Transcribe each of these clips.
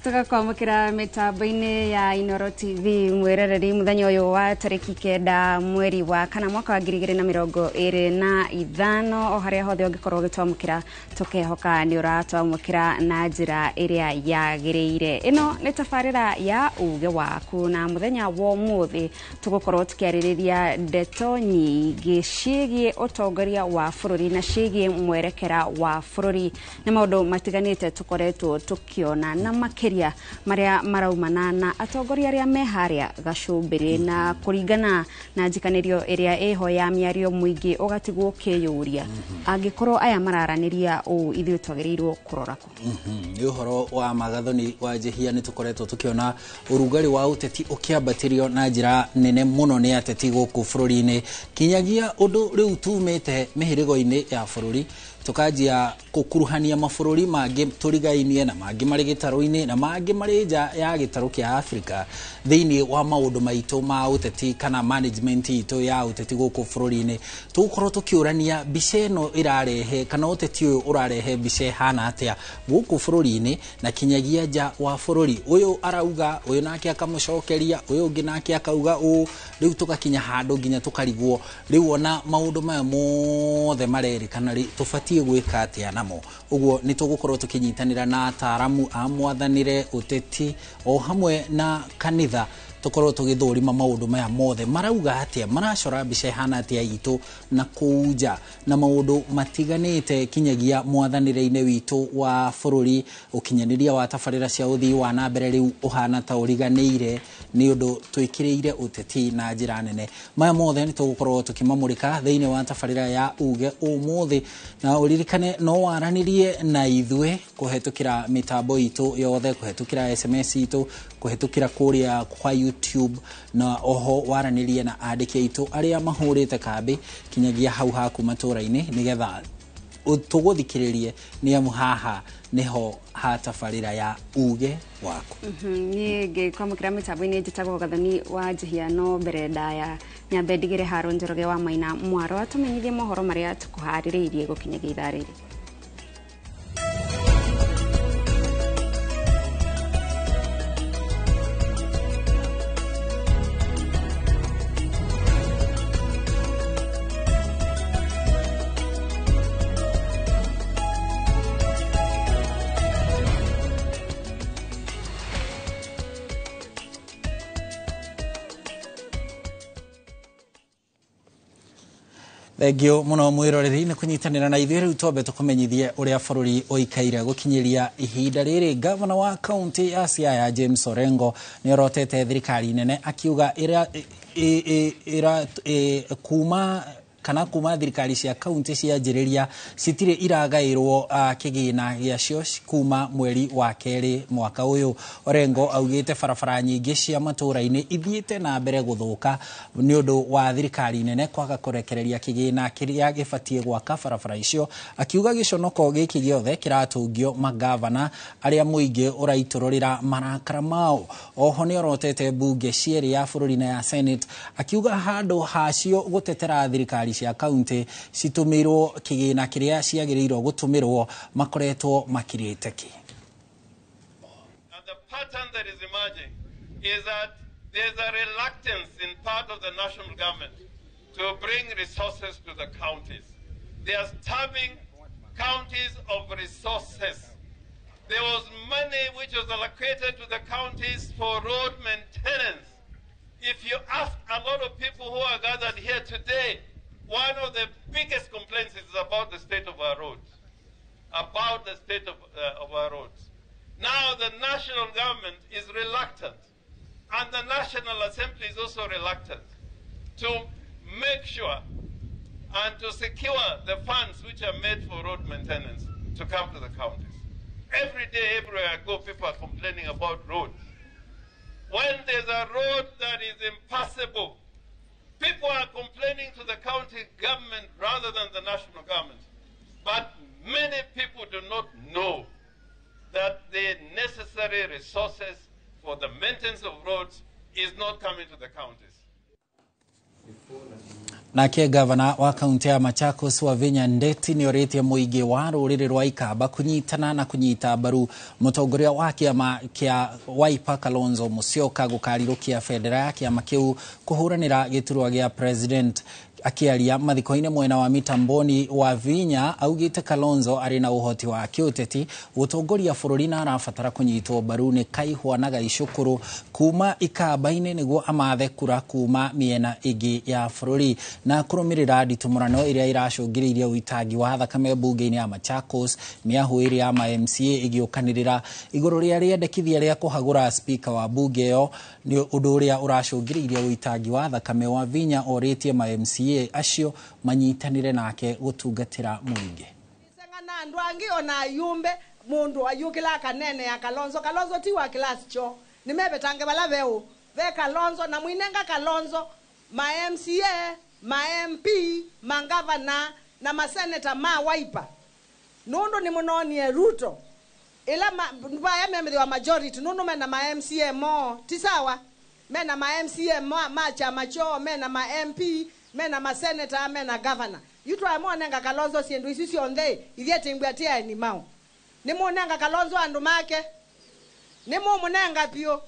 Tugakwamũkĩra mĩtambo-inĩ ya Inoro TV mwĩroreri mũthenya ũyũ wa tarĩki 9 mweri wa kana mwaka wa 2025 o harĩa hothe ũngĩkorwo ũgĩtwamũkĩra tũkehoka nĩ ũratwamũkĩra na njĩra ĩrĩa yagĩrĩire. Ĩno nĩ tabarĩra ya uge waku na mũthenya wa ũmũthĩ tũgũkorwo tũkĩarĩrĩria ndeto nyingĩ ciĩgiĩ ũtongoria wa bũrũri na ciĩgiĩ mwerekera wa bũrũri nĩ maũndũ matiganĩte tũkoretwo tũkĩona na makĩria marĩa maraumana na atongoria arĩa me harĩa gacumbĩrĩ na kũringana na njikanĩrio ĩrĩa ĩho ya mĩario mũingĩ ũgatigwo ũkĩyũria angĩkorwo aya mararanĩria ũũ ithuĩ twagĩrĩirwo kũrora kũ. Nĩ ũhoro wa magathoni wa njĩhia nĩ tũkoretwo tũkĩona ũrugarĩ wa ũteti ũkĩambatĩrio na njĩra nene mũno nĩ ateti gũkũ bũrũri-inĩ kinyagia ũndũ rĩu tumĩte mĩhĩrĩgo-inĩ ya bũrũri tukanjia gũkuruhania mabũrũri mangĩ tũrigainie na mangĩ marĩ gĩtarũ-inĩ na mangĩ marĩ nja ya gĩtarũ kĩa Afrika thĩinĩ wa maũndũ maitũ ma ũteti kana management itũ ya ũteti gũkũ bũrũri-inĩ. Tũgũkorwo tũkĩũrania mbica ĩno ĩrarehe kana ũteti ũyũ ũrarehe mbica ĩhana atĩa gũkũ bũrũri-inĩ na kinyagia nja wa bũrũri. Ũyũ arauga, ũyũ nake akamũcokeria, ũyũ ũngĩ nake akauga ũũ, rĩu tũgakinya handũ nginya tũkarigwo rĩu ona maũndũ maya mothe marerĩkana rĩ tũbatiĩ gwĩka atĩa namo. Ũguo nĩ tũgũkorwo tũkĩnyitanĩra na ataaramu a mwathanĩre ũteti o hamwe na kanitha tũkorwo tũgĩthũrima maũndũ maya mothe marauga atĩa, maracora mbica ĩhana atĩa itũ na kũu nja na maũndũ matiganĩte kinyagia mwathanĩre-inĩ witũ wa bũrũri. Ũkinyanĩria wa tabarĩra cia ũthii wa na mbere rĩu ũhana ta ũriganĩire nĩ ũndũ twĩkĩrĩire ũteti na njĩra nene. Maya mothe nĩ tũgũkorwo tũkĩmamũrĩka thĩinĩ wa tabarĩra ya uge ũmũthĩ, na ũririkane no waranĩrie na ithuĩ kũhetũkĩra mĩtambo itũ yothe, kũhetũkĩra SMS itũ, kũhetũkĩra kũrĩa kwa YouTube, na oho waranĩrie na andĩki aitũ arĩa mahũrĩte kambĩ kinyagia hau haku matũra-inĩ nĩgetha tũgũthikĩrĩrie nĩ amu haha nĩho ha tabarĩra ya uge waku. Niĩ ngĩkwamũkĩra mĩtambo-inĩ njĩtagwo Gathoni wa Njihia, no mbere ndaya nyambe ndigĩre Haro Njoroge wa Maina Mwaro atũmenyithie mohoro marĩa tũkũharĩrĩirie gũkinyagia ithaa rĩrĩ. Thengio muno mwiroreri nĩ kũnyitanĩra na ithuĩ. Rĩu twambe tũkũmenyithie ũrĩa bũrũri ũikaire gũkinyĩria ihinda rĩrĩ. Gavana wa kaunti ya Siaya James Orengo nĩ orotete thirikari nene akiuga kuma kana kuma thirikari cia kaunti cianjĩrĩria citirĩ iragaĩrwo kĩgĩna gĩacio kuma mweri wa kerĩ mwaka ũyũ. Orengo augĩte barabara nyingĩ cia matũũra-inĩ ithiĩte na mbere gũthũka nĩ ũndũ wa thirikari nene kwaga kũrekereria kĩgĩna kĩrĩa gĩbatiĩ gwaka barabara icio, akiuga gĩconoko gĩkĩ gĩothe kĩratũngio magavana arĩa mũingĩ ũraitũrũrĩra marakara mao. Oho nĩ orotete mbunge cierĩ ya bũrũri na ya Senate akiuga handũ hacio gũtetera thirikari cia kaunti citũmĩirwo kĩgĩna kĩrĩa ciagĩrĩirwo gũtũmĩrwo makoretwo makirĩte kĩ. And the pattern that is emerging is that there's a reluctance in part of the national government to bring resources to the counties. They are starving counties of resources. There was money which was allocated to the counties for road maintenance. If you ask a lot of people who are gathered here today, one of the biggest complaints is about the state of our roads. About the state of our roads. Now the national government is reluctant, and the National Assembly is also reluctant to make sure and to secure the funds which are made for road maintenance to come to the counties. Every day, everywhere I go, people are complaining about roads. When there's a road that is impassable, people are complaining to the county government rather than the national government. But many people do not know that the necessary resources for the maintenance of roads is not coming to the counties. Nake gavana wa kaunti ya Machakos Wavinya Ndeti nĩorĩtie mũingĩ wa rũrĩrĩ rwa Ikamba kũnyitana na kũnyita mbaru mũtongoria wa kĩama kĩa Wiper Kalonzo Musyoka gũkarirũkia bendera ya kĩama kĩu kũhũranĩra gĩturwa gĩa president. Akĩaria mathiko-inĩ mwena wa Mitamboni, Wavinya augĩte Kalonzo arĩ na ũhoti wa kĩũteti gũtongoria bũrũri na arabatara kũnyitwo mbaru nĩ Kaihwa na Gaicũkũrũ kuma Ikamba-inĩ nĩguo amathe kura kuma mĩena ĩngĩ ya bũrũri. Na kũrũmĩrĩra nditimũrano ĩrĩa ĩracũngĩrĩirie ũitangi wa thakame mbunge-inĩ ya Machakos, mĩahũ ĩrĩ ya ma MCA ĩgĩũkanĩrĩra igũrũ rĩa rĩendekithia rĩa kũhagũra speaker wa mbunge ĩyo nĩ ũndũ ũrĩa ũracũngĩrĩirie ũitangi wa thakame. Wavinya orĩtie ma MCA acio manyitanĩre nake gũtungatĩra mũingĩ. Na andu angi ona yumbe mundu ayukila kanene ya Kalonzo. Kalonzo ti wa class cho nimebetange bala veo ve Kalonzo na mwinenga Kalonzo ma MCA ma MP mangavana na maseneta ma Wiper nundu ni munonie Ruto ila mbaya membe wa majority nundu mena ma MCA mo tisawa mena ma MCA ma chama cho mena ma MP mena ma senator mena governor yutwa monenga Kalonzo siendu isi cionthe ithie timbwa tia ni mau ni monenga Kalonzo andu make ni mumunenga pio.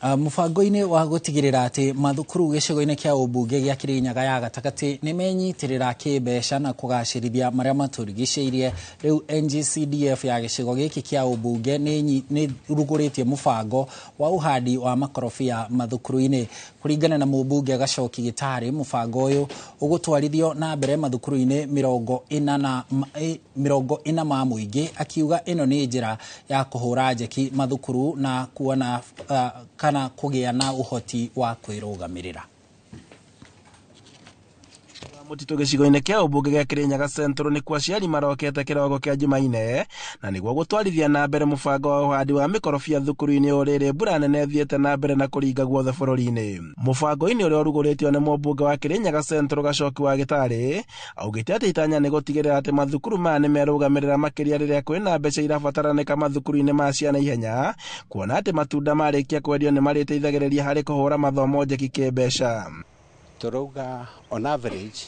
Mũbango-inĩ wa gũtigĩrĩra atĩ mathukuru gĩcigo-inĩ kĩa ũmbunge gĩa Kĩrĩnyaga ya gatagatĩ nĩ menyitĩrĩra kĩmbeca na kũgacĩrithia marĩa matũrigicĩirie, rĩu NGCDF ya gĩcigo gĩkĩ kĩa ũmbunge nĩ rugũrĩtie mũbango wa ũhandi wa makorobia mathukuru-inĩ. Kũringana na mũmbunge Gacoki Gĩtarĩ, mũbango ũyũ ũgũtwarithio na mbere mathukuru-inĩ 40 ma mũingĩ, akiuga ĩno nĩ njĩra ya kũhũra njeki mathukuru na kuona kana kũgĩa na ũhoti wa kwĩrũgamĩrĩra. Mũtitũ gĩcigo-inĩ kĩa ũmbunge gĩa Kĩrĩnyaga Central nĩkuo aciari marokete kĩroko kĩa Jumaine na nĩguo gũtwarithia na mbere mũbango wa ũhandi wa mĩkorobia thukuru-inĩ o rĩrĩ mbura nene ĩthiĩte na mbere na kũringa guothe bũrũri-inĩ. Mũbango-inĩ ũrĩa ũrugũrĩtio nĩ mũmbunge wa Kĩrĩnyaga Central Gacoki wa Gĩtarĩ augĩte atĩ itanya nĩ gũtigĩrĩra atĩ mathukuru maya nĩ merũgamĩrĩra makĩria rĩrĩa kwĩna mbeca irabataranĩka mathukuru-inĩ ma ciana ihenya, kuona atĩ matunda marĩkia kwendio nĩ marĩteithagĩrĩria harĩ kũhũra mathomo njeki kĩmbeca. Tũrauga on average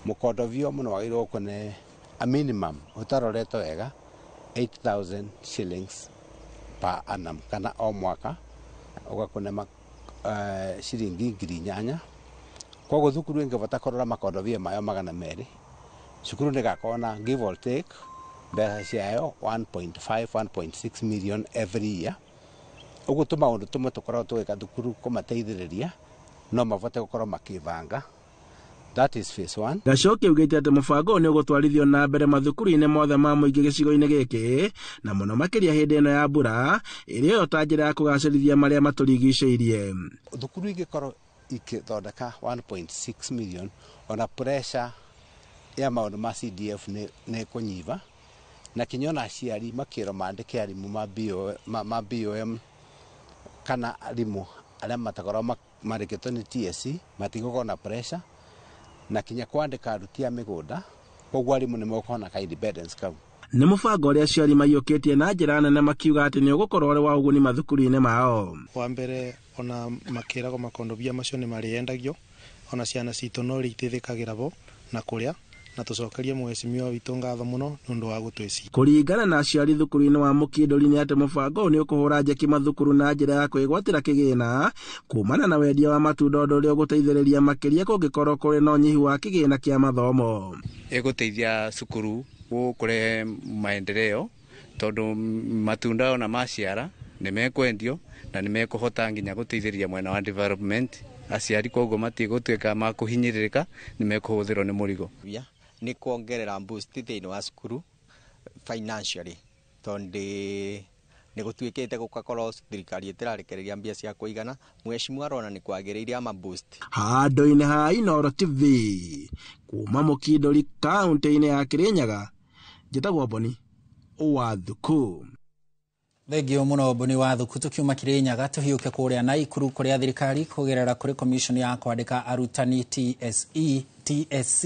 mũkondobio mũno wagĩrĩirwo kũne a minimum ũtaroretwo wega 8000 shillings per annum kana o mwaka ũgakũne ciringi 8,000. Koguo thukuru ĩngĩbota kũrora makondobia mayo 200, cukuru nĩgakorwo na give or take mbeca ciayo 1.5 1.6 million every year. Ũguo tũmaũndũ tũmwe tũkoragwo tũgĩka thukuru kũmateithĩrĩria no mabote gũkorwo makĩbanga. That is phase 1. Gacoki augĩte atĩ mũbango ũyũ nĩ ũgũtwarithio na mbere mathukuru-inĩ mothe ma mũingĩ gĩcigo-inĩ gĩkĩ na mũno makĩria hĩndĩ ĩno ya mbura ĩrĩa yo ta njĩra ya kũgacĩrithia marĩa matũrigicĩirie. Thukuru ingĩkorwo ikĩthondeka 1.6 million ona pressure ya maũndũ ma CDF nĩ kũnyiva na kinya ona aciari makĩrwo mandĩke arimũ ma BOM kana arimũ arĩa matakorwo marĩkĩtwo nĩ TSC matigũkorwo na pressure na kinya kwandĩka aruti a mĩgũnda, koguo arimũ nĩ megũkorwo ka independence kau. Nĩ mũbango ũrĩa aciari maiyũkĩtie na njĩra nene makiuga atĩ nĩ ũgũkorwo ũrĩ wa ũguni mathukuru-inĩ mao. Wa mbere ona makĩragwo makondobia macio nĩ marĩendagio ona ciana citũ no rĩiteithĩkagĩra bo na kũrĩa na tũcokerie mheshimiwa witũ ngatho mũno nĩ ũndũ wa gũtwĩciria. Kũringana na aciari thukuru-inĩ wa Mũkindũri nĩ atĩ mũbango ũyũ nĩ ũkũhũra njeki mathukuru na njĩra ya kwĩgwatĩra kĩgĩna kumana na wendia wa matunda ũndũ ũrĩa ũgũteithĩrĩria makĩria kũngĩkorwo kũrĩ na ũnyihu wa kĩgĩna kĩa mathomo. Ĩgũteithia cukuru kũrehe maendeleo tondũ matunda ona maciara nĩ mekwendio na nĩ mekũhota nginya gũteithĩrĩria mwena wa development. Aciari koguo matigũtuĩka ma kũhinyĩrĩrĩka, nĩ mekũhũthĩrwo nĩ mũrigo. Nĩ kuongerera boost thĩinĩ wa cukuru financially tondũ nĩ gũtuĩkĩte gũgakorwo thirikari ĩtĩrarekereria mbia cia kũigana, mheshimiwa arona nĩ kwagĩrĩire ama boost. Handũ-inĩ ha Inooro TV kuma Mũkindũri kaũntĩ-inĩ ya Kĩrĩnyaga, njĩtagwo Boni wa Thuku. Thengio mũno Boni wa Thuku. Tũkiuma Kĩrĩnyaga tũhiũke kũrĩa Naikuru kũrĩa thirikari kũgerera kũrĩ commission ya kwandĩka arutani TSE TSC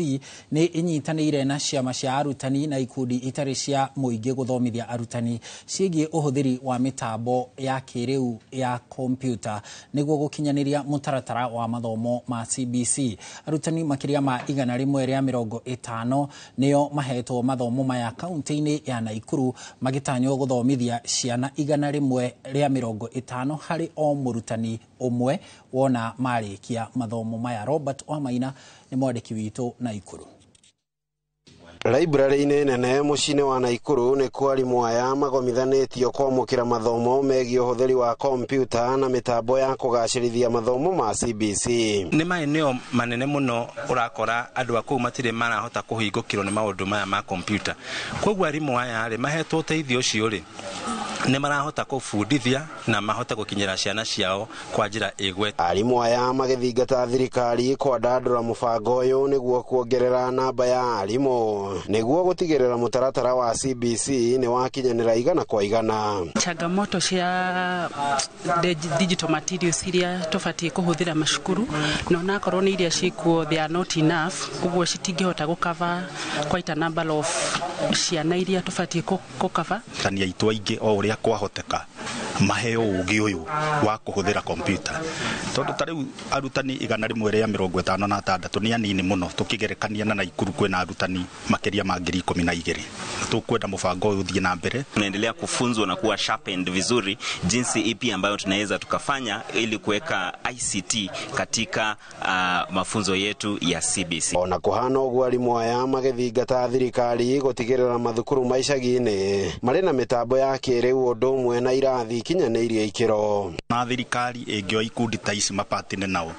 nĩ ĩnyitanĩire na ciama cia arutani na ikundi itarĩ cia mũingĩ gũthomithia arutani ciĩgiĩ ũhũthĩri wa mĩtambo ya kĩrĩu ya kompiuta nĩguo gũkinyanĩria mũtaratara wa mathomo ma CBC. Arutani makĩria ma 150 nĩo mahetwo mathomo maya kaunti-inĩ ya Naikuru, magĩtanywo gũthomithia ciana 150 harĩ o mũrutani ũmwe wona marĩkia mathomo maya. Robert Wamaina nĩ mwandĩki witũ Naikuru. Library-inĩ nene mũciĩ-inĩ wa Naikuru nĩkuo arimũ aya magomithanĩtio kwamũkĩra mathomo megiĩ ũhũthĩri wa kompiuta na mĩtambo ya kũgacĩrithia mathomo ma CBC. Nĩ maeneo manene mũno ũrakora andũ a kũu matirĩ marahota kũhingũkĩrwo nĩ maũndũ maya ma kompiuta. Koguo arimũ aya rĩ mahetwo ũteithio ũcio rĩ nĩ marahota kũbundithia na mahote gũkinyĩra ciana ciao kwa njĩra ĩgwete. Arimũ aya magĩthingata thirikari kwandandũra mũbango ũyũ nĩguo kuongerera namba ya arimũ nĩguo gũtigĩrĩra mũtaratara wa CBC nĩ wakinyanĩra 100 kwa 100. Changamoto cia digital materials iria tũbatiĩ kũhũthĩra macukuru na onakorwo nĩ iria ciĩkuo they are not enough, ũguo citingĩhota gũcover quite a number of ciana iria tũbatiĩ gũcover. Arutani aitũ aingĩ o ũrĩa kwahoteka maheo ũgĩ ũyũ wa kũhũthĩra kompiuta, tondũ ta rĩu arutani 156 nĩ anini mũno tũkĩgerekania na Naikuru kwĩna arutani makĩria ma 12,000. Tũkwenda mũbango ũyũ ũthiĩ na mbere. Tunaendelea kufunzwa na kuwa sharpened vizuri jinsi ipi ambayo tunaweza tukafanya ili kuweka ICT katika mafunzo yetu ya CBC. Ona kũhana ũguo arimũ aya magĩthingata thirikari gũtigĩrĩra mathukuru ma icagi-inĩ marĩ na mĩtambo ya kĩrĩu ũndũ ũmwe na irathi ikinyanĩirie ikĩro. Na thirikari ĩngĩoya ikundi ta ici mapatine nao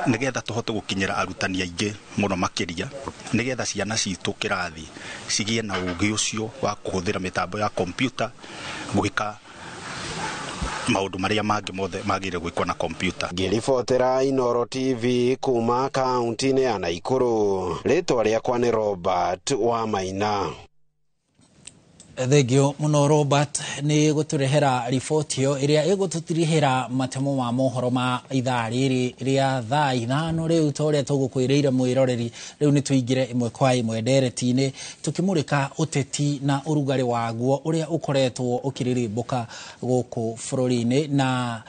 nĩgetha tũhote gũkinyĩra arutani aingĩ mũno makĩria, nĩgetha ciana citũ kĩrathi cigĩe na ũgĩ ũcio wa kũhũthĩra mĩtambo ya kompiuta gwĩka maũndũ marĩa mangĩ mothe magĩrĩire gwĩkwo na kompiuta. Ngĩribotera Inooro TV kuma kaunti-inĩ ya Naikuru, rĩtwa rĩakwa nĩ Robert Wamaina. Thengio mũno Robert nĩ gũtũrehera riboti ĩyo ĩrĩa ĩgũtũtirihĩra matemo ma mohoro ma ithaa rĩrĩ rĩa thaa 5. Rĩu ta ũrĩa tũgũkwĩrĩire mwĩroreri, rĩu nĩ tũingĩre ĩmwe kwa ĩmwe ndereti-inĩ tũkĩmũrĩka ũteti na ũrugarĩ waguo ũrĩa ũkoretwo ũkĩrĩrĩmbũka gũkũ bũrũri-inĩ. Na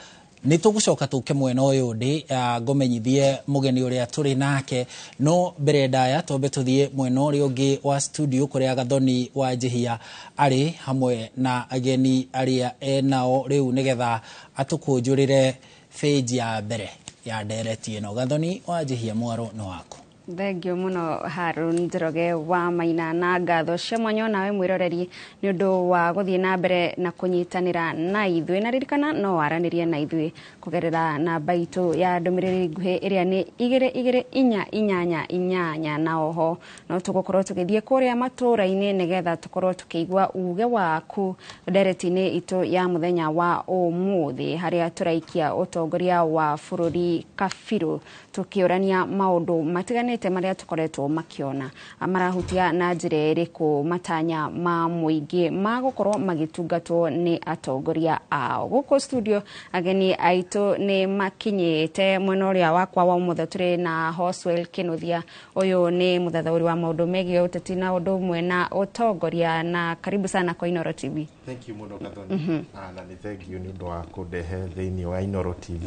nĩ tũgũcoka tũke mwena ũyũ ndĩ ngũmenyithie mũgeni ũrĩa tũrĩ nake, no mbere ndaya twambe tũthiĩ mwena ũrĩa ũngĩ wa studio kũrĩa Gathoni wa Njihia arĩ hamwe na ageni arĩa enao rĩu nĩgetha atũkũnjũrĩre page ya mbere ya ndereti ĩno. Gathoni wa Njihia, mwaro nĩ waku. Thengio mũno Harun Njoroge wa Maina na ngatho cia mwanya nawe mwĩroreri nĩ ũndũ wa gũthiĩ na mbere na kũnyitanĩra na ithuĩ, na ririkana no waranĩrie na ithuĩ kũgerera namba itũ ya ndũmĩrĩri nguhĩ ĩrĩa nĩ 22488, na oho no tũgũkorwo tũgĩthiĩ kũrĩa matũũra-inĩ nĩgetha tũkorwo tũkĩigua uge waku ndereti-inĩ itũ ya mũthenya wa ũmũthĩ, harĩa tũraikia ũtongoria wa bũrũri kabirũ tũkĩũrania maũndũ matiganĩte marĩa tũkoretwo makiona marahutia na njĩra ĩrĩkũ matanya ma mũingĩ ma gũkorwo magĩtungatwo nĩ atongoria ao. Gũkũ studio ageni aitũ nĩ makinyĩte. Mwena ũrĩa wakwa wa ũmũthĩ tũrĩ na Hoswell Kinuthia, ũyũ nĩ mũthathaũri wa maũndũ megiĩ ũteti na ũndũ ũmwe na ũtongoria, na karibu sana kwa Inooro TV. Thank you mũno Gathoni. Na nĩ thank you nĩ ũndũ wa kũndehe thĩinĩ wa Inooro TV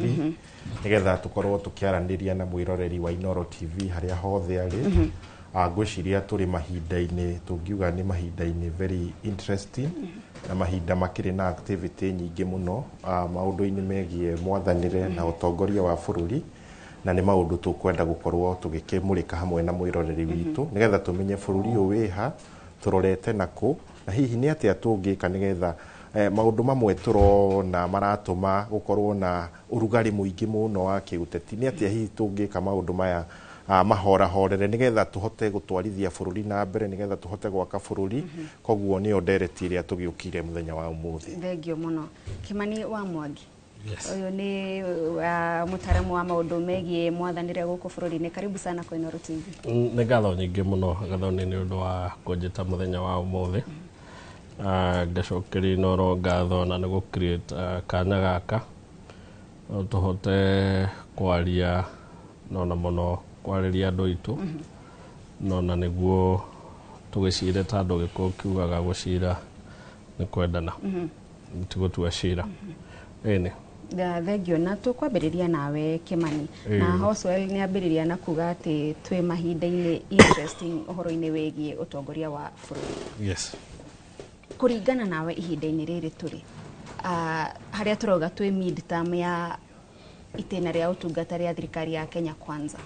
nĩgetha tũkorwo tũkĩaranĩria na mwĩroreri wa Inooro TV harĩa hothe arĩ. Ngwĩciria tũrĩ mahinda-inĩ tũngiuga nĩ mahinda-inĩ very interesting na mahinda makĩrĩ na activity nyingĩ mũno maũndũ-inĩ megiĩ mwathanĩre na ũtongoria wa bũrũri, na nĩ maũndũ tũkwenda gũkorwo tũgĩkĩmũrĩka hamwe na mwĩroreri witũ nĩgetha tũmenye bũrũri ũyũ wĩha, tũrorete nakũ, na hihi nĩ atĩa tũngĩka nĩgetha maũndũ mamwe tũrona maratũma gũkorwo na ũrugarĩ mũingĩ mũno wa kĩũteti, nĩ atĩa hihi tũngĩka maũndũ maya mahorahorere nĩgetha tũhote gũtwarithia bũrũri na mbere, nĩgetha tũhote gwaka bũrũri. Koguo nĩyo ndereti ĩrĩa tũgĩũkire mũthenya wa ũmũthĩ. Thengio mũno Kimani wa Mwangi. Ũyũ nĩ mũtaaramu wa maũndũ megiĩ mwathanĩre gũkũ bũrũri-inĩ. Karibu sana kwa Inooro TV. Nĩ ngatho nyingĩ mũno Gathoni nĩ ũndũ wa kũnjĩta mũthenya wa ũmũthĩ. Ngacokeria Inooro ngatho na nĩ gũ create kanya gaka no tũhote kwaria no na mũno kwarĩria andũ aitũ No na nĩguo tũgĩcire ta andũ Gĩkũyũ kiugaga gũcira nĩ kwendana, ti gũtua cira. Ĩni. Thengio. Na tũkwambĩrĩria nawe, Kimani. Na Hoswell nĩ ambĩrĩria na kuga atĩ twĩ mahinda-inĩ interesting ũhoro-inĩ wĩgiĩ ũtongoria wa bũrũri. Kũringana nawe, ihinda-inĩ rĩrĩ tũrĩ, harĩa tũrauga twĩ mid term ya itĩna rĩa ũtungata rĩa thirikari ya Kenya Kwanza,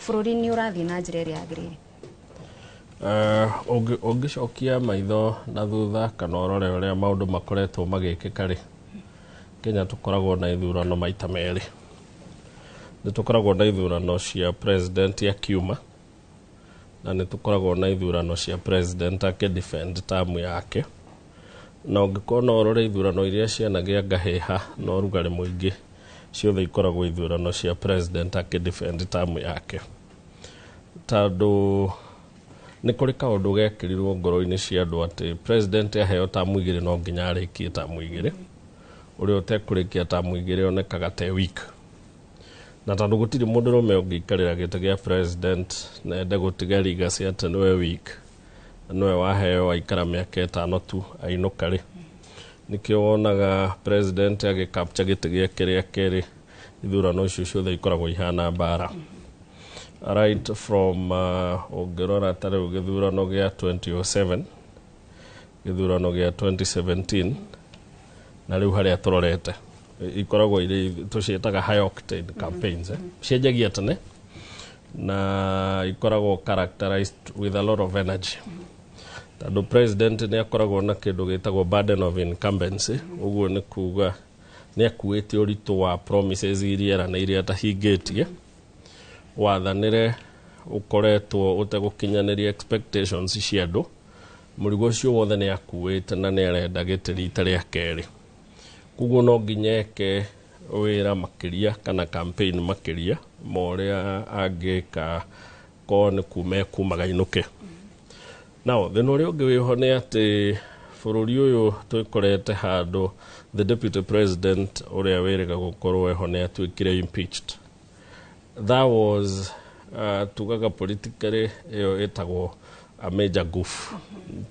bũrũri nĩ ũrathiĩ na njĩra ĩrĩa yagĩrĩire? Ũngĩcokia maitho na thutha kana ũrore ũrĩa maũndũ makoretwo magĩkĩka rĩ, Kenya tũkoragwo na ithurano maita merĩ. Nĩ tũkoragwo na ithurano cia president akiuma, na nĩ tũkoragwo na ithurano cia president akĩdefend term yake. Na ũngĩkorwo no ũrore ithurano iria cianagĩa ngahĩha na ũrugarĩ mũingĩ, ciothe ikoragwo ithurano cia president akĩdefend term yake, tondũ nĩ kũrĩ kaũndũ gekĩrirwo ngoro-inĩ cia andũ atĩ president aheo tamu 2 no nginya arĩkie tamu 2. Ũrĩa ũtekũrĩkia tamu 2 onekaga te weak. Na tondũ gũtirĩ mũndũrũme ũngĩikarĩra gĩtĩ gĩa president na ende gũtiga legacy atĩ nĩwe weak, nĩwe waheo aikara mĩaka 5 tu ainũka rĩ, nĩkĩo wonaga president agĩcapture gĩtĩ gĩake rĩa kerĩ, ithurano icio ciothe ikoragwo ihana mbara. Right from ũngĩrora ta rĩu gĩthurano gĩa 2007, gĩthurano gĩa 2017, na rĩu harĩa tũrorete, ikoragwo irĩ tũciĩtaga high octane campaigns, eh? Cianjagia tene na ikoragwo characterized with a lot of energy, tondũ president nĩ akoragwo na kĩndũ gĩtagwo burden of incumbency. Ũguo nĩ kuga nĩ akuĩte ũritũ wa promises iria eranĩire atahingĩtie, wathanĩre ũkoretwo ũtegũkinyanĩria expectations cia andũ. Mũrigo ũcio wothe nĩ akuĩte na nĩ arenda gĩtĩ rita rĩa kerĩ, koguo no nginya eke wĩra makĩria kana campaign makĩria ma ũrĩa angĩka korwo nĩ kuma ekumaga inũke. Now, thĩna ũrĩa ũngĩ wĩho nĩ atĩ bũrũri ũyũ twĩkorete handũ the deputy president ũrĩa wĩrĩga gũkorwo eho nĩ atuĩkire impeached. That was tugaga politically ĩyo ĩtagwo a major goof,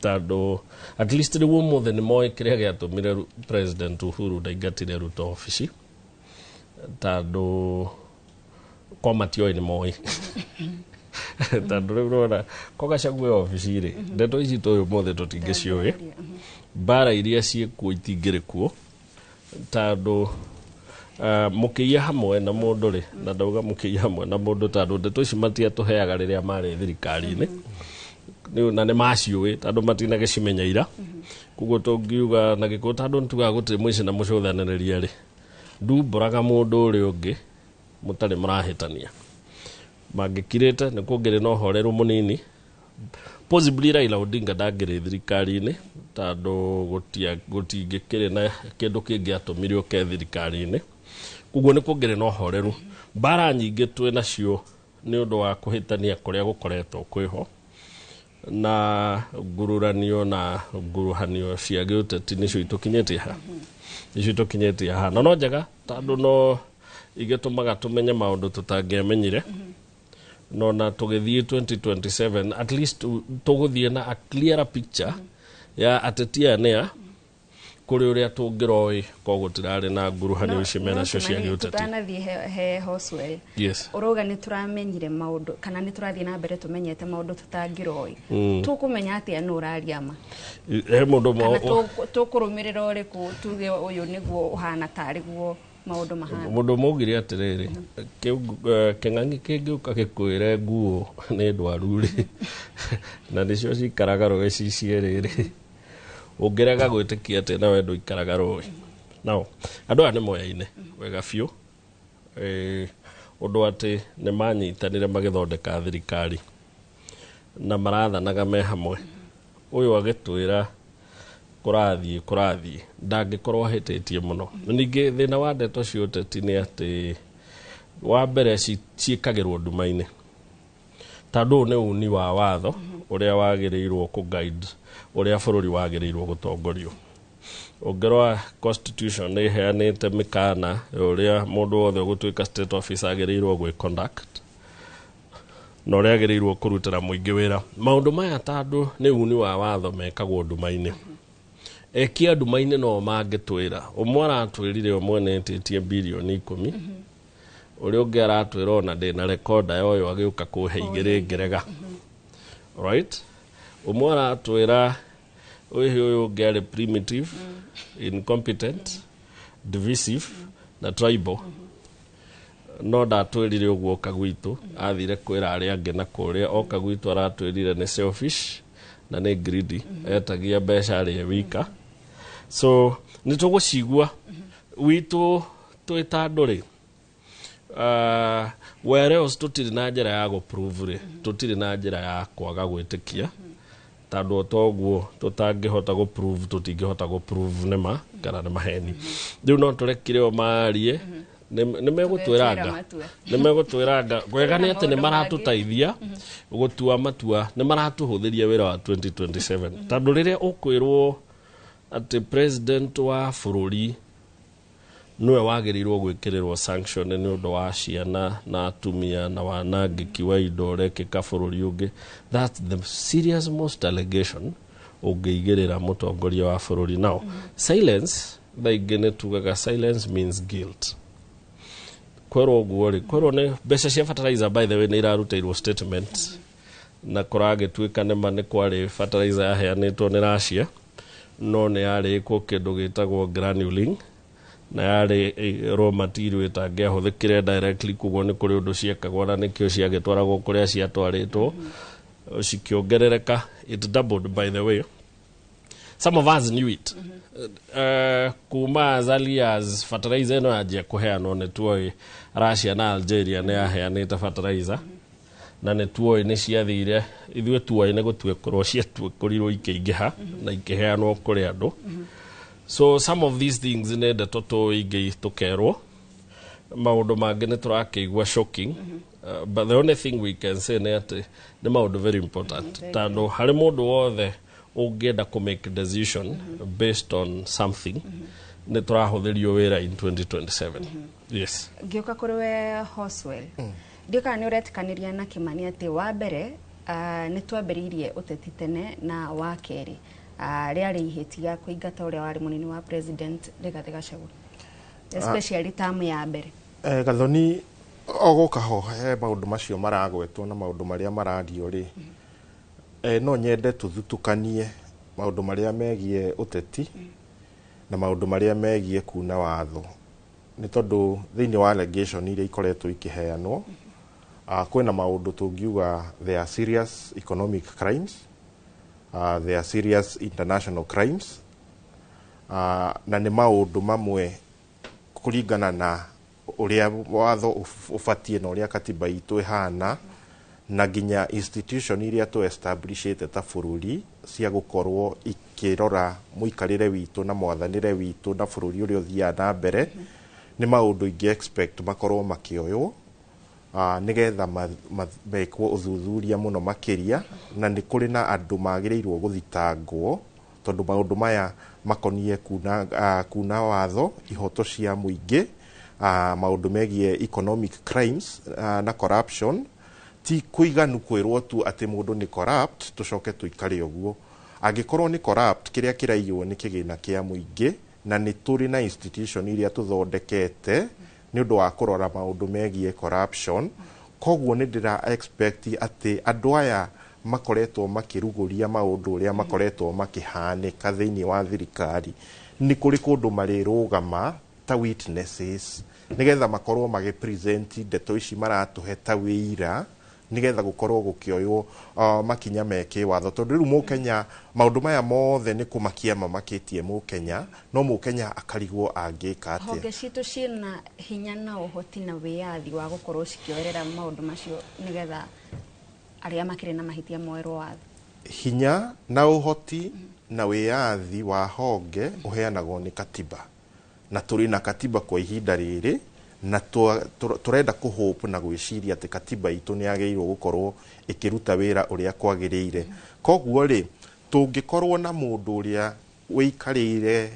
tondũ at least rĩu ũmũthĩ nĩ moĩ kĩrĩa gĩatũmire President Uhuru ndaingatire Ruto obici, tondũ ko matioĩ nĩ moĩ, tondũ rĩu ũrona ko Gachagua obici rĩ, ndeto ici tũĩ ũmũthĩ tũtingĩciũĩ, mbara iria ciĩkuo itingĩrĩ kuo, tondũ mũkĩiya hamwe na mũndũ rĩ, na ndauga mũkĩiya hamwe na mũndũ tondũ ndeto ici matiatũheaga rĩrĩa marĩ thirikari-inĩ. Na nĩ maciũĩ tondũ matinagĩcimenya ira. Koguo tũngiuga na Gĩkũyũ, tondũ nĩtugaga gũtirĩ mũici na mũcũthanĩrĩria rĩ, ndumbũraga mũndũ ũrĩa ũngĩ mũtarĩ mũrahĩtania. Mangĩkirĩte nĩ kũngĩrĩ na ũhoreru mũnini, possibly Raila Odinga ndangĩrĩ thirikari-inĩ, tondũ gũtingĩkĩrĩ na kĩndũ kĩngĩatũmire ũke thirikari-inĩ. Koguo nĩ kũngĩrĩ na ũhoreru. Mbara nyingĩ twĩ nacio nĩ ũndũ wa kũhĩtania kũrĩa gũkoretwo kwĩho na ngururanio na nguruhanio cia gĩũteti, nĩcio itũkinyĩtie ha, nĩcio itũkinyĩtie haha. Na no njega, tondũ no igĩtũmaga tũmenye maũndũ tũtangĩamenyire. No na tũgĩthiĩ 2027, at least tũgũthiĩ na a clearer picture ya ateti aya nĩa kũrĩ ũrĩa tũngĩroĩ ko gũtirarĩ na nguruhanio ici menacio cia gĩũteti. Tutanathiĩ he Hoswell, ũrauga nĩ tũramenyire maũndũ kana nĩ tũrathiĩ na mbere tũmenyete maũndũ tũtangĩroĩ. Tũkũmenya atĩa nũ ũraria ma? He mũndũ kana tũkũrũmĩrĩra ũrĩkũ tuge ũyũ nĩguo ũhana tarĩ guo maũndũ mahana? Mũndũ maugire atĩrĩrĩ, kĩng'ang'i kĩngĩũka gĩkwĩre nguo nĩ ndwaru rĩ, na nĩcio cikaraga rũĩ ci cierĩ rĩ, ũngĩrega gwĩtĩkia atĩ nawe ndũikaraga rũĩ. Nao andũ aya nĩ moyaine wega biũ, ũndũ atĩ nĩ manyitanire magĩthondeka thirikari na marathanaga me hamwe. Ũyũ agĩtwĩra kũrathiĩ kũrathiĩ, ndangĩkorwo ahĩtĩtie mũno. Na ningĩ thĩna wa ndeto cia ũteti nĩ atĩ wa mbere ciĩkagĩrwo nduma-inĩ, tondũ ũyũ nĩ uni wa watho ũrĩa wagĩrĩirwo kũ-guide ũrĩa bũrũri wagĩrĩirwo gũtongorio. Ũngĩrora constitution nĩ ĩheanĩte mĩkana ya ũrĩa mũndũ wothe ũgũtuĩka state officer agĩrĩirwo gwĩ conduct. Na ũrĩa agĩrĩirwo kũrutĩra mũingĩ wĩra. Maũndũ maya tondũ nĩ uni wa watho mekagwo nduma-inĩ. Ekia nduma-inĩ no mangĩtwĩra. Ũmwe aratwĩrire ũmwe nĩ etĩtie birioni 10, ũrĩa ũngĩ aratwĩra ona ndĩna rekoda ya ũyũ agĩũka kũhe 2 ngĩrega, right? Ũmwe aratwĩra ũyũ ũyũ ũngĩ arĩ primitive, incompetent, divisive na tribal, no ndatwĩrire ũguo oka gwitũ, athire kwĩra arĩa angĩ na kũrĩa. Oka gwitũ aratwĩrire nĩ selfish na nĩ greedy, etagia mbeca arĩ wika. So nĩ tũgũcigua witũ twĩ ta andũ rĩ, whereas tũtirĩ na njĩra ya gũprove rĩ, tũtirĩ na njĩra ya kwaga gwĩtĩkia, tondũ o toguo tũtangĩhota gũprove, tũtingĩhota gũprove nĩ ma kana nĩ maheni. Rĩu no tũrekire o marie, nĩ megũtwĩranga. Matua. Nĩ megũtwĩranga. Wega nĩ atĩ nĩ maũndũ maratũteithia gũtua matua, nĩ maratũhũthĩria wĩra wa 2027, tondũ rĩrĩa ũkwĩrwo atĩ president wa bũrũri nĩwe wagĩrĩirwo gwĩkĩrĩrwo sanction nĩ ũndũ wa ciana na atumia na wanangĩki wa indo ũrekĩka bũrũri ũngĩ, that's the serious most allegation ũngĩigĩrĩra mũtongoria wa bũrũri. Now silence, thaa ingĩ nĩ tugaga silence means guilt. Kwerwo ũguo rĩ, kwerwo nĩ mbeca cia fertilizer, by the way, nĩ irarutĩirwo statement na kũragĩtuĩka nĩma nĩ kwarĩ fertilizer yaheanĩtwo nĩ Russia, no nĩ yarĩkwo kĩndũ gĩtagwo granuling na yarĩ raw material ĩtangĩahũthĩkire directly. Koguo nĩ kũrĩ ũndũ ciekagwo na nĩkĩo ciagĩtwaragwo kũrĩa ciatwarĩtwo cikĩongerereka. It doubled, by the way. Some of us knew it kuma as early as fertilizer ĩno yanjia kũheanwo. Nĩ tuoĩ Russia na Algeria nĩ yaheanĩte fertilizer na nĩ tuoĩ nĩ ciathire. Ithuĩ tuoĩ nĩ gũtuĩkũrwo ciatuĩkũrirwo ikĩingĩha na ikĩheanwo kũrĩ andũ. So some of these things nĩ ndeto tũĩ, ingĩ tũkerwo, maũndũ mangĩ nĩ tũrakĩigua shocking. But the only thing we can say nĩ atĩ nĩ maũndũ very important, tondũ harĩ mũndũ wothe ũngĩenda kũ make decision based on something, nĩ tũrahũthĩrio wĩra in 2027, yes. Ngĩũka kũrĩ we Hoswell, ndiũ kana nĩ ũretĩkanĩria na Kĩmani atĩ wa mbere, nĩ twambĩrĩirie ũteti tene, na wa kerĩ, rĩarĩ ihĩtia kũingata ũrĩa warĩ mũnini wa president Rigathĩ Gachagua, especially tamu ya mbere? Gathoni, o gũka ho he maũndũ macio maragwetwo na maũndũ marĩa marario rĩ, no nyende tũthutukanie maũndũ marĩa megiĩ ũteti na maũndũ marĩa megiĩ kuna watho, nĩ tondũ thĩinĩ wa allegation iria ikoretwo ikĩheanwo, kwĩna maũndũ tũngiuga they are serious economic crimes, they are serious international crimes, na nĩ maũndũ mamwe kũringana na ũrĩa watho ũbatiĩ na ũrĩa katiba itũ ĩhana na nginya institution iria tũ establishĩte ta bũrũri cia gũkorwo ikĩrora mũikarĩre witũ na mwathanĩre witũ na bũrũri ũrĩa ũthiaga na mbere, nĩ maũndũ ingĩ expect makorwo makĩoywo nĩgetha mekwo ũthuthuria mũno makĩria, na nĩ kũrĩ na andũ magĩrĩirwo gũthitangwo, tondũ maũndũ maya makonie kuna watho, ihoto cia mũingĩ, maũndũ megiĩ economic crimes na corruption. Ti kũiganu kwĩrwo tu atĩ mũndũ nĩ corrupt tũcoke tũikare ũguo. Angĩkorwo nĩ corrupt, kĩrĩa kĩraiywo nĩ kĩgĩna kĩa mũingĩ, na nĩ tũrĩ na institution iria tũthondekete nĩ ũndũ wa kũrora maũndũ megiĩ corruption. Koguo nĩ ndĩra expect atĩ andũ aya makoretwo makĩrugũria maũndũ ũrĩa makoretwo makĩhanĩka thĩinĩ wa thirikari, nĩ kũrĩ kũndũ marĩrũgama ta witnesses, nĩgetha makorwo magĩ present ndeto ici maratũhe ta wĩira, nĩgetha gũkorwo gũkĩoywo makinya me kĩwatho, tondũ rĩu mũkenya maũndũ maya mothe nĩ kũmakia mamakĩtie mũkenya, no mũkenya akarigwo angĩka atĩa. Honge citũ ciĩna hinya na ũhoti na wĩyathi wa gũkorwo cikĩoerera maũndũ macio nĩgetha arĩa makĩrĩ na mahĩtia moerwo watho? Hinya na ũhoti na wĩyathi wa honge ũheanagwo nĩ katiba, na tũrĩ na katiba kwa ihinda rĩrĩ, na tũrenda kũhope na gwĩciria atĩ katiba itũ nĩ yagĩrĩirwo gũkorwo ĩkĩruta wĩra ũrĩa kwagĩrĩire. Koguo rĩ, tũngĩkorwo na mũndũ ũrĩa wĩikarĩire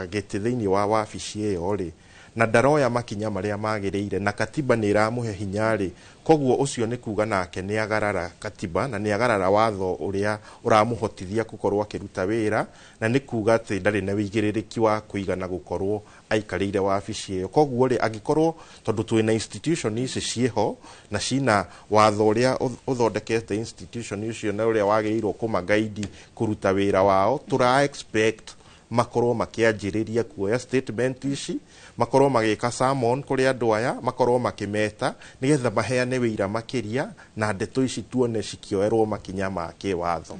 gĩtĩ thĩinĩ wa wabici ĩyo rĩ, Na ndaroya makinya marĩa magĩrĩire, na katiba nĩ ĩramũhe hinya rĩ, koguo ũcio nĩ kuga nake nĩ agarara katiba na nĩ agarara watho ũrĩa ũramũhotithia gũkorwo akĩruta wĩra, na nĩ kuga atĩ ndarĩ na wĩigĩrĩrĩki wa kũigana gũkorwo aikarĩire wabici ĩyo. Koguo rĩ, angĩkorwo tondũ twĩna institution ici ciĩho na cina watho ũrĩa ũthondekete institution ũcio na ũrĩa wagĩrĩirwo kũmagaidi kũruta wĩra wao, tũra expect makorwo makĩanjĩrĩria kuoya statement ici, makorwo magĩka summon kũrĩ andũ aya, makorwo makĩmeta nĩgetha maheane wĩira makĩria, na ndeto ici tuone cikĩoerwo makinya ma kĩwatho.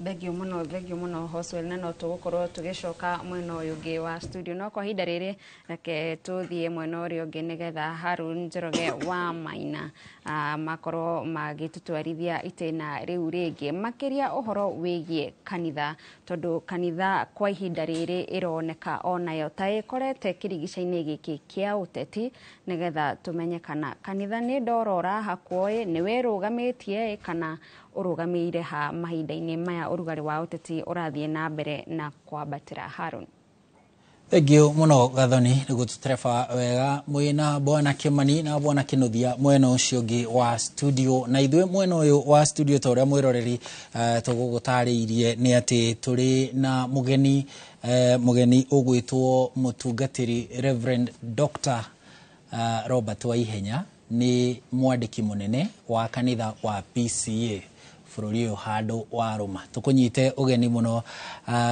Thengio mũno, thengio mũno Hoswell, na no tũgũkorwo tũgĩcoka mwena ũyũ ũngĩ wa studio, no kwa ihinda rĩrĩ reke tũthiĩ mwena ũrĩa ũngĩ nĩgetha Harun Njoroge wa Maina makorwo magĩtũtwarithia itĩna rĩu rĩngĩ, makĩria ũhoro wĩgiĩ kanitha, tondũ kanitha kwa ihinda rĩrĩ ĩroneka onayo ta ĩkorete kĩrigica-inĩ gĩkĩ kĩa ũteti, nĩgetha tũmenye kana kanitha nĩ ndoro ũrahakwo ĩ, nĩ wĩrũgamĩtie kana ũrũgamĩire ha mahinda-inĩ maya ũrugarĩ wa ũteti ũrathiĩ na mbere na kwambatĩra. Harun. Thengiũ mũno Gathoni nĩ gũtũtereba wega mwĩna bwana Kimani na bwana Kinuthia mwena ũcio ũngĩ wa studio, na ithuĩ mwena ũyũ wa studio ta ũrĩa mwĩroreri tũgũgũtarĩirie nĩ atĩ tũrĩ na mũgeni, mũgeni ũgwĩtwo mũtungatĩri Reverend Dr. Robert Waihenya, nĩ mwandĩki mũnene wa kanitha wa PCA bũrũri ũyũ handũ wa Rũma. Tũkũnyite ũgeni mũno,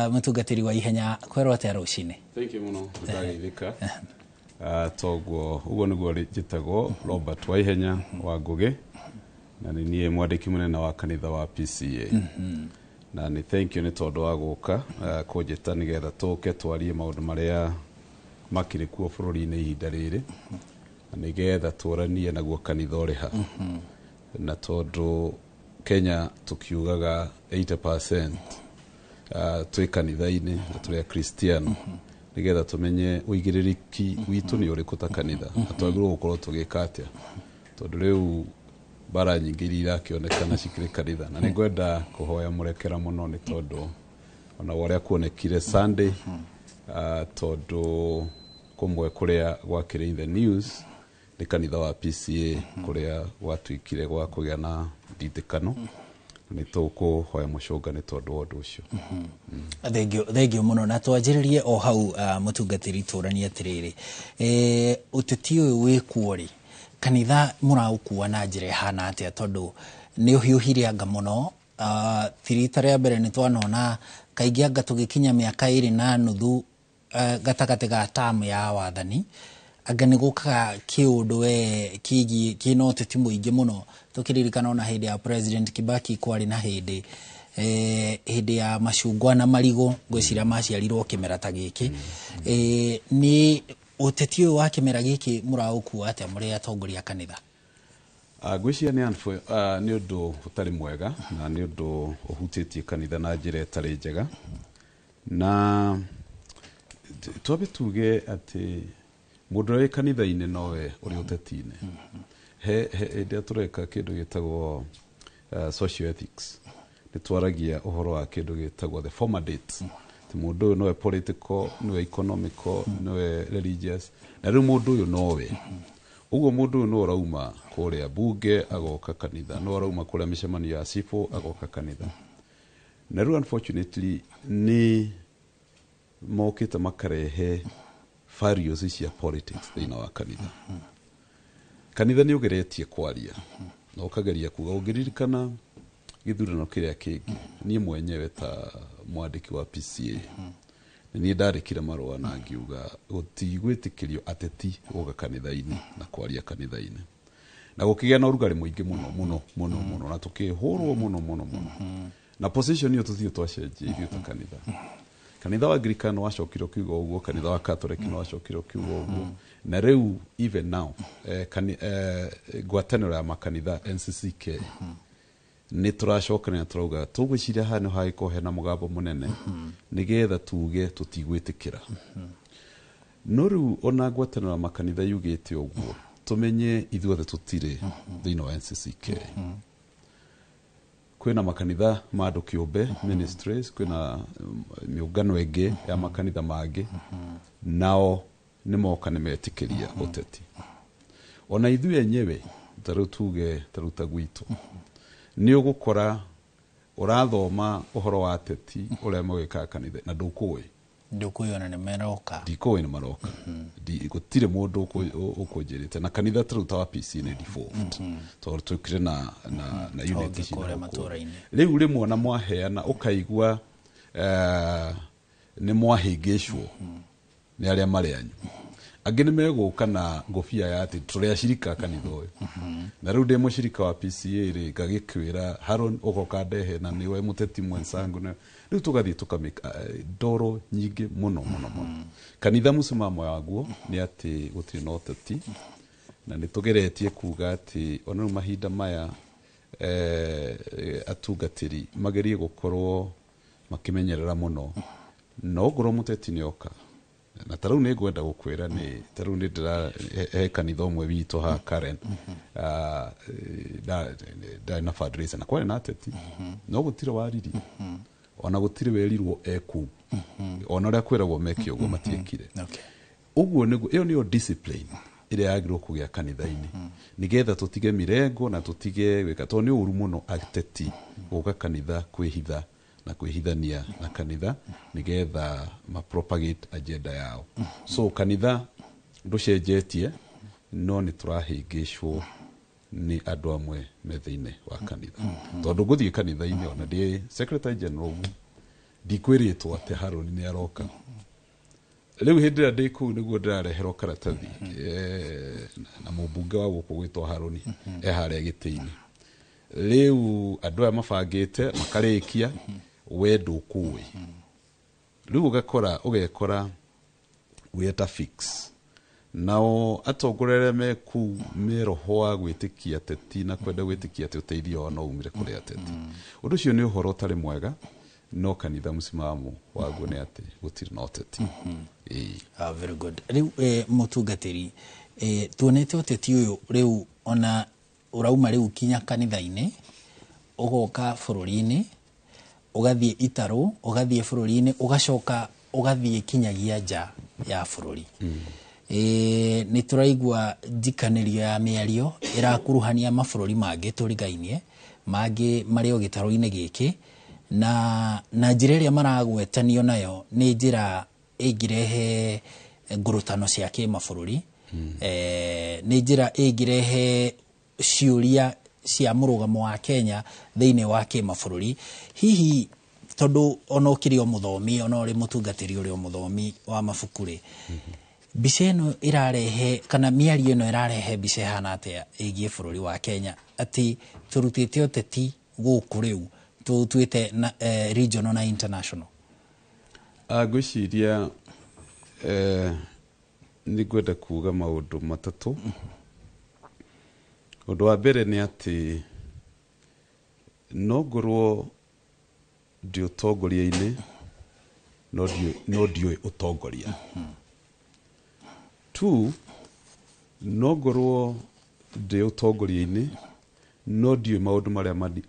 mũtungatĩri wa Ihenya, kwerwo atĩa rũcinĩ? Thank you mũno, ndagĩithĩka. Toguo ũguo nĩguo njĩtagwo Robert Waihenya wa Ngũgĩ, na nĩ niĩ mwandĩki mũnene wa kanitha wa PCA. Na nĩ thank you nĩ tondũ wa gũka kũnjĩta nĩgetha tũke twarie maũndũ marĩa makĩrĩ kuo bũrũri-inĩ ihinda rĩrĩ, na nĩgetha tũranie naguo kanitha ũrĩ ha. Na tondũ Kenya tukiugaga 80% twĩ kanitha-inĩ na tũrĩ akristiano, nĩgetha tũmenye ũigĩrĩrĩki witũ nĩ ũrĩkũ ta kanitha, na twagĩrĩirwo gũkorwo tũgĩka atĩa, tondũ rĩu mbara nyingĩ iria irakĩonekana cikĩrĩ kanitha. Na nĩngwenda kũhoya mũrekera mũno nĩ tondũ ona ũrĩa kuonekire Sunday, tondũ kũmwe kũrĩa gwakĩrĩ in the news nĩ kanitha wa PCA kũrĩa gwatuĩkire gwa kũgĩa na ndindĩkano, nĩ tũkũhoya mũcũnga nĩ tondũ wa ũndũ ũcio. Thengio, thengio mũno, na twanjĩrĩrie o hau, mũtungatĩri, tũranie atĩrĩrĩ, ũteti ũyũ wĩkuo rĩ, kanitha mũraũkua na njĩra ĩhana atĩa, tondũ nĩ ũhiũhire anga mũno. Ti rita rĩa mbere nĩ twanona kaingĩ anga tũgĩkinya mĩaka 2.5 gatagatĩ ga tamu ya wathani, anga nĩ gũkaga kĩũndũ we kĩgiĩ kĩna ũteti mũingĩ mũno, tũkĩririkana ona hĩndĩ ya President Kibaki kwarĩ na hĩndĩ hĩndĩ ya macungwa na marigũ, ngwĩciria maciarirwo kĩmera ta gĩkĩ. Nĩ ũteti ũyũ wa kĩmera gĩkĩ mũraũkua atĩa mũrĩ atongoria a kanitha? Ngwĩciria nĩ ũndũ ũtarĩ mwega na nĩ ũndũ ũhutĩtie kanitha na njĩra ĩtarĩ njega, na twambe tuge atĩ mũndũ ũrĩa wĩ kanitha-inĩ nowe ũrĩ ũteti-inĩ. He hĩndĩ ĩrĩa tũreka kĩndũ gĩtagwo social ethics, nĩ twaragia ũhoro wa kĩndũ gĩtagwo the former dates, atĩ mũndũ ũyũ nowe political, nowe economical, nowe religious, na rĩu mũndũ ũyũ nowe ũguo mũndũ ũyũ no ũrauma kũrĩa bunge agoka kanitha, no ũrauma kũrĩa mĩcemanio ya cibũ agoka kanitha. Na rĩu unfortunately nĩ mokĩte makarehe values cia politics thĩinĩ wa kanitha. Kanitha nĩ ũgeretie kwaria na ũkageria kuga, ũngĩririkana gĩthurano kĩrĩa kĩngĩ, niĩ mwenyewe ta mwandĩki wa PCA nĩ niĩ ndandĩkire marũa na ngiuga gũtigwĩtĩkĩrio ateti gũka kanitha-inĩ na kwaria kanitha-inĩ, na gũkĩgĩa na ũrugarĩ mũingĩ mũno mũno mũno mũno, na tũkĩhũrwo mũno mũno mũno, na position ĩyo tũthiĩ twacenjia ithuĩ ta kanitha. Kanitha wa Anglican wacokire ũkiuga ũguo, kanitha wa Catholic nĩ wacokire ũkiuga ũguo, na rĩu even now ngwatanĩro ya makanitha NCCK nĩ tũracokania tũrauga tũgwĩciria haha nĩ hagĩkorwo hena mũgambo mũnene nĩgetha tuge tũtigwĩtĩkĩra. No rĩu ona ngwatanĩro ya makanitha yugĩte ũguo, tũmenye ithuothe tũtirĩ thĩinĩ wa NCCK. Kwĩna makanitha ma andũ kĩũmbe ministries, kwĩna mĩũngano ĩngĩ ya makanitha mangĩ, nao Nĩ moka nĩ metĩkĩria ũteti. Ona ithuĩ enyewe, ta rĩu tuge ta rĩu ta gwitũ, nĩ ũgũkora ũrathoma ũhoro wa ateti ũrĩa magwĩkaga kanitha na ndũkũĩ. Ndũkũĩ ona nĩ maroka. Ndikũĩ nĩ maroka. Gũtirĩ mũndũ ũkũnjĩrĩte na kanitha ta rĩu ta wa PC nĩ devolved, tondũ tũkire na unit Honge ici kũrĩa na gũkũ. Matũũra-inĩ. Rĩu rĩmwe ona mwaheana ũkaigua nĩ mwahĩngĩcwo nĩ arĩa marĩ anyu. Angĩ nĩ megũka na ngũbia ya atĩ tũrĩ acirika a kanitha ũyũ, na rĩu ndĩ mũcirika wa PCA rĩ, ngagĩkwĩra Haron ũgoka ndehe na nĩwe mũteti mwenzangu, na rĩu tũgathiĩ tũkamĩka ndoro nyingĩ mũno mũno mũno. Kanitha mũsimamo waguo nĩ atĩ gũtirĩ na ũteti, na nĩ tũgeretie kuga atĩ ona rĩu mahinda maya atungatĩri magerie gũkorwo makĩmenyerera mũno, no ngorwo mũteti nĩ oka. Na ta rĩu nĩ ngwenda gũkwĩra nĩ ta rĩu nĩ ndĩra he kanitha ũmwe witũ haha Karen. Ndarĩ na fundraiser na kwarĩ na ateti, no gũtirĩ waririe, ona gũtirĩ werirwo ekũu, ona ũrĩa kwĩragwo meke ũguo matiĩkire. Ũguo nĩguo ĩyo nĩyo discipline ĩrĩa yagĩrĩirwo kũgĩa kanitha-inĩ, nĩgetha tũtige mirengo na tũtige gwĩka, tondũ nĩ ũru mũno ateti gũka kanitha kwĩhitha na kwĩhithania na kanitha nĩgetha ma propagate agenda yao. So kanitha ndũcenjetie, no nĩ tũrahĩngĩcwo nĩ andũ amwe me thĩinĩ wa kanitha, tondũ ngũthiĩ kanitha-inĩ ona ndĩ secretary general ũguo ndikwĩrĩtwo atĩ Haroni nĩ aroka. Rĩu hĩndĩ ĩrĩa ndĩ kũu nĩguo ndĩrareherwo karatathi na mũmbunge wa gũkũ gwĩtwo Haroni e harĩa gĩtĩ-inĩ. Rĩu andũ aya mabangĩte makarĩkia, we ndũkũĩ. Rĩu ũgakora ũgekora wĩta fix. Nao atongoria arĩa me kũu me roho wa gwĩtĩkia ateti na kwenda gwĩtĩkia atĩ ũteithio wao no umire kũrĩ ateti. Ũndũ ũcio nĩ ũhoro ũtarĩ mwega, no kanitha mũsimamo waguo nĩ atĩ gũtirĩ na ũteti. Ĩĩ. Ah, very good. Rĩu mũtungatĩri, tuonete ũteti ũyũ rĩu ona ũrauma rĩu kinya kanitha-inĩ, ũgoka bũrũri-inĩ, ũgathiĩ itarũ, ũgathiĩ bũrũri-inĩ, ũgacoka ũgathiĩ kinyagia nja ya bũrũri. Nĩ tũraigua njikanĩrio ya mĩario ĩrakuruhania mabũrũri mangĩ tũrigainie, mangĩ marĩ o gĩtarũ-inĩ gĩkĩ, na njĩra ĩrĩa maragwetanio nayo nĩ njĩra ĩngĩrehe ngurutano cia kĩmabũrũri, nĩ njĩra ĩngĩrehe ciũria cia mũrũgamo wa Kenya thĩinĩ wa kĩmabũrũri. Hihi tondũ ona ũkĩrĩ o mũthomi, ona ũrĩ mũtungatĩri ũrĩ o mũthomi wa mabuku rĩ, mbica ĩno ĩrarehe kana mĩario ĩno ĩrarehe mbica ĩhana atĩa ĩgiĩ bũrũri wa Kenya, atĩ tũrutĩte ũteti gũkũ rĩu tũtuĩte na regional na international? Ngwĩciria nĩ ngwenda kuga maũndũ matatũ. Ũndũ wa mbere nĩ atĩ no ngorwo ndĩ ũtongoria-inĩ no ndiũĩ ũtongoria. Two, no ngorwo ndĩ ũtongoria-inĩ no ndiũĩ maũndũ marĩa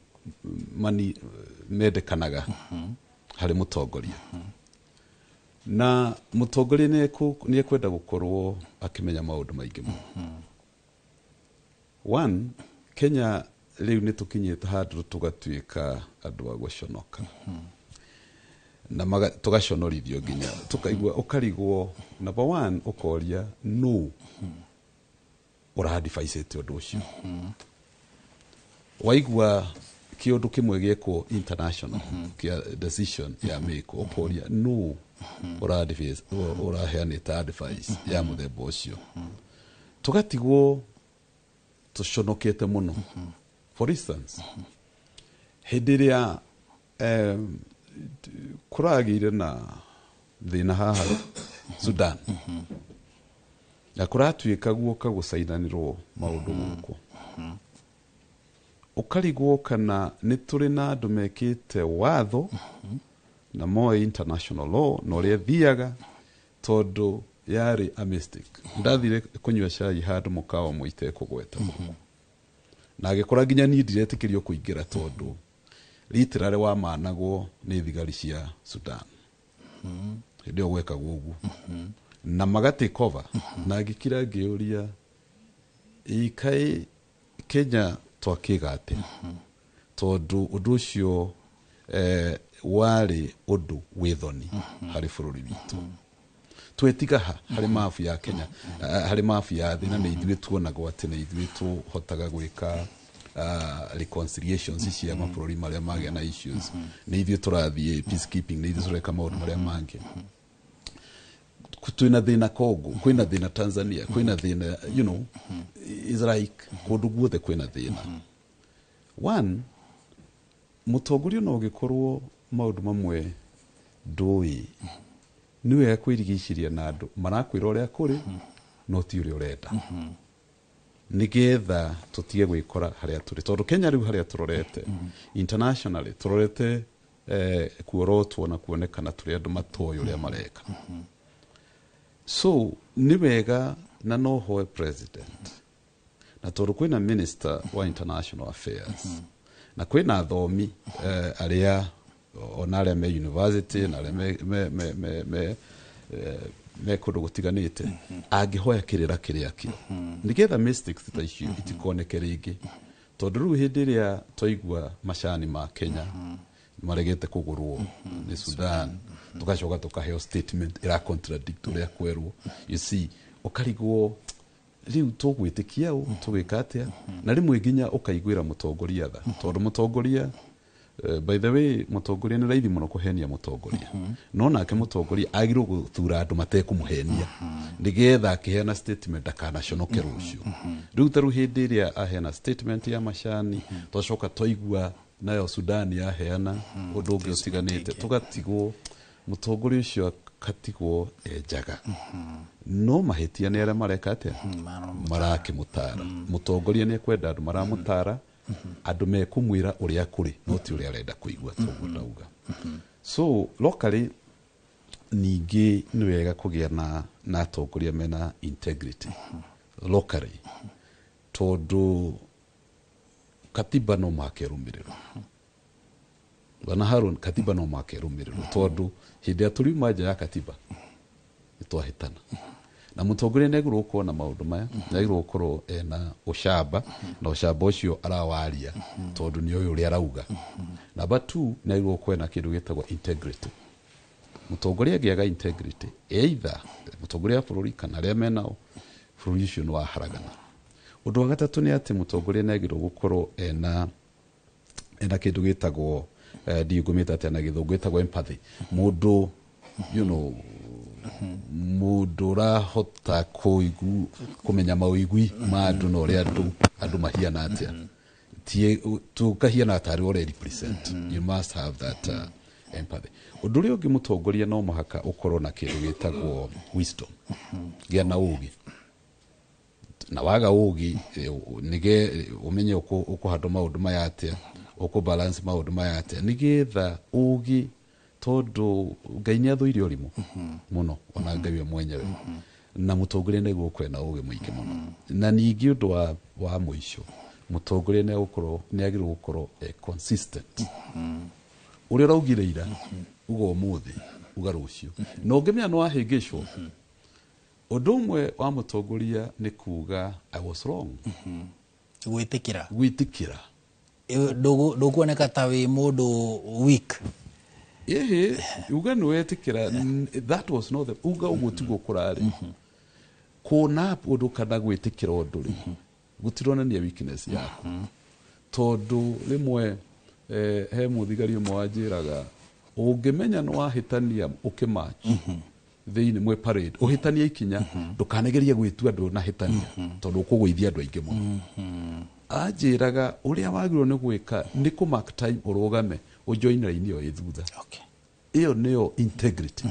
mani mendekanaga harĩ mũtongoria. Na mũtongoria nĩ ekwenda gũkorwo akĩmenya maũndũ maingĩ mũno. One, Kenya rĩu nĩ tũkinyĩte handũ tũgatuĩka andũ a gũconoka, na tũgaconorithio nginya tũkaigua ũkarigwo. Number one, ũkoria nũ ũradivicĩte ũndũ ũcio. Waigua kĩũndũ kĩmwe gĩekwo international kĩa decision ya mĩkwo, ũkoria nũ ũraheanĩte advice ya mũthemba ũcio. Tũgatigwo tũconokete mũno. For instance, hĩndĩ ĩrĩa kũragĩire na thĩna haha Sudan, na kũratuĩka guoka gũcainanĩrwo maũndũ gũkũ, ũkarigwo kana nĩ tũrĩ na andũ mekĩte watho na moĩ international law na ũrĩa ĩthiaga, tondũ yarĩ a mistake. Ndathire kũnyua cai handũ mũkawa ũmwe itekũgweta gũkũ, na agĩkora nginya niĩ ndiretĩkĩrio kũingĩra tondũ literally wamanagwo nĩ thigari cia Sudan. Hĩndĩ ĩyo gwekagwo ũguo. Na maga take over na ngĩkira ngĩũria ikaĩ Kenya twakĩga atĩa, tondũ ũndũ ũcio warĩ ũndũ wĩ thoni harĩ bũrũri witũ. Twetiga ha harĩ mabu ya Kenya, harĩ mabu ya thĩ, na nĩ ithuĩ tuonagwo atĩ nĩ ithuĩ tũhotaga gwĩka reconciliations cia mabũrũri marĩa magĩa na issues, nĩ ithuĩ tũrathiĩ peacekeeping, nĩ ithuĩ tũreka maũndũ marĩa mangĩ. Twĩna thĩna Congo, kwĩna thĩna Tanzania, kwĩna thĩna, is like kũndũ guothe kwĩna thĩna. One, mũtongoria no ũgĩkorwo maũndũ mamwe ndũĩ, nĩ wega kwĩrigicĩria na andũ marakwĩra ũrĩa kũrĩ no ti ũrĩa ũrenda, nĩgetha tũtige gwĩkora harĩa tũrĩ, tondũ Kenya rĩu harĩa tũrorete internationally, tũrorete kuorotwo na kuonekana tũrĩ andũ matoĩ ũrĩa mareka. So nĩ wega na no hoe president, na tondũ kwĩna minister wa international affairs na kwĩna athomi arĩa ona arĩa me university na arĩa me kũndũ gũtiganĩte, angĩhoya kĩrĩra kĩrĩa kĩo nĩgetha mistakes ta icio itikoneke rĩngĩ, tondũ rĩu hĩndĩ ĩrĩa twaigua macani ma Kenya maregete kũgũrwo nĩ Sudan, tugacoka tukaheo statement ĩra contradict ũrĩa kwerwo, you see, ũkarigwo rĩu tũgwĩtĩkia ũ, tũgwĩka atĩa? Na rĩmwe nginya ũkaiguĩra mũtongoria tha, tondũ mũtongoria, by the way, mũtongoria nĩ raithi mũno kũhenia mũtongoria, no nake mũtongoria agĩrĩirwo gũthura andũ matekũmũhenia nĩgetha akĩheana statement ndakanaconoke rũciũ. Rĩu ta rĩu hĩndĩ ĩrĩa aheana statement ya macani, twacoka twaigua nayo Sudan yaheana ũndũ ũngĩ ũtiganĩte, tũgatigwo mũtongoria ũcio akatigwo enjaga, no mahĩtia nĩ arĩa mareka atĩa, marakĩmũtara. Mũtongoria nĩ ekwenda andũ maramũtara, andũ mekũmwĩra ũrĩa kũrĩ no ti ũrĩa arenda kũigua, toguo ndauga. So locally ningĩ nĩ wega kũgĩa na atongoria mena integrity locally, tondũ katiba no mũhaka ĩrũmĩrĩrwo. Bwana Harun, katiba no mũhaka ĩrũmĩrĩrwo, tondũ hĩndĩ ĩrĩa tũriuma nja ya katiba nĩ twahĩtana. Na mũtongoria nĩ agĩrĩirwo gũkorwo na maũndũ maya, nĩ agĩrĩirwo gũkorwo ena ũcamba, na ũcamba ũcio arawaria tondũ nĩ ũyũ ũrĩa arauga. Number two, nĩ agĩrĩirwo gũkorwo ena kĩndũ gĩtagwo integrity. Mũtongoria angĩaga integrity, either mũtongoria wa bũrũri kana arĩa menao, bũrũri ũcio nĩ waharagana. Ũndũ wa gatatũ nĩ atĩ mũtongoria nĩ agĩrĩirwo gũkorwo ena kĩndũ gĩtagwo, ndiũĩ ngũmĩta atĩa na gĩthũngũ, gĩtagwo empathy. Mũndũ mũndũ ũrahota kũigu kũmenya mawĩigui ma andũ na ũrĩa andũ mahiana atĩa, tũkahiana tarĩ ũrĩa represent. You must have that empathy. Ũndũ ũrĩa ũngĩ, mũtongoria no mũhaka ũkorwo na kĩndũ gĩtagwo wisdom, gĩa na ũgĩ, na waga ũgĩ nĩge ũmenye ũkũhandwo maũndũ maya atĩa, ũkũ balance maũndũ maya atĩa, nĩgetha ũgĩ, tondũ Ngai nĩ athũire ũrimũ mũno, ona Ngai we mwenyewe, na mũtongoria nĩ gũkorwo na ũgĩ mũingĩ mũno. Na ningĩ ũndũ wa mũico, mũtongoria nĩ agũkorwo nĩ agĩrĩirwo gũkorwo e consistent. Ũrĩa ũraugire ira, uga ũmũthĩ, uga rũciũ, na ũngĩmenya nĩ wahĩngĩcwo. Ũndũ ũmwe wa mũtongoria nĩ kuga, "I was wrong." Gwĩtĩkĩra. Gwĩtĩkĩra. Ndũkuoneka ta wĩ mũndũ weak. Ĩhĩ, uga nĩ wetĩkĩra that was not the, uga ũguo tiguo kũrarĩ. Kuona ũndũ kana gwĩtĩkĩra ũndũ rĩ, gũtironania weakness yaku, tondũ rĩmwe he mũthigari ũmwe wanjĩraga, ũngĩmenya nĩ wahĩtania ũkĩmatch thĩinĩ mwĩ parade, ũhĩtanie ikinya, ndũkanagerie gwĩtua ndũnahĩtania, tondũ ũkũgũithia andũ aingĩ mũno. Anjĩraga ũrĩa wagĩrĩirwo nĩ gwĩka nĩ kũ mark time, ũrũgame, ũjoin line ĩyo ĩ thutha. Ĩyo nĩyo integrity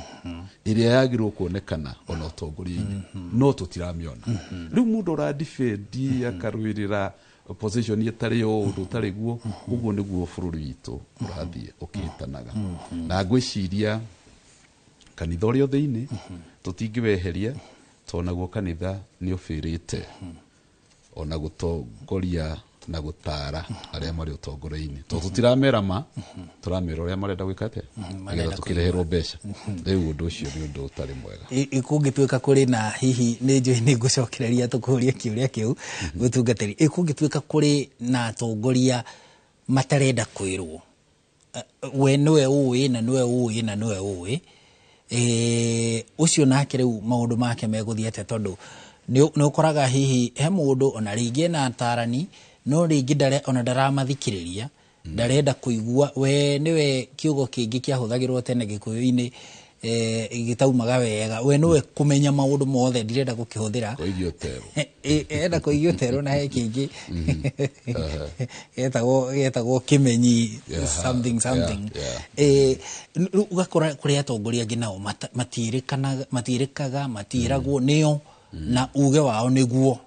ĩrĩa yagĩrĩirwo kuonekana ona ũtongoria-inĩ, no tũtiramĩona. Rĩu mũndũ ũradefend, akarũĩrĩra position ĩtarĩ yo, ũndũ ũtarĩ guo, ũguo nĩguo bũrũri witũ ũrathiĩ ũkĩhĩtanaga. Na ngwĩciria kanitha ũrĩa thĩinĩ tũtingĩweheria, tondũ naguo kanitha nĩ ũbĩrĩte ona gũtongoria. Na gũtara arĩa marĩ ũtongoria-inĩ, tondũ tũtiramera ma tũramera ũrĩa marenda gwĩka atĩa nĩgetha Marenda. Tũkĩreherwo mbeca. Rĩu ũndũ ũcio nĩ ũndũ ũtarĩ mwega. Kũngĩtuĩka kũrĩ na hihi nĩ njũĩ nĩ ngũcokereria tũkũria kĩũria kĩu mũtungatĩri, kũngĩtuĩka kũrĩ na atongoria matarenda kwĩrwo, we nĩwe ũĩ na nĩwe ũĩ na nĩwe ũĩ, ũcio nake rĩu maũndũ make megũthiĩ atĩa? Tondũ nĩ ũkoraga hihi he mũndũ ona rĩngĩ ena atarani, no rĩngĩ ndare ona ndaramathikĩrĩria, ndarenda kũigua. We nĩwe kiugo kĩngĩ kĩahũthagĩrwo tene Gĩkũyũ-inĩ, gĩtaumaga wega, we nĩwe kũmenya maũndũ mothe, ndirenda gũkĩhũthĩra. Kũigio tero. Enda kũigio tero, na he kĩngĩ getagwo kĩmenyi something something. Rĩu ũgakora kũrĩ atongoria angĩ nao matiĩrĩkanaga, matiĩragwo nĩo na uge wao nĩguo,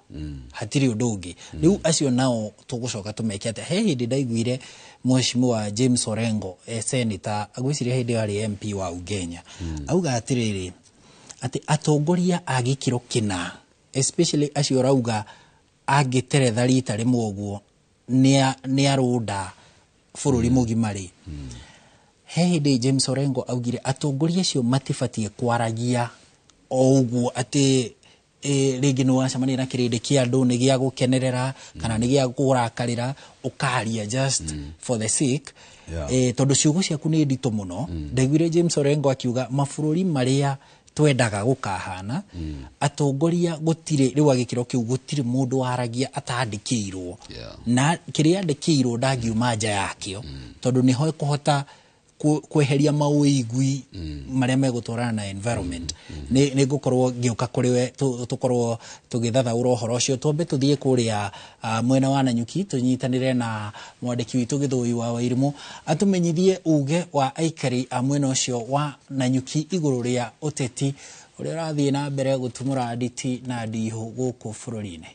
hatirĩ ũndũ ũngĩ. Rĩu acio nao tũgũcoka tũmeke atĩa? He hĩndĩ ndaiguire Mheshimiwa James Orengo, senator, agwĩciria hĩndĩ ĩyo arĩ MP wa Ugenya, auga atĩrĩrĩ, atĩ atongoria a gĩkĩro kĩna, especially acio ũrauga angĩteretha rita rĩmwe ũguo nĩ arũnda bũrũri mũgima rĩ, he hĩndĩ James Orengo augire atongoria acio matibatiĩ kwaragia o ũguo atĩ rĩngĩ nĩ wacemania na kĩrĩndĩ kĩa andũ nĩ gĩa gũkenerera kana nĩ gĩa kũrakarĩra, ũkaria just for the sake, tondũ ciugo ciaku nĩ nditũ mũno. Ndaiguire James Orengo akiuga mabũrũri marĩa twendaga gũkahana, atongoria gũtirĩ rĩu a gĩkĩro kĩu, gũtirĩ mũndũ waragia atandĩkĩirwo, na kĩrĩa andĩkĩirwo ndangiuma nja yakĩo, tondũ nĩho ĩkũhota kweheria mawĩigwi marĩa megũtwarana na environment. Nĩ ngũkorwo ngĩũka kũrĩ we tũkorwo tũgĩthathaũra ũhoro ũcio. Twambe tũthiĩ kũrĩa mwena wa Nanyuki, tũnyitanĩre na mwandĩki witũ Gĩthũi wa Wairimũ atũmenyithie uge wa aikari a mwena ũcio wa Nanyuki igũrũ rĩa ũteti ũrĩa ũrathiĩ na mbere gũtumũra nditi na ndihũ gũkũ bũrũri-inĩ.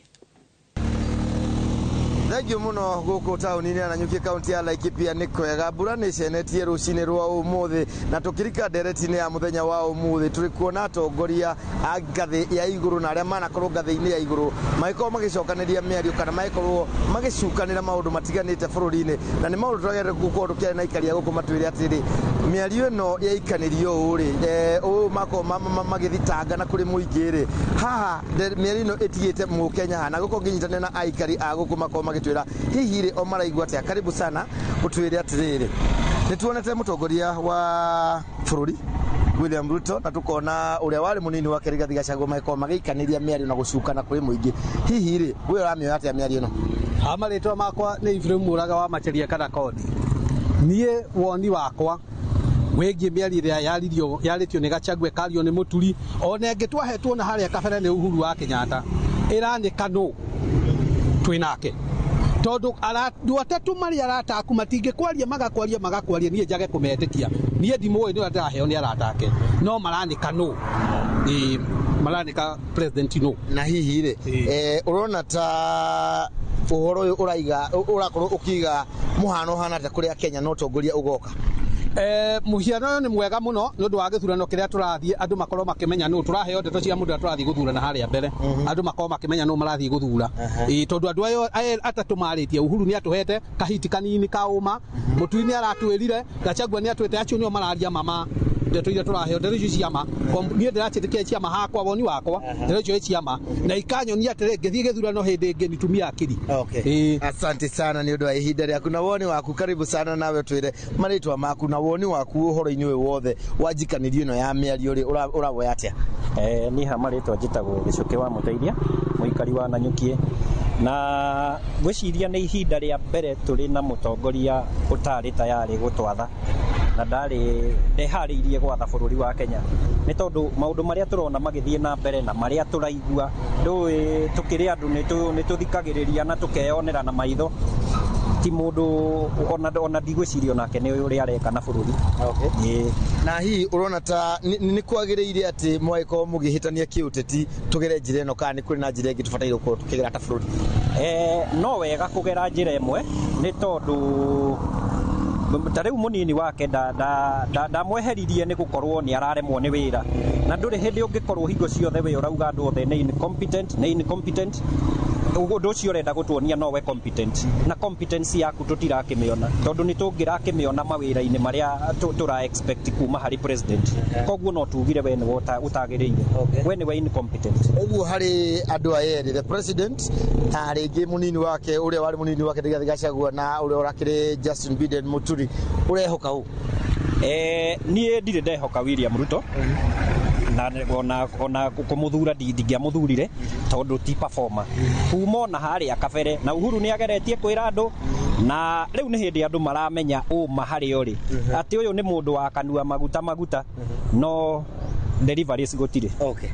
Thengiũ mũno. Gũkũ taũni-inĩ ya Nanyuki, kaunti ya Laikipia, nĩ kwega. Mbura nĩ ĩcenetie rũcinĩ rwa ũmũthĩ, na tũkĩrika ndereti-inĩ ya mũthenya wa ũmũthĩ, tũrĩ kuona atongoria a ngathĩ ya igũrũ na arĩa manakorwo ngathĩ-inĩ ya igũrũ magĩkorwo magĩcokanĩria mĩario kana magĩkorwo magĩcukanĩra maũndũ matiganĩte bũrũri-inĩ, na nĩ maũndũ tũragenda gũkorwo tũkĩaria na aikari a gũkũ matwĩre atĩrĩrĩ, mĩario ĩno yaikanĩrio ũũ rĩ, ũũ makorwo magĩthitanga na kũrĩ mũingĩ rĩ, haha mĩario ĩno ĩtigĩte mũkenya haha, na gũkorwo ngĩnyitanĩra na aikari a gũkũ makorwo magĩtwĩra hihi rĩ o maraigua atĩa. Karibu sana. Ũtwĩre atĩrĩrĩ, nĩ tuonete mũtongoria wa bũrũri William Ruto na tukona ũrĩa warĩ mũnini wake Rigathi Gachagua magĩkorwo magĩikanĩria mĩario na gũcukana kũrĩ mũingĩ. Hihi rĩ, we ũramĩoya atĩa mĩario ĩno? Marĩtwa makwa nĩ Ibrahim Mũraga wa Macheria kana Kodi. Niĩ woni wakwa wĩgiĩ mĩario ĩrĩa yaririo yarĩtio nĩ Gachagua, ĩkario nĩ Mũturi, ona ĩngĩ twahetwo na harĩa kabere nĩ Uhuru wa Kenyatta, ĩranĩka nũ twĩ nake, tondũ andũ atatũ marĩ arata aku matingĩkwaria, magakwaria magakwaria, niĩ njage kũmetĩkia. Niĩ ndimũĩ, nĩ ũrĩa ndĩraheo nĩ arata ake, no maranĩka nũ. Ĩĩ, maranĩka president nũ. Na hihi rĩ, ũrona ta ũhoro ũyũ ũraiga ũrakorwo ũkiiga mũhano ũhana atĩa kũrĩ Akenya na ũtongoria ũgoka? Mũhiano ũyũ nĩ mwega mũno nĩ ũndũ wa gĩthurano kĩrĩa tũrathiĩ, andũ makorwo makĩmenya nũ tũraheo ndeto cia mũndũ ũrĩa tũrathiĩ gũthurana harĩa mbere, andũ makorwo makĩmenya nũ marathiĩ gũthura. Ĩĩ, tondũ andũ ayo atatũ marĩtie, Uhuru nĩ atũhete kahiti kanini ka ũma, Mũtui nĩ aratwĩrire, Gachagua nĩ atwĩte, acio nĩo mararia mama ndeto iria tũraheo, ndeto icio ciama. Niĩ ndĩraciĩtĩkia ciama, hakwa woni wakwa, ndeto icio ciama na ikanyonia atĩrĩ, ngĩthiĩ gĩthurano hĩndĩ ĩngĩ nitumia akili. Okay. Asante sana nĩ ũndũ wa ihinda rĩaku na woni waku. Karibu sana, nawe twĩre marĩtwa maku na woni waku ũhoro-inĩ ũyũ wothe wa njikanĩrio ĩno ya mĩario rĩ, ũrawoya atĩa? Niĩ ha marĩtwa njĩtagwo Gĩcũkĩ wa Mũteithia, mũikari wa Nanyuki, na ngwĩciria nĩ ihinda rĩa mbere tũrĩ na mũtongoria ũtarĩ tayarĩ gũtwatha na ndarĩ ndeharĩirie gwatha bũrũri wa Kenya, nĩ tondũ maũndũ marĩa tũrona magĩthiĩ na mbere na marĩa tũraigua, ndũĩ tũkĩrĩ andũ nĩ tũthikagĩrĩria na tũkeyonera na maitho, ti mũndũ ona ndigwĩciria onake nĩ ũrĩa areka na bũrũri. Okay. Na hihi ũrona ta nĩ kwagĩrĩire atĩ mwagĩkorwo mũgĩhĩtania kĩũteti tũgere njĩra ĩno, kana nĩ kũrĩ na njĩra ĩngĩ tũbataire gũkorwo tũkĩgera ta bũrũri? No wega kũgera njĩra ĩmwe, nĩ tondũ ta rĩu mũnini wake ndamweheririe nĩ gũkorwo nĩ araremwo nĩ wĩra, na ndũrĩ hĩndĩ ũngĩkorwo hingo ciothe we ũrauga andũ othe nĩ incompetent, nĩ incompetent. Ũndũ ũcio ũrenda gũtuonia nowe competent, na competence yaku tũtirakĩmĩona, tondũ nĩ tũngĩrakĩmĩona mawĩra-inĩ marĩa tũra expect kuma harĩ president. Koguo no tugire we nĩwe ũtagĩrĩire, we nĩwe incompetent. Ũguo harĩ andũ aya erĩ, the president na rĩngĩ mũnini wake, ũrĩa warĩ mũnini wake Rigathĩ Gachagua, na ũrĩa ũrakĩrĩ Justin Biden Muturi, ũrehoka ũ? Niĩ ndirĩ ndehoka William Ruto, na ona kũmũthura ndingĩamũthurire, tondũ ti performer kuma ona harĩa kabere. Na Uhuru nĩ ageretie kwĩra andũ, na rĩu nĩ hĩndĩ andũ maramenya ũma harĩa ũrĩ, atĩ ũyũ nĩ mũndũ wa kanua maguta maguta, no deliveries gũtirĩ. Okay.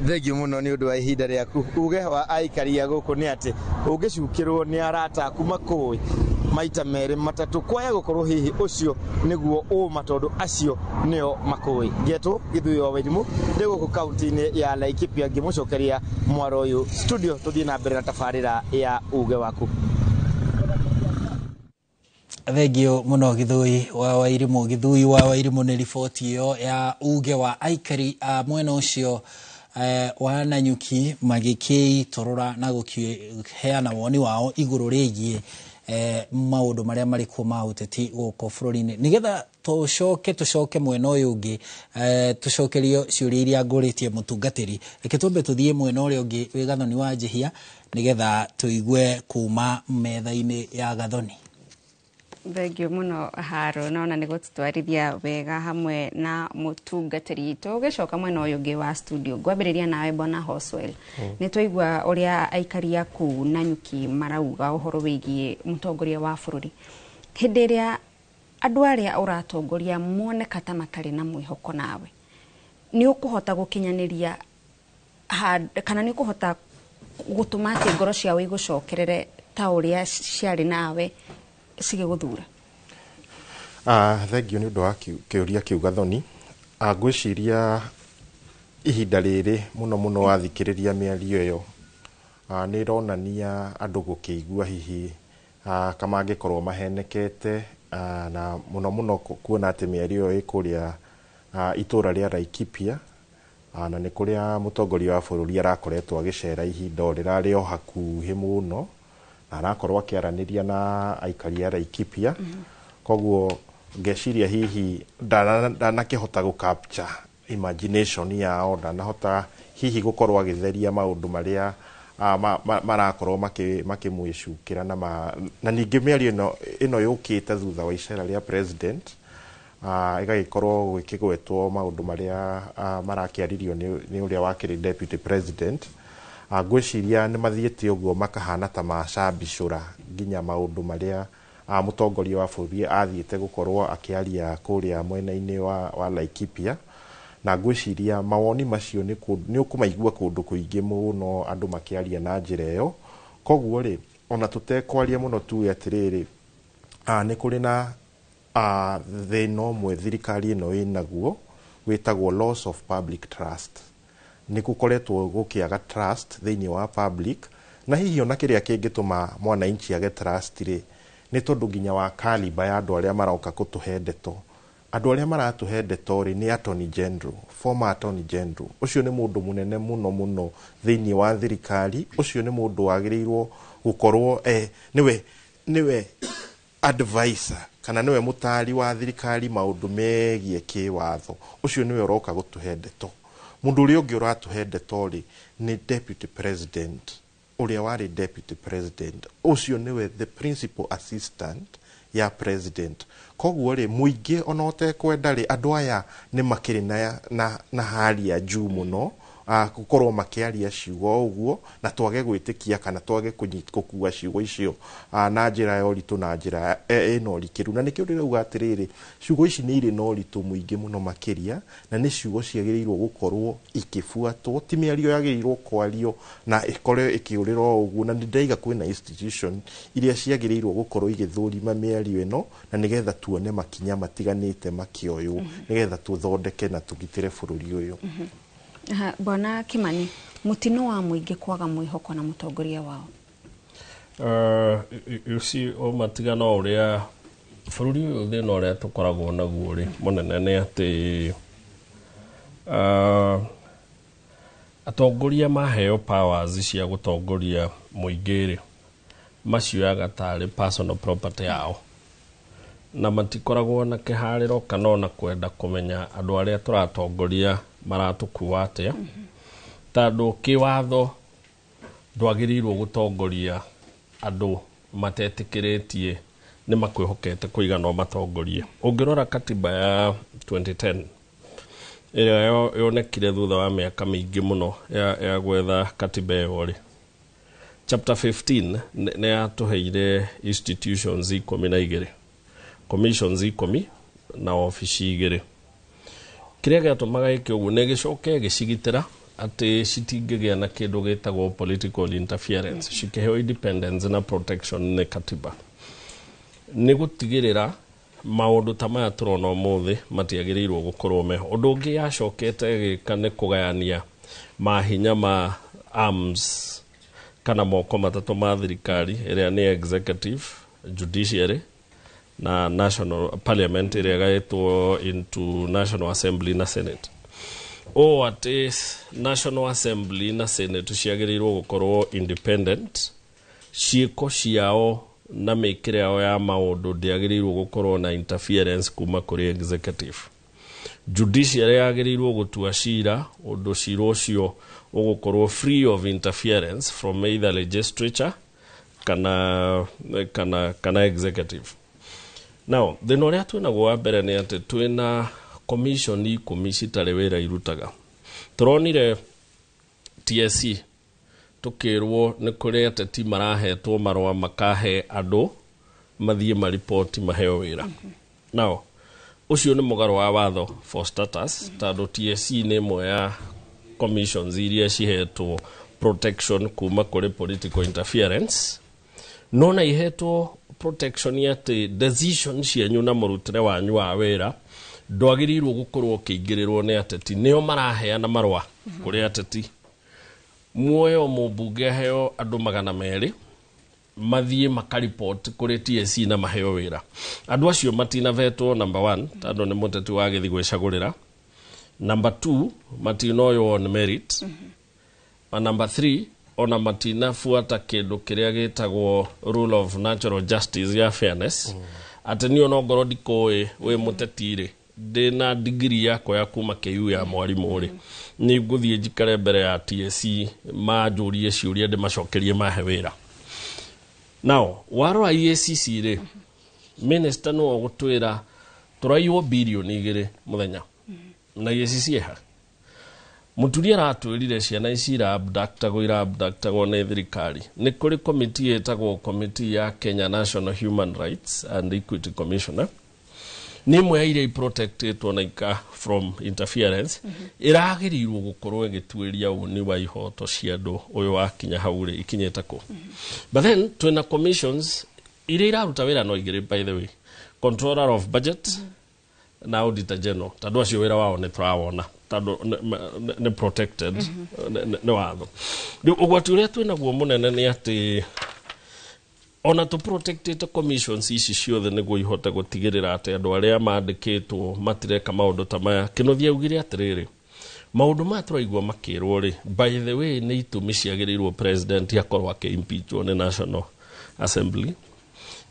Thengiũ mũno nĩ ũndũ wa ihinda rĩaku. Uge wa aikari a gũkũ nĩ atĩ ũngĩcukĩrwo nĩ arata aku makũĩ maita merĩ matatũ, kwaya gũkorwo hihi ũcio nĩguo ũma, tondũ acio nĩo makũĩ. Ngetwo Gĩthuyo wa Wairimu, ndĩ gũkũ kaunti-inĩ ya Laikipia, ngĩmũcokeria mwaro ũyũ studio tũthiĩ na mbere na tabarĩra ya uge waku. Thengio muno, Githui wa Wairimu. Githui wa Wairimu nĩ riboti ĩyo ya uge wa aikari a mwena ũcio wa Nanyuki, magĩkĩitũrũra na gũkĩheana woni wao igũrũ rĩgiĩ maũndũ marĩa marĩ kuo ma ũteti gũkũ bũrũri-inĩ. Nĩgetha tũcoke mwena ũyũ ũngĩ, tũcokerio ciũria iria ngũrĩtie mũtungatĩri, reke twambe tũthiĩ mwena ũrĩa ũngĩ wĩ Gathoni wa Njihia, nĩgetha tũigue kuma metha-inĩ ya Gathoni. Thengio mũno, Haro, nona nĩ gũtũtwarithia wega hamwe na mũtungatĩri. Tũgĩcoka mwena ũyũ ũngĩ wa studio, ngwambĩrĩria nawe Bwana Hoswell. Nĩ twaigua ũrĩa aikari a kũu Nanyuki marauga ũhoro wĩgiĩ mũtongoria wa bũrũri. Hĩndĩ ĩrĩa andũ arĩa ũratongoria moneka ta matarĩ na mwĩhoko nawe, nĩ ũkũhota gũkinyanĩria kana nĩ ũkũhota gũtũma atĩ ngoro ciao igũcokerere ta ũrĩa ciarĩ nawe cigĩgũthura? Thengio nĩ ũndũ wa kĩũria kĩu, Gathoni. Ngwĩciria ihinda rĩrĩ mũno mũno wathikĩrĩria mĩario ĩyo, nĩ ĩronania andũ gũkĩigua hihi kamangĩkorwo mahenekete, na mũno mũno kuona atĩ mĩario ĩyo ĩ kũrĩa itũra rĩa Laikipia, na nĩ kũrĩa mũtongoria wa bũrũri arakoretwo agĩcera ihinda o rĩrarĩ o hakuhĩ mũno, na arakorwo akĩaranĩria na aikari a Laikipia. Koguo ngeciria hihi ndanakĩhota gũ capture imagination yao, ndanahota hihi gũkorwo agĩtheria maũndũ marĩa marakorwo makĩmwĩcukĩra. Na ningĩ mĩario ĩno yũkĩte thutha wa icera rĩa president, ĩgagĩkorwo gũkĩgwetwo maũndũ marĩa marakĩaririo nĩ ũrĩa wakĩrĩ deputy president. Ngwĩciria nĩ mathiĩte ũguo makahana ta macambicũra nginya maũndũ marĩa mũtongoria wa bũrũri athiĩte gũkorwo akĩaria kũrĩa mwena-inĩ wa Laikipia. Na ngwĩciria mawoni macio nĩ ũkũmaigua kũndũ kũingĩ mũno andũ makĩaria na njĩra ĩyo. Koguo rĩ, ona tũtekwaria mũno, tuge atĩrĩrĩ, nĩ kũrĩ na thĩna ũmwe thirikari ĩno ĩnaguo wĩtagwo loss of public trust. Nĩ gũkoretwo gũkĩaga trust thĩinĩ wa public, na hihi ona kĩrĩa kĩngĩtũma mwananchi age trust rĩ, nĩ tondũ nginya wa caliber ya andũ arĩa maroka kũtũhe ndeto. Andũ arĩa maratũhe ndeto rĩ, nĩ attorney general, former attorney general. Ũcio nĩ mũndũ mũnene mũno mũno thĩinĩ wa thirikari. Ũcio nĩ mũndũ wagĩrĩirwo gũkorwo nĩwe advisor kana nĩwe mũtaari wa thirikari maũndũ megiĩ kĩwatho. Ũcio nĩwe ũroka gũtũhe ndeto. Mũndũ ũrĩa ũngĩ ũratũhe ndeto rĩ, nĩ deputy president, ũrĩa warĩ deputy president. Ũcio nĩwe the principal assistant ya president. Koguo rĩ, mũingĩ ona ũtekwenda rĩ, andũ aya nĩ makĩrĩ na hali ya juu mũno gũkorwo makĩaria ciugo ũguo, na twage gwĩtĩkia kana twage gũkua ciugo icio na njĩra ya ũritũ, na njĩra ĩna ũrikĩru. Na nĩkĩo ndĩrauga atĩrĩrĩ, ciugo ici nĩ irĩ na ũritũ mũingĩ mũno makĩria, na nĩ ciugo ciagĩrĩirwo gũkorwo ikĩbuatwo, ti mĩario yagĩrĩirwo kwario na ĩkorwo ĩkĩũrĩra o ũguo. Na nĩndĩraiga kwĩna institution iria ciagĩrĩirwo gũkorwo igĩthũrima mĩario ĩno, na nĩgetha tuone makinya matiganĩte makĩoywo, nĩgetha tũthondeke na tũgitĩre bũrũri ũyũ. Bwana Kimani, mũtino wa mũingĩ kwaga mwĩhoko na mũtongoria wao. You see, o matigana ũrĩa bũrũri ũyũ, thĩna ũrĩa tũkoragwo naguo rĩ mũnene nĩ atĩ Atongoria maheo powers cia gũtongoria mũingĩ rĩ, macioyaga tarĩ personal property yao, na matikoragwo na kĩharĩro kana ona kwenda kũmenya andũ arĩa tũratongoria maratũkua atĩa, tondũ kĩwatho ndwagĩrĩirwo gũtongoria andũ matetĩkĩrĩtie nĩ makwĩhokete kũigana ũmatongorie. Ũngĩrora katiba ya 2010 ĩrĩa yonekire thutha wa mĩaka mĩingĩ mũno ya gwetha katiba ĩyo rĩ, chapter 15 nĩ yatũheire institutions 12, commissions 10 na obici 2. Kĩrĩa gĩatũmaga ĩke ũguo nĩ gĩcoke gĩcigitĩra atĩ citingĩgĩa na kĩndũ gĩtagwo political interference, cikĩheo independence na protection nĩ katiba, nĩ gũtigĩrĩra maũndũ ta maya tũrona ũmũthĩ matiagĩrĩirwo gũkorwo meho. Ũndũ ũngĩ yacokete ĩgĩka nĩ kũgayania mahinya ma arms kana moko matatũ ma thirikari, ĩrĩa nĩ executive, judiciary na national parliament, ĩrĩa ĩgaĩtwo into National Assembly na Senate. Ũũ atĩ National Assembly na Senate ciagĩrĩirwo gũkorwo independent, ciĩko ciao na mĩkĩre yao ya maũndũ ndĩagĩrĩirwo gũkorwo na interference kuma kũrĩ executive. Judiciary yagĩrĩirwo gũtua cira ũndũ cira ũcio ũgũkorwo free of interference from either legislature kana executive. Now thĩna ũrĩa twĩnaguo wa mbere nĩ atĩ twĩna commission 10 citarĩ wĩra irutaga. Tũronire TSC tũkĩrwo nĩ kũrĩ ateti marahetwo marũa makahe andũ mathiĩ mariboti maheo wĩra. Now ũcio nĩ mũgarũ wa watho for starters, tondũ TSC nĩ ĩmwe ya commissions iria cihetwo protection kuma kũrĩ political interference, no na ihetwo protection atĩ decision cianyu na mũrutĩre wanyu wa wĩra ndwagĩrĩirwo gũkorwo ũkĩingĩrĩrwo nĩ ateti. Nĩo maraheana marũa kũrĩ ateti. Muoyo mũmbunge aheo andũ 200 mathiĩ makaripoti kũrĩ TSC na maheo wĩra. Andũ acio matinavetwo, number 1, tondũ nĩ mũteti wagĩthiĩ gwĩcagũrĩra. Number 2, matinoywo on merit. Na number 3, ona matinabuata kĩndũ kĩrĩa gĩtagwo rule of natural justice ya fairness, atĩ niĩ onongorwo ndikũĩ wĩ mũteti rĩ, ndĩna degree yakwa ya kuma KU ya mwarimũ rĩ, nĩ ngũthiĩ njikare mbere ya TSC manjũrie ciũria ndĩmacokerie mahe wĩra. Now warora EACC rĩ, minister nĩwe ũgũtwĩra tũraiywo birioni 2 mũthenya na EACC ĩha. Mũturi aratwĩrire ciana ici iraabductagwo nĩ thirikari. Nĩ kũrĩ committee ĩtagwo committee ya Kenya National Human Rights and Equity Commissioner, nĩ ĩmwe ya iria iprotectĩtwo na ika from interference, ĩragĩrĩirwo gũkorwo ĩgĩtuĩria ũni wa ihoto cia andũ ũyũ wakinya hau rĩ ikinyĩte kũ. But then twĩna commissions iria iraruta wĩra no igĩrĩ, by the way, controller of budget na auditor general, tondũ acio wĩra wao nĩ tũrawona tondũ nĩ protected nĩ watho. Rĩu ũgwati ũrĩa twĩnaguo mũnene nĩ atĩ ona tũ protected commissions ici ciothe nĩguo ihote gũtigĩrĩra atĩ andũ arĩa mandĩkĩtwo matireka maũndũ ta maya. Kĩnuthia augire atĩrĩrĩ, maũndũ maya tũraigua makĩrwo rĩ, by the way, nĩ itũmi ciagĩrĩirwo president akorwo akĩ-impeachwo nĩ National Assembly,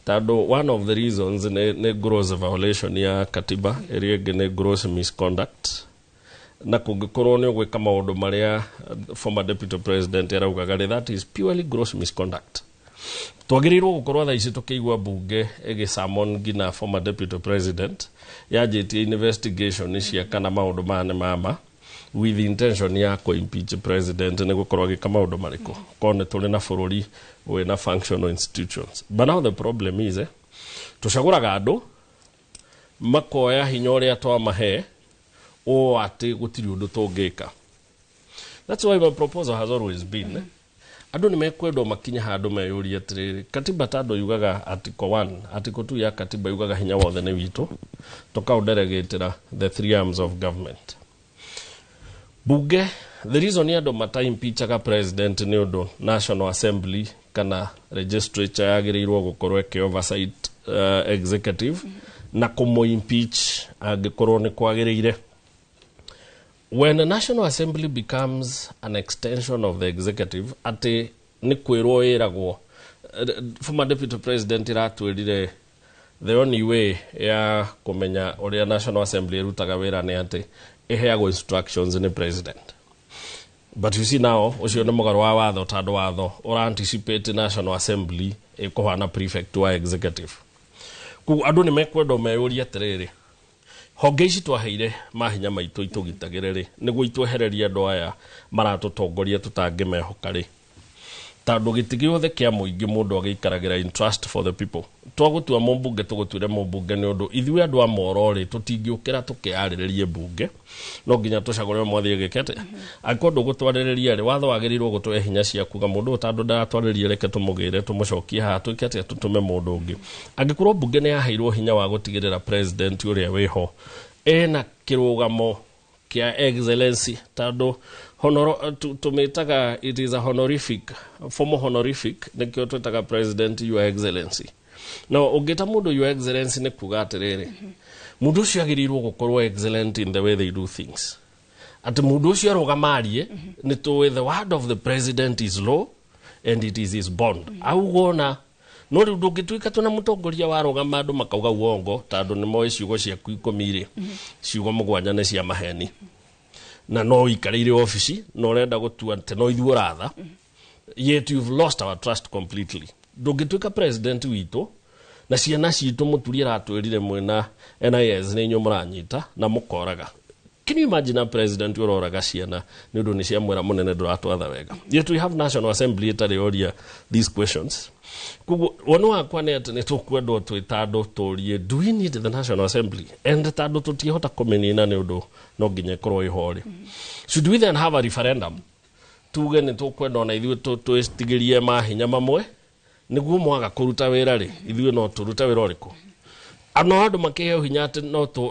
tondũ one of the reasons nĩ gross violation ya katiba, ĩrĩa ĩngĩ nĩ gross misconduct, na kũngĩkorwo nĩ ũgwĩka maũndũ marĩa former deputy president araugaga rĩ, that is purely gross misconduct. Twagĩrĩirwo gũkorwo thaa ici tũkĩigua mbunge ĩgĩsummon nginya former deputy president yanjĩtie investigation cia kana maũndũ maya nĩ mama with intention ya kũ-impeach president nĩ gũkorwo agĩka maũndũ marĩkũ, korwo nĩ tũrĩ na bũrũri wĩna functional institutions. But now the problem is, tũcagũraga andũ makoya hinya ũrĩa twamahe ũũ atĩ gũtirĩ ũndũ tũngĩka. That's why my proposal has always been, andũ nĩ mekwendwo makinye handũ meyũrie atĩrĩrĩ, katiba tondũ yugaga article 1, article 2 ya katiba yugaga hinya wothe nĩ witũ, tũkaũdelegĩtĩra the three arms of government. Bunge, the reason andũ mata-impeachaga president nĩ ũndũ National Assembly kana legislature yagĩrĩirwo gũkorwo ĩkĩ oversight executive na kũmũ-impeach angĩkorwo nĩ kwagĩrĩire. When the National Assembly becomes an extension of the executive, atĩ nĩ kwĩrwo ĩragwo, former deputy president iratwĩrire the only way ya kũmenya ũrĩa National Assembly ĩrutaga wĩra nĩ atĩ ĩheagwo instructions nĩ president. But you see now, ũcio nĩ mũgarũ wa watho, tondũ watho ũra anticipate National Assembly ĩkũhana prefect wa executive. Koguo andũ nĩ mekwenda meyũrie atĩrĩrĩ, honge ici twaheire mahinya maitũ itũgitagĩre rĩ, nĩguo itwehererie andũ aya maratũtongoria tũtangĩmehoka rĩ, tondũ gĩtĩ gĩothe kĩa mũingĩ mũndũ agĩikaragĩra in trust for the people. Twagũtua mũmbunge, tũgũtuire mũmbunge nĩ ũndũ ithuĩ andũ a moro rĩ, tũtingĩũkĩra tũkĩarĩrĩrie mbunge, no nginya tũcagũre mwathi ĩgĩke atĩa. Angĩkorwo ndũgũtwarĩrĩria rĩ, watho wagĩrĩirwo gũtũhe hinya cia kuga mũndũ ũyũ tondũ ndaratwarĩria, reke tũmũgĩre, tũmũcokie haha, twĩke atĩa, tũtũme mũndũ ũngĩ. Angĩkorwo mbunge nĩ yaheirwo hinya wa gũtigĩrĩra president ũrĩa wĩho ena kĩrũgamo kĩa excellency, tondũ honoro tũmĩtaga, it is a honorific, formal honorific, nĩkĩo twĩtaga president your excellency. No ũngĩta mũndũ your excellency, nĩ kuga atĩrĩrĩ, mũndũ ũcio agĩrĩirwo gũkorwo excellent in the way they do things, atĩ mũndũ ũcio arũgama arie, nĩ tũĩ the word of the president is law and it is his bond, augona. No rĩu ndũngĩtuĩka twĩna mũtongoria warũgama andũ makauga uongo, tondũ nĩ moĩ ciugo ciaku 10 rĩ, ciugo 7 nĩ cia maheni, na no ũikarĩire obici na ũrenda gũtua atĩ no ithuĩ ũratha, yet you've lost our trust completely. Ndũngĩtuĩka president witũ na ciana citũ mũturi aratwĩrire mwĩna NIS nĩ inyuĩ mũranyita na mũkoraga. Can you imagine a president ũroraga ciana nĩ ũndũ nĩ ciamwĩra mũnene ndũratwatha wega? Yet we have National Assembly ĩtarĩ oria these questions. Koguo woni wakwa nĩ atĩ nĩ tũkwendwo twĩ ta andũ tũrie, do we need the National Assembly? And tondũ tũtiĩhota kũmĩnina nĩ ũndũ no nginya ĩkorwo ĩho rĩ, should we then have a referendum, tuge nĩ tũkwenda ona ithuĩ twĩtigĩrie mahinya mamwe, nĩguo mwaga kũruta wĩra rĩ, ithuĩ no tũrute wĩra ũrĩkũ? No andũ makĩheo hinya atĩ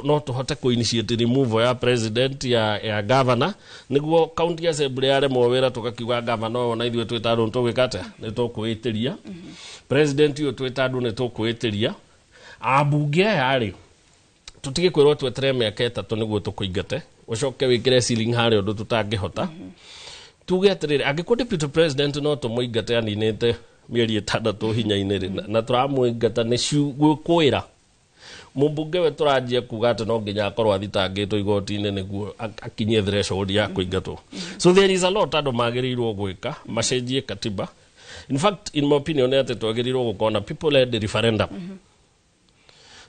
no tũhote kũ initiate removal ya president, ya governor, nĩguo county assembly yaremwo wĩra, tũgakiuga governor ũyũ na ithuĩ twĩ ta andũ nĩ tũgwĩka atĩa, nĩ tũkwĩĩtĩria president ũyũ, twĩ ta andũ nĩ tũkwĩĩtĩria ambunge aya rĩ, tũtige kwĩrwo twetere mĩaka 3 nĩguo tũkũingate, ũcoke wĩkĩre ceiling harĩa ũndũ tũtangĩhota. Tuge atĩrĩrĩ, angĩkorwo deputy president no tũmũingate aninĩte mĩeri 6 hinya-inĩ rĩ, na tũramũingata nĩ gwĩkũĩra mũmbunge we, tũranjia kuga atĩ no nginya akorwo athitangĩtwo igoti-inĩ nĩguo akinyie threshold ya kũingatwo. So there is a lot andũ magĩrĩirwo gwĩka, macenjie katiba. In fact, in my opinion, nĩ atĩ twagĩrĩirwo gũkorwo na people led referendum.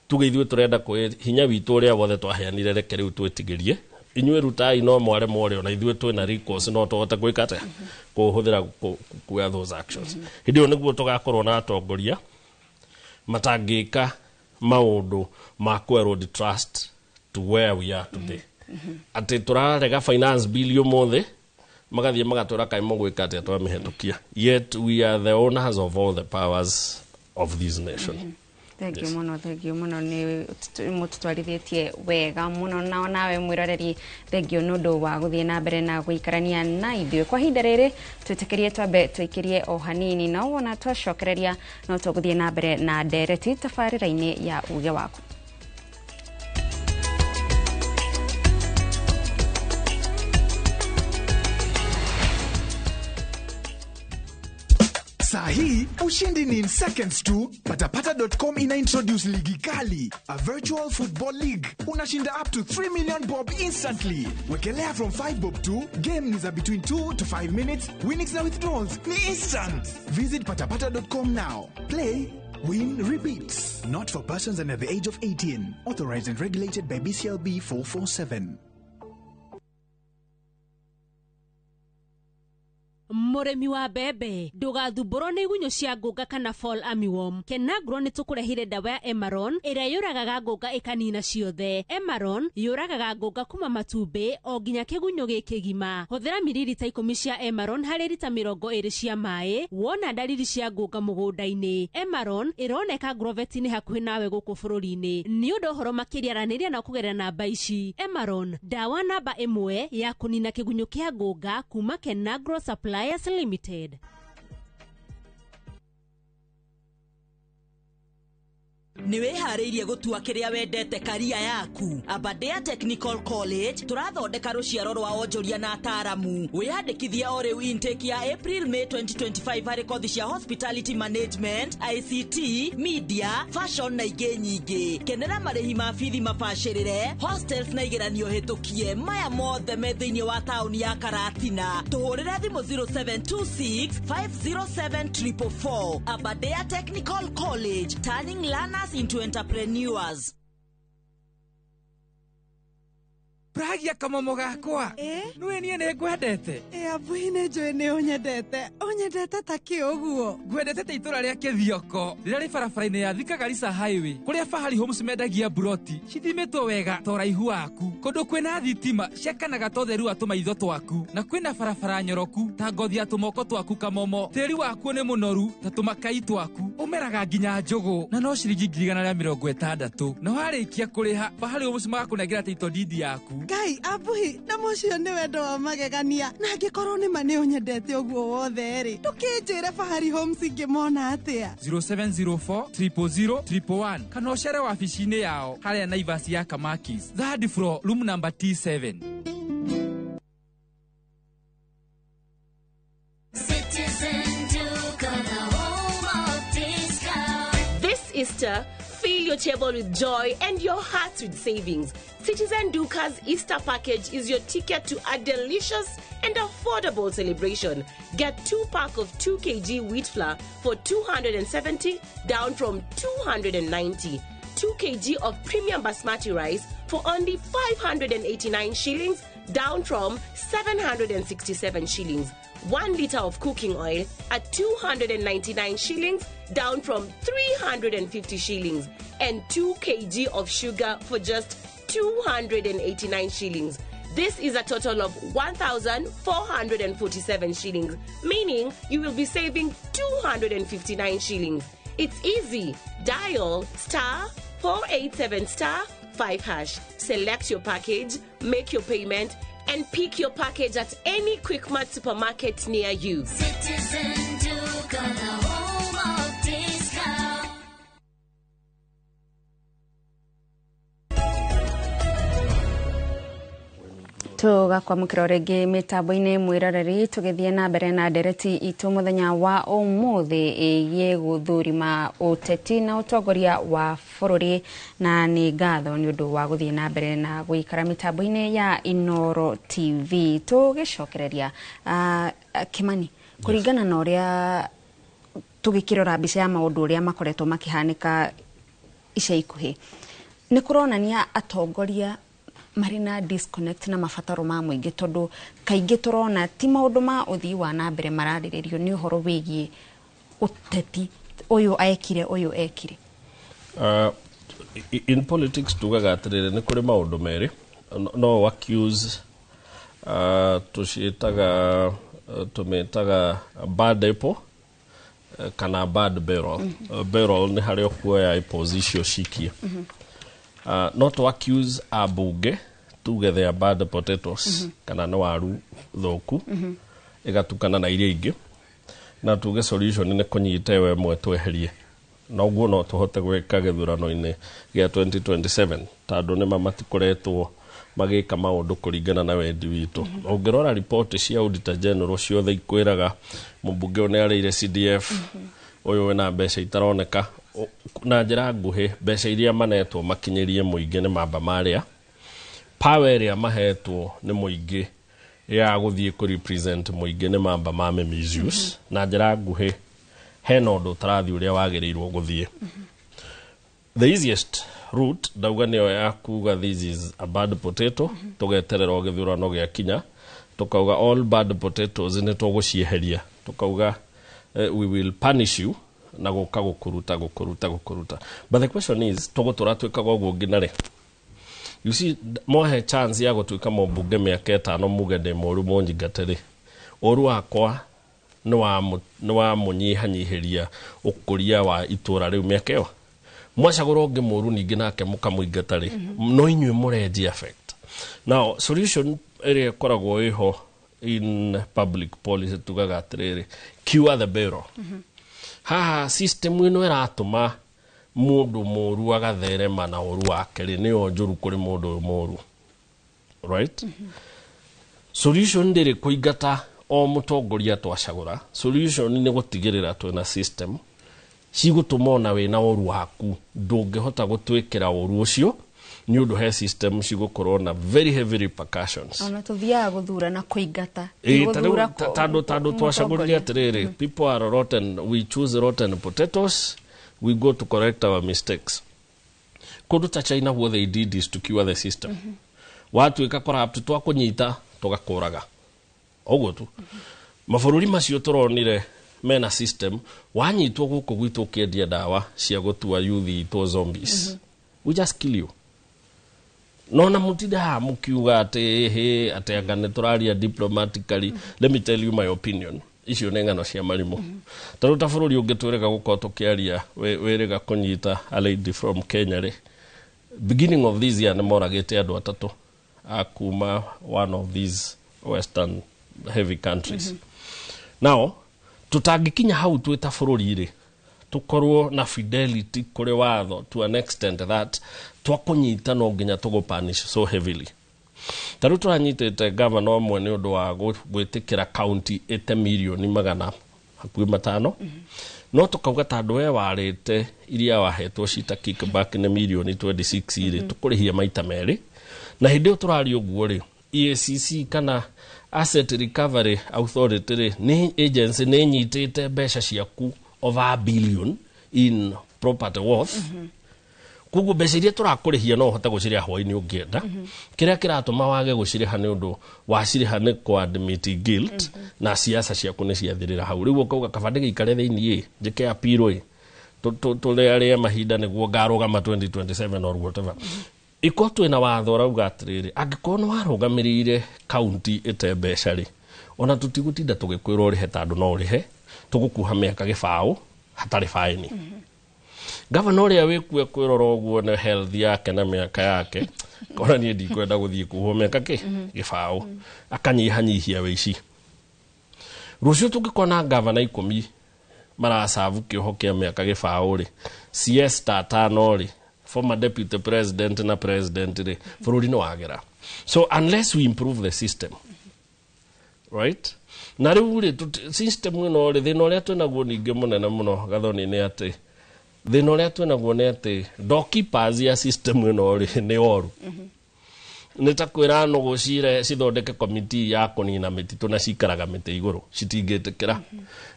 Tuge ithuĩ tũrenda kwĩ hinya witũ ũrĩa wothe twaheanire, reke rĩu twĩtigĩrie inyuĩ, rutai no mware more, ona ithuĩ twĩna recourse, no tũhote gwĩka atĩa, kũhũthĩra kuoya those actions. Hĩndĩ ĩyo nĩguo tũgakorwo na atongoria matangĩka maũndũ ma kũ erode trust to where we are today, atĩ tũrarega finance bill ũmũthĩ, magathiĩ magatwĩra kaĩ mũgwĩka atĩa twamĩhetũkia, yet we are the owners of all the powers of this nation. Thank you mũno, thank you mũno, nĩ mũtũtwarithĩtie wega mũno. Nao nawe mwĩroreri, thank you nĩ ũndũ wa gũthiĩ na mbere na gũikarania na ithuĩ kwa ihinda rĩrĩ. Twĩtĩkĩrie twambe tũikĩrie o hanini, no wona twacokereria no tũgũthiĩ na mbere na ndereti tabarĩra-inĩ ya uge waku. Saa hii ushindi ni in seconds tu. Patapata.com ina introduce ligi kali, a virtual football league. Unashinda up to 3 million bob instantly. Wekelea from 5 bob tu. Game ni za between 2 to 5 minutes. Winnings na withdrawals ni instant. Visit patapata.com now. Play, win, repeat. Not for persons under the age of 18. Authorized and regulated by BCLB 447. Mũrĩmi wa mbembe, ndũgathumbũrwo nĩ igunyũ cia ngũnga kana fall armyworm. Kenagro nĩ tũkũrehire ndawa ya Emaron ĩrĩa yũragaga ngũnga ĩkanina ciothe. Emaron yũragaga ngũnga kuma matumbĩ o nginya kĩgunyũ gĩ kĩgima. Hũthĩra miririta 10 cia Emaron harĩ rita 20 cia maĩ wona ndariri cia ngũnga mũgũnda-inĩ. Emaron ĩroneka Grovet-inĩ hakuhĩ nawe gũkũ bũrũri-inĩ. Nĩ ũndũ ũhoro makĩria aranĩria na kũgerera namba ici. Emaron, ndawa namba 1 ya kũnina kĩgunyũ kĩa ngũnga kuma Kenagro Supply Limited. Nĩ wĩharĩirie gũtua kĩrĩa wendete karia yaku? Aberdare Technical College tũrathondeka rũciaro rwa onjoria na ataaramu. Wĩyandĩkithie o rĩu intake ya April May 2025 harĩ kothi cia hospitality management, ICT, media, fashion na ingĩ nyingĩ. Kenera marĩhi ma bithi mabacĩrĩre, hostels na igeranio hĩtũkie. Maya mothe me thĩinĩ wa taũni ya Karatina. Tũhũrĩre thimũ 0726 507 444. Aberdare Technical College, turning learners into entrepreneurs. Pragia kamomo gakwa. Nĩũĩ niĩ nĩ ngwendete. Ĩ abuhi, nĩ njũĩ nĩ ũnyendete. Ũnyendete ta kĩ ũguo? Ngwendete ta itũra rĩa Kĩthioko rĩrĩa rĩ barabara-inĩ ya Thika Garissa Highway, kũrĩa Fahari Homes mendagia mburoti cithimĩtwo wega ta ũraihu waku, kũndũ kwĩna thitima ciakanaga ta ũtheru wa tũmaitho twaku, na kwĩna barabara nyoroku ta ngothi ya tũmoko twaku. Kamomo, tĩri wakuo nĩ mũnoru ta tũmakai twaku, ũmeraga nginya njũgũ, na no ciringi 160,000, na warĩkia kũrĩha Fahari Homes magakũnengera title deed yaku. Ngai, abuhi, na mũcio nĩ wendo wa magegania. Na angĩkorwo nĩ ma nĩ ũnyendete ũguo wothe rĩ, ndũkĩnjĩre Fahari Homes ingĩmona atĩa? 0704 000 111, kana ũcere wabici-inĩ yao harĩa Naivas ya Kamakis, third floor, room number T7. Citizen Duka, the home of discount. This Easter, fill your table with joy and your hearts with savings. Citizen Duka's Easter package is your ticket to a delicious and affordable celebration. Get 2 pack of 2 kg wheat flour for 270, down from 290. 2 kg of premium basmati rice for only 589 shillings, down from 767 shillings. 1 liter of cooking oil at 299 shillings, down from 350 shillings. And 2 kg of sugar for just 289 shillings. This is a total of 1,447 shillings, meaning you will be saving 259 shillings. It's easy. Dial *487*5#. Select your package, make your payment, and pick your package at any Quickmart supermarket near you. Citizen Duka, the home of discount. Tũgakwamũkĩra rĩngĩ mĩtambo-inĩ, mwĩroreri, tũgĩthiĩ na mbere na ndereti itũ mũthenya wa ũmũthĩ ĩgiĩ gũthũrima ũteti na ũtongoria wa bũrũri, na nĩ ngatho nĩ ũndũ wa gũthiĩ na mbere na gũikara mĩtambo-inĩ ya Inooro TV. Tũgĩcokereria, Kimani, kũringana na ũrĩa tũgĩkĩrora mbica ya maũndũ ũrĩa makoretwo makĩhanĩka ica ikuhĩ, nĩ kũronania atongoria marĩ na disconnect na mabataro ma mũingĩ, tondũ kaingĩ tũrona ti maũndũ ma ũthii wa na mbere mararĩrĩrio, nĩ ũhoro wĩgiĩ ũteti, ũyũ ekire, ũyũ ekire. In politics tugaga atĩrĩrĩ, nĩ kũrĩ maũndũ merĩ no accuse, tũciĩtaga, tũmĩtaga bad apple kana bad barrel. Barrel nĩ harĩa ũkuoya apples icio cikie. No to accuse ambunge, tuge they are bad potatoes, kana nĩ waru thũku ĩgatukana na iria ingĩ, na tuge solution nĩ kũnyita ĩyo ĩmwe tweherie, na ũguo no tũhote gwĩka gĩthurano-inĩ gĩa 2027, tondũ nĩma matikoretwo magĩka maũndũ kũringana na wendi witũ. Ũngĩrora riboti cia Auditor General ciothe ikwĩraga mũmbunge ũyũ nĩ arĩire CDF, ũyũ wĩna mbeca itaroneka. Na njĩra nguhĩ, mbeca iria manetwo makinyĩrie mũingĩ nĩ mamba marĩa power ĩrĩa mahetwo nĩ mũingĩ ya gũthiĩ kũ represent mũingĩ nĩ mamba ma misuse. Na njĩra nguhĩ, hena ũndũ ũtarathiĩ ũrĩa wagĩrĩirwo gũthiĩ. The easiest route ndauga nĩyo ya kuga this is a bad potato, tũgeterera o gĩthurano gĩakinya, tũkauga all bad potatoes nĩ tũgũcieheria, tũkauga we will punish you na gũka gũkũruta gũkũruta gũkũruta. But the question is, tũgũtũra twĩkaga ũguo nginya rĩ? You see, mwahe chance ya gũtuĩka mũmbunge mĩaka 5, muge ndĩ mũru mũnyingate rĩ, ũru wakwa nĩ wa mũnyihanyihĩria ũkũria wa itũra rĩu mĩaka ĩyo. Mwacagũra ũngĩ mũru ningĩ nake mũkamũingata rĩ, no inyuĩ mũrenji affect. Now solution ĩrĩa ĩkoragwo ĩho in public policy tugaga atĩrĩrĩ, cure the barrel. Haha system ĩno ĩratũma Mũndũ mũru agatherema na ũru wake rĩ, nĩyo njũru kũrĩ mũndũ ũyũ mũru, right? Solution ndĩrĩ kũingata o mũtongoria twacagũra. Solution nĩ gũtigĩrĩra twĩna system cigũtũma ona wĩna ũru waku ndũngĩhota gũtwĩkĩra ũru ũcio, nĩ ũndũ he system cigũkorwo na very heavy repercussions. Ona tuthiaga gũthurana kũingata. Ĩĩ, ta rĩu, gũthura tondũ twacagũrire atĩrĩrĩ, people are rotten, we choose rotten potatoes, we go to correct our mistakes. Kũndũ ta China, what they did is to cure the system. Watuĩka corrupt, twakũnyita tũgakũraga ũguo tu. Mabũrũri macio tũronire mena system. Wanyitwo gũkũ gwitũ ũkĩendia ndawa cia gũtua youth itũ zombies, we just kill you. No na mũtinde haha mũkiuga atĩ hĩ, atĩ anga nĩ tũraria diplomatically. Let me tell you my opinion, icio nĩ ng'ano cia marimũ. Tarĩu ta bũrũri ũngĩ twĩrĩga gũkorwo tũkĩaria, wĩrĩga kũnyita a lady from Kenya rĩ, beginning of this year nĩ moragĩte andũ atatũ a kuma one of these western heavy countries. Now tũtangĩkinya hau twĩ ta bũrũri rĩ, tũkorwo na fidelity kũrĩ watho to an extent that twakũnyita no nginya tũgũpunish so heavily. Ta rĩu tũranyitĩte gavana ũmwe nĩ ũndũ wa gwĩtĩkĩra county ĩte mirioni 500, no tũkauga tondũ we warĩte iria wahetwo cita kickback nĩ mirioni 26 rĩ, tũkũrĩhia maita merĩ. Na hĩndĩ ĩyo tũraria ũguo rĩ, EACC kana Asset Recovery Authority rĩ, nĩ agency nĩ nyitĩte mbeca ciaku over a billion in property worth. Koguo mbeca iria tũrakũrĩhia no ũhote gũcirĩha hwainĩ ũngĩenda. Kĩrĩa kĩratũma wage gũcirĩha nĩ ũndũ wacirĩha nĩ kũ admit guilt, na siasa ciaku nĩ ciathirĩra hau. Rĩu ũkauga kaba ndĩgĩikare thĩiniĩ njĩke appeal ĩ, tũrĩarĩe mahinda nĩguo ngarũgama 2027 or whatever. Iko twĩna watho ũrauga atĩrĩrĩ, angĩkorwo nĩ warũgamĩrĩire kaunti ĩte mbeca rĩ, ona tũtigũtinda tũgĩkwĩra ũrĩhe tondũ no ũrĩhe, tũgũkuha mĩaka 20 hatarĩ baĩni. Gavana ũrĩa wĩkue kwĩrora ũguo nĩ health yake na mĩaka yake, kona niĩ ndikwenda gũthiĩ kuhwo mĩaka kĩ 20, akanyihanyihia wĩici. Rũciũ tũngĩkona gavana 10 maracabu kĩoho kĩa mĩaka 20 rĩ, CS ta atano rĩ, former deputy president na president rĩ, bũrũri nĩ wagĩra. So unless we improve the system, right? Na rĩu rĩ, system ĩno rĩ, thĩna ũrĩa twĩnaguo ningĩ mũnene mũno, Gathoni, nĩ atĩ thĩna ũrĩa twĩnaguo nĩ atĩ doorkeepers ya system ĩno rĩ nĩ oru. Nĩ ta kwĩra nũgũ cire cithondeke komiti ya kũnina mĩtitũ na cikaraga mĩtĩ igũrũ, citingĩtĩkĩra.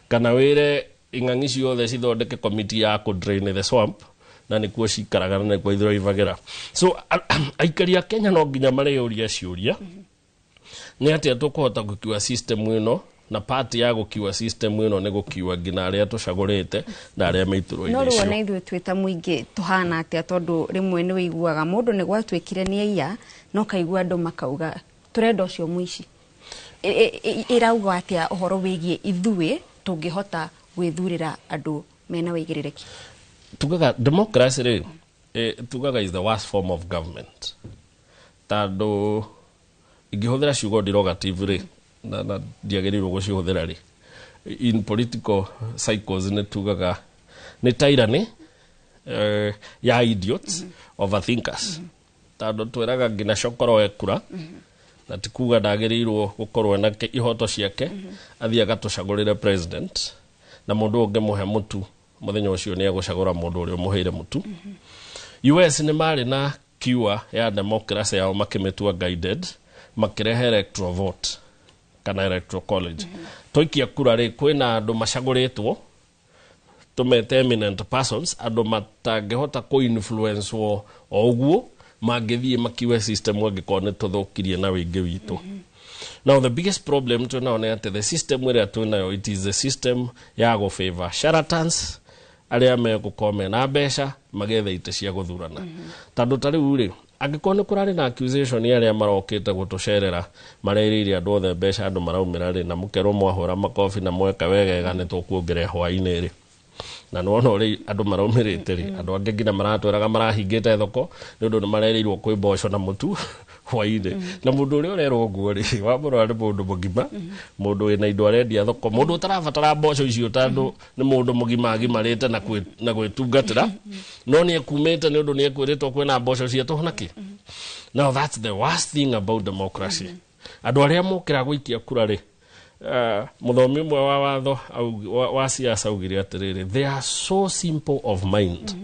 Kana wĩre ing'ang'i ciothe cithondeke komiti ya kũ drain the swamp, na nĩkuo cikaraga na nĩkuo ithroivagĩra. So aikari a Kenya no nginya marĩyũria ciũria nĩ atĩa tũkũhota gũkiua system ĩno, na part ya gũkiua system ĩno nĩ gũkiua nginya arĩa tũcagũrĩte na arĩa me iturwa-inĩ No rĩu icio. Ona ithuĩ twĩ ta mũingĩ tũhana atĩa? Tondũ rĩmwe nĩ wĩiguaga mũndũ nĩ gwatuĩkire nĩ aiya, no kaigua andũ makauga tũrenda ũcio mũici. Ĩrauga atĩa ũhoro wĩgiĩ ithuĩ tũngĩhota gwĩthurĩra andũ mena wĩigĩrĩrĩki? Tugaga democracy rĩ, tugaga is the worst form of government, tondũ ingĩhũthĩra ciugo derogative rĩ, na ndiagĩrĩirwo gũcihũthĩra rĩ, in political cycles nĩ tugaga nĩ tyranny ya idiots overthinkers, tondũ twĩraga nginya cokoro ekura na ti kuga ndagĩrĩirwo gũkorwo na ihoto ciake, athiĩ agatũcagũrĩre president, na mũndũ ũngĩmũhe mũtu mũthenya ũcio nĩ egũcagũra mũndũ ũrĩa ũmũheire mũtu. US nĩ marĩ na cure ya democracy yao, makĩmĩtua guided, makĩrehe electoral vote kana electoral college. Twaikia kura rĩ, kwĩna andũ macagũrĩtwo tũmete eminent persons, andũ matangĩhota kũ-influence o ũguo, mangĩthiĩ makiue system angĩkorwo nĩ tũthũkirie na wĩingĩ witũ. Now the biggest problem twĩnayo nĩ atĩ the system ĩrĩa twĩnayo, it is the system ya gũ favor charlatans, arĩa megũkorwo mena mbeca magetha itĩ cia gũthurana. Tondũ ta rĩu rĩ, angĩkorwo nĩ kũrarĩ na accusation ya arĩa marokĩte gũtũcerera marerĩire andũ othe mbeca, andũ maraumĩra rĩ, na mũkerwo mwahũra makobi na mweka wegega nĩ tũkuongerera hwaĩ-inĩ rĩ, na nĩwona ũrĩa andũ maraumĩrĩte rĩ, andũ angĩ nginya maratwĩraga marahingĩte thoko nĩ ũndũ nĩ marerĩirwo kwĩ mboco na mũtu. Hwainĩ. Na mũndũ ũrĩa ũrerwo ũguo rĩ, wamũrora nĩ mũndũ mũgima, mũndũ wĩna indo arendia thoko, mũndũ ũtarabatara mboco icio tondũ nĩ mũndũ mũgima agimarĩte na gwĩtungatĩra, no nĩ ekumĩte nĩ ũndũ nĩ ekwĩrĩtwo kwĩna mboco cia tũhũ nakĩ. Now that's the worst thing about democracy. Andũ arĩa mokĩra gũikia kura rĩ, mũthomi ũmwe wa watho wa siasa augire atĩrĩrĩ, they are so simple of mind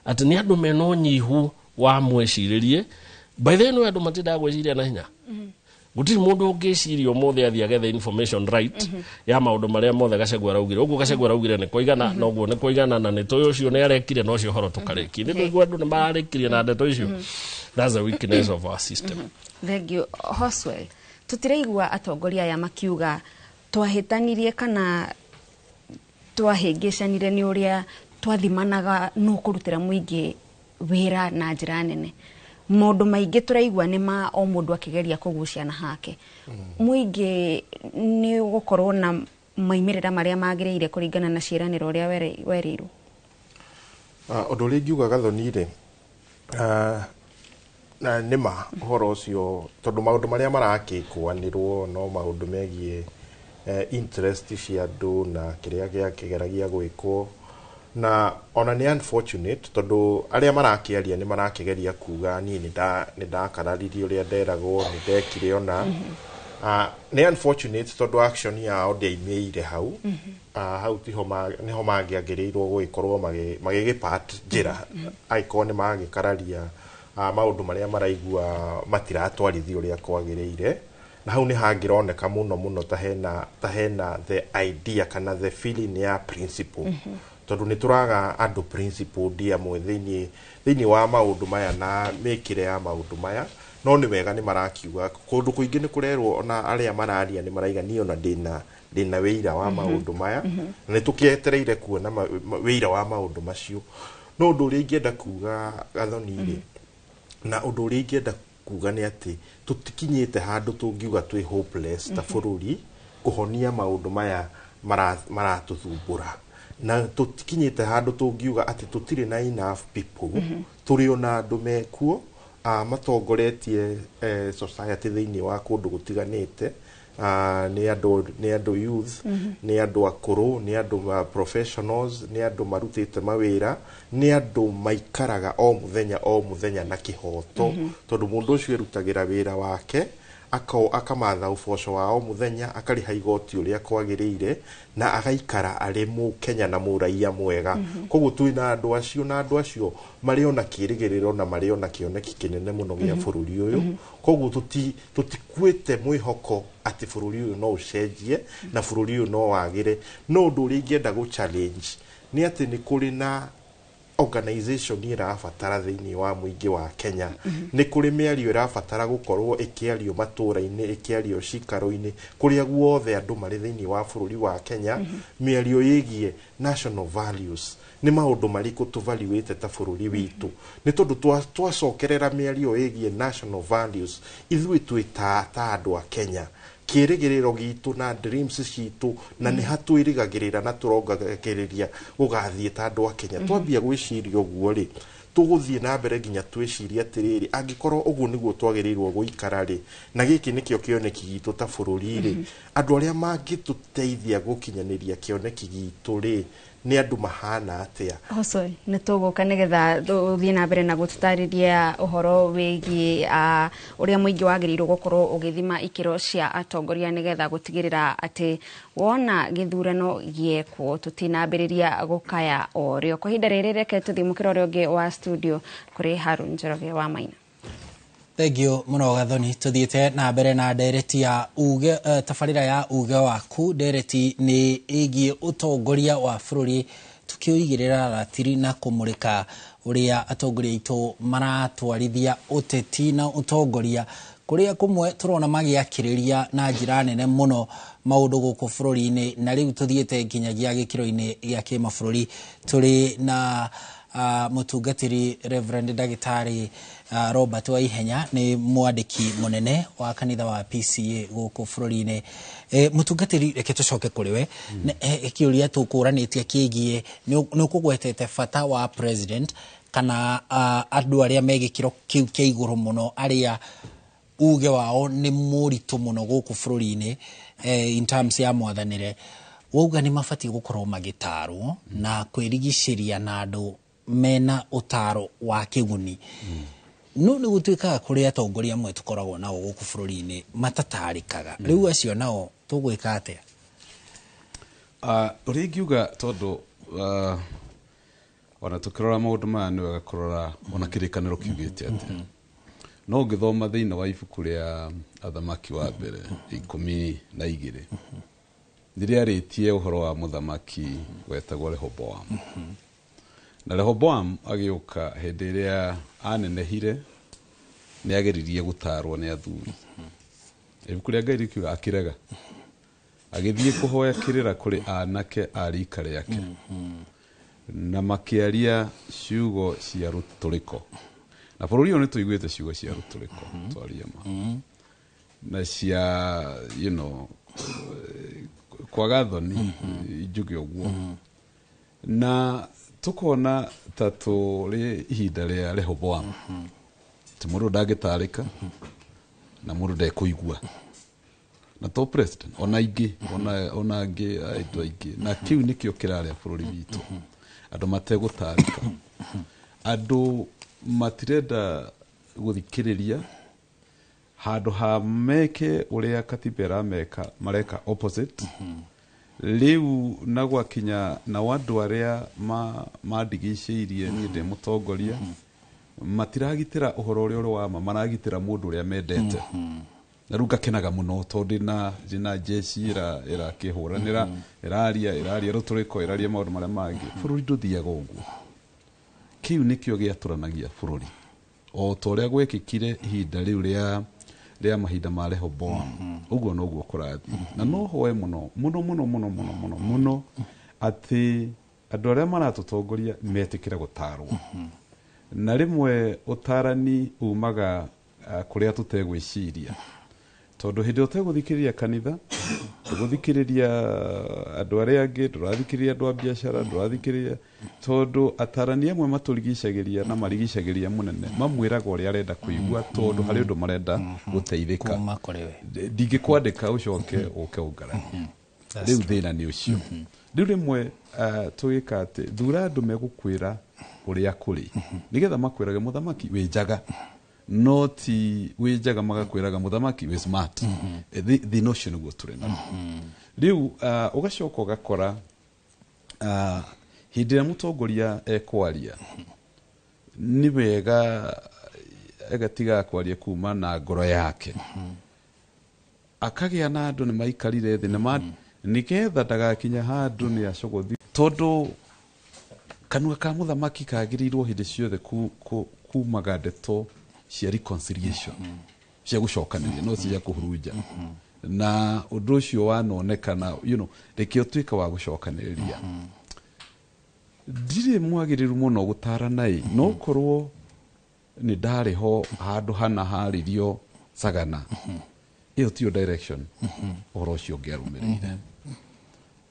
atĩ nĩ andũ mena ũnyihu wa mwĩcirĩrie. By the way, no andũ matindaga gwĩciria na hinya. Gũtirĩ mũndũ ũngĩciria ũmũthĩ athiĩ agethe information right ya maũndũ marĩa mothe Gachagua araugire. Ũguo Gachagua araugire nĩ kũigana, na ũguo nĩ kũigana, na nĩ tũĩ ũcio nĩ arekire, na ũcio ũhoro tũkarĩkia. Nĩ tũigua andũ nĩ mararĩkirie na ndeto icio. That's the weakness of our system. Thank you. Hoswell, tũtiraigua atongoria aya makiuga twahĩtanirie kana twahĩngĩcanire nĩ ũrĩa twathimanaga nũ kũrutĩra mũingĩ wĩra na njĩra nene. Maũndũ maingĩ tũraigua nĩ ma o mũndũ akĩgeria kũgucia na hake. Mũingĩ nĩ ũgũkorwo na maimĩrĩra marĩa magĩrĩire kũringana na ciĩranĩro ũrĩa werĩirwo. Ũndũ ũrĩa ingiuga Gathoni rĩ, na nĩ ma ũhoro ũcio, tondũ maũndũ marĩa marakĩkũanĩrwo no maũndũ megiĩ interest cia andũ na kĩrĩa gĩakĩgeragia gwĩkwo, na ona nĩ unfortunate tondũ arĩa marakĩaria nĩ marakĩgeria kuga niĩ nĩ ndakararirie ũrĩa nderagwo, nĩ ndekire ona. Nĩ unfortunate tondũ action yao ndĩaimĩire hau. Hau tiho nĩho mangĩagĩrĩirwo gũgĩkorwo magĩgĩpat njĩra angĩkorwo nĩ magĩkararia maũndũ marĩa maraigua matiratwarithio ũrĩa kwagĩrĩire, na hau nĩ hangĩroneka mũno mũno ta hena the idea kana the feeling ya principle, tondũ nĩ tũraga andũ principle amwe thĩinĩ wa maũndũ maya na mĩkĩre ya maũndũ maya. No nĩ wega nĩ marakiuga kũndũ kũingĩ nĩ kũrerwo, ona arĩa mararia nĩ maraiga niĩ ona ndĩna wĩira wa maũndũ maya, na nĩ tũkĩetereire kuona wĩira wa maũndũ macio. No ũndũ ũrĩa ingĩenda kuga Gathoni rĩ, na ũndũ ũrĩa ingĩenda kuga nĩ atĩ tũtikinyĩte handũ tũngiuga twĩ hopeless ta bũrũri kũhonia maũndũ maya maratũthumbũra, na tũtikinyĩte handũ tũngiuga atĩ tũtirĩ na enough people. Tũrĩ ona andũ mekuo matongoretie society thĩinĩ wa kũndũ gũtiganĩte, nĩ andũ youth, nĩ andũ akũrũ, nĩ andũ professionals, nĩ andũ marutĩte mawĩra, nĩ andũ maikaraga o mũthenya o mũthenya na kĩhoto, tondũ mũndũ ũcio erutagĩra wĩra wake, akamatha ũboco wa o mũthenya, akarĩha igoti ũrĩa kwagĩrĩire, na agaikara arĩ mũkenya na mũraia mwega. Koguo twĩna andũ acio, na andũ acio marĩ ona kĩrĩgĩrĩro na marĩ ona kĩoneki kĩnene mũno gĩa bũrũri ũyũ. Koguo tũtikuĩte mwĩhoko atĩ bũrũri ũyũ no ũcenjie na bũrũri ũyũ no wagĩre. No ũndũ ũrĩa ingĩenda gũ challenge nĩ atĩ nĩ kũrĩ na organization ĩrabatara thĩinĩ wa mũingĩ wa Kenya, nĩ kũrĩ mĩario ĩrabatara gũkorwo ĩkĩario matũũra-inĩ, ĩkĩario cikaro-inĩ, kũrĩa guothe andũ marĩ thĩinĩ wa bũrũri wa Kenya, mĩario ĩgiĩ national values. Nĩ maũndũ marĩkũ tũvaluĩte ta bũrũri witũ? Nĩ tondũ twacokerera mĩario ĩgiĩ national values, ithuĩ twĩ ta andũ a Kenya, kĩrĩgĩrĩro gitũ na dreams citũ, na nĩ hatwĩrĩgagĩrĩra na tũrongagĩrĩria gũgathiĩ ta andũ a Kenya. Twambia gwĩciria ũguo rĩ, tũgũthiĩ na mbere nginya twĩcirie atĩrĩrĩ, angĩkorwo ũguo nĩguo twagĩrĩirwo gũikara rĩ, na gĩkĩ nĩkĩo kĩoneki gitũ ta bũrũri rĩ, andũ arĩa mangĩtũteithia gũkinyanĩria kĩoneki gitũ rĩ, nĩ andũ mahana atĩa? Hosoi, nĩ tũgũka nĩgetha tũthiĩ na mbere na gũtũtarĩria ũhoro wĩgiĩ ũrĩa mũingĩ wagĩrĩirwo gũkorwo ũgĩthima ikĩro cia atongoria nĩgetha gũtigĩrĩra atĩ wona gĩthurano gĩekwo tũtinambĩrĩria gũkaya o rĩo. Kwa ihinda rĩrĩ, reke tũthiĩ mũkĩra ũrĩa ũngĩ wa studio kũrĩ Harun Njoroge wa Maina. Thank you mũno Gathoni. Tũthiĩte na mbere na ndereti ya uge, tabarĩra ya uge waku. Ndereti nĩ ĩgiĩ ũtongoria wa bũrũri, tũkĩũigĩrĩra ratiri na kũmũrĩka ũrĩa atongoria aitũ maratwarithia ũteti na ũtongoria, kũrĩa kũmwe tũrona magĩakĩrĩria na njĩra nene mũno maũndũ gũkũ bũrũri-inĩ, na rĩu tũthiĩte nginyagia gĩkĩro-inĩ gĩa kĩmabũrũri. Tũrĩ na mũtungatĩri Reverend Ndagĩtarĩ Robert Waihenya, nĩ mwandĩki mũnene wa kanitha wa PCA gũkũ bũrũri-inĩ. Mũtungatĩri, reke tũcoke kũrĩ we. Kĩũria tũkũranĩtie kĩgiĩ nĩ ũkũgwetete bata wa president kana andũ arĩa me gĩkĩro kĩu kĩa igũrũ mũno, arĩa Uge wao nĩ mũritũ mũno gũkũ bũrũri-inĩ, in terms ya mwathanĩre. Wauga nĩ mabatiĩ gũkorwo magĩtarwo na kwĩrigicĩria na andũ mena ũtaro wa kĩguni, no nĩ gũtuĩkaga kũrĩ atongoria amwe tũkoragwo nao gũkũ bũrũri-inĩ matatarĩkaga. Rĩu acio nao tũgwĩka atĩa? Ũrĩa ingiuga, tondũ ona tũkĩrora maũndũ maya nĩ wega kũrora ona kĩrĩkanĩro kiugĩte atĩa. No ũngĩthoma thĩinĩ wa ibuku rĩa Athamaki wa Mbere 12, nĩ rĩarĩtie ũhoro wa mũthamaki wetagwo Rehoboam. Na Rehoboam agĩũka, hĩndĩ ĩrĩa anenehire, nĩ ageririe gũtarwo nĩ athuri. Ibuku rĩa Ngai rĩkiuga akĩrega, agĩthiĩ kũhoya kĩrĩra kũrĩ anake a rika rĩake, na makĩaria ciugo cia rũtũrĩko. Na bũrũri ũyũ nĩ tũiguĩte ciugo cia rũtũrĩko, twaria ma, na cia kwaga thoni, njuge ũguo. Na tũkona ta tũrĩ ihinda rĩa Rehoboam, atĩ mũndũ ndangĩtarĩka na mũndũ ndekũigua, na to president, ona ingĩ, ona angĩ, andũ aingĩ. Na kĩu nĩkĩo kĩrarĩa bũrũri witũ, andũ mategũtarĩka, andũ matirenda gũthikĩrĩria. Handũ ha meke ũrĩa katiba ĩrameka, mareka opposite. Rĩu na gwakinya nao andũ arĩa mandigicĩirie niĩ ndĩ mũtongoria matiragitĩra ũhoro ũrĩa ũrĩ wa ma, maragitĩra mũndũ ũrĩa mendete. Na rĩu ngakenaga mũno tondũ ndĩna jeshi ĩrakĩhũranĩra, ĩraria rũtũrĩko, ĩraria maũndũ marĩa mangĩ. Bũrũri ndũthiaga ũguo. Kĩu nĩkĩo gĩatũranagia bũrũri, o ta ũrĩa gwekĩkire ihinda rĩu rĩa mahinda ma Rehoboam, ũguo noguo kũrathiĩ. Na no hoe mũno mũno mũno mũno mũno mũno mũno atĩ andũ arĩa maratũtongoria metĩkĩre gũtarwo. Na rĩmwe ũtarani umaga kũrĩa tũtegwĩciria, tondũ hĩndĩ ĩrĩa ũtegũthikĩrĩria kanitha, ndũgũthikĩrĩria andũ arĩa angĩ, ndũrathikĩrĩria andũ a biacara, ndũrathikĩrĩria, tondũ atarani amwe matũrigicagĩria na marigicagĩria mũnene, mamwĩraga ũrĩa arenda kũigua, tondũ harĩ ũndũ marenda gũteithĩka. Kuma kũrĩ we. Ndingĩkwandĩka ũcoke ũke ũngaranie. Rĩu thĩna nĩ ũcio. Rĩu rĩmwe tũgĩka atĩ thura andũ megũkwĩra ũrĩa kũrĩ, nĩgetha makwĩrage mũthamaki wĩ njaga, no ti wĩ njaga magakwĩraga mũthamaki wĩ smart. Thĩna ũcio nĩguo tũrĩ naguo rĩu. Ũgacoka ũgakora hĩndĩ ĩrĩa mũtongoria ekwaria, nĩ wega agatiga kwaria kuma na ngoro yake, akagĩa na andũ nĩ maikarire thĩ nĩgetha ndagakinya handũ nĩ acogothi, tondũ kanua ka mũthamaki kagĩrĩirwo hĩndĩ ciothe kumaga ndeto cia reconciliation, cia gũcokanĩria, no cia kũhurunja. Na ũndũ ũcio wanonekana, reke ũtuĩke wa gũcokanĩrĩria. Ndirĩ mwagĩrĩru mũno gũtarana ĩ, no korwo nĩ ndarĩ ho handũ hana harĩrio Sagana, ĩyo tiyo direction ũhoro ũcio ũngĩarũmĩrĩire,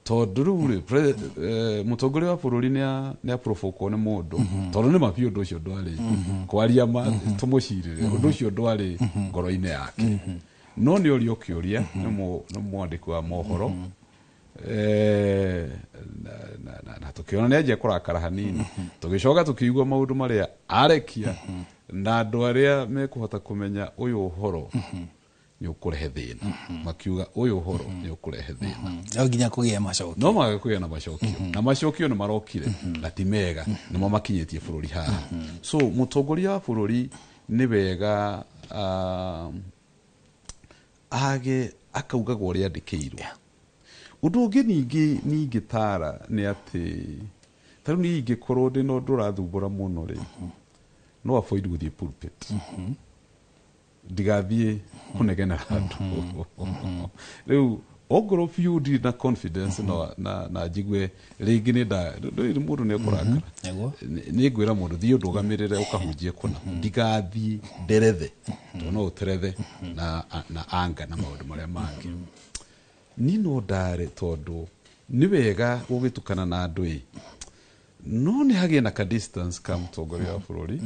tondũ rĩu rĩ mũtongoria wa bũrũri nĩ aprovokwo nĩ mũndũ, tondũ nĩ ma biũ ũndũ ũcio ndwarĩ, kwaria ma tũmũcirĩre, ũndũ ũcio ndwarĩ ngoro-inĩ yake, no nĩ ũrio kĩũria nĩ mwandĩki wa mohoro, na tũkĩona nĩ anjia kũrakara hanini. Tũgĩcoka tũkĩigua maũndũ marĩa arekia, na andũ arĩa mekũhota kũmenya ũyũ ũhoro nĩ ũkũrehe thĩna makiuga ũyũ ũhoro nĩ ũkũrehe thĩna. No nginya kũgĩe macokio. No maga kũgĩa na macokio, na macokio nĩ marokire na ti mega, nĩmo makinyĩtie bũrũri haha. So mũtongoria wa bũrũri nĩ wega age akaugaga ũrĩa andĩkĩirwo. Ũndũ ũngĩ ningĩ ningĩtara nĩ atĩ ta rĩu niĩ ingĩkorwo ndĩ na ũndũ ũrathumbũra mũno rĩ, no avoid gũthiĩ pulpit, ndigathiĩ kũnegenera andũ. Rĩu ongorwo biũ ndirĩ na confidence na njigue rĩngĩ nĩ nda ndũĩ mũndũ nĩ ekũrakara, nĩ ngwĩra mũndũ thiĩ ũndũgamĩrĩre ũkahunjie kũna, ndigathiĩ nderethe, tondũ no ũterethe na anga na maũndũ marĩa mangĩ. Niĩ no ndare, tondũ nĩ wega gũgĩtukana na andũ ĩ, no nĩ hagĩe na ka distance ka mũtongoria wa bũrũri.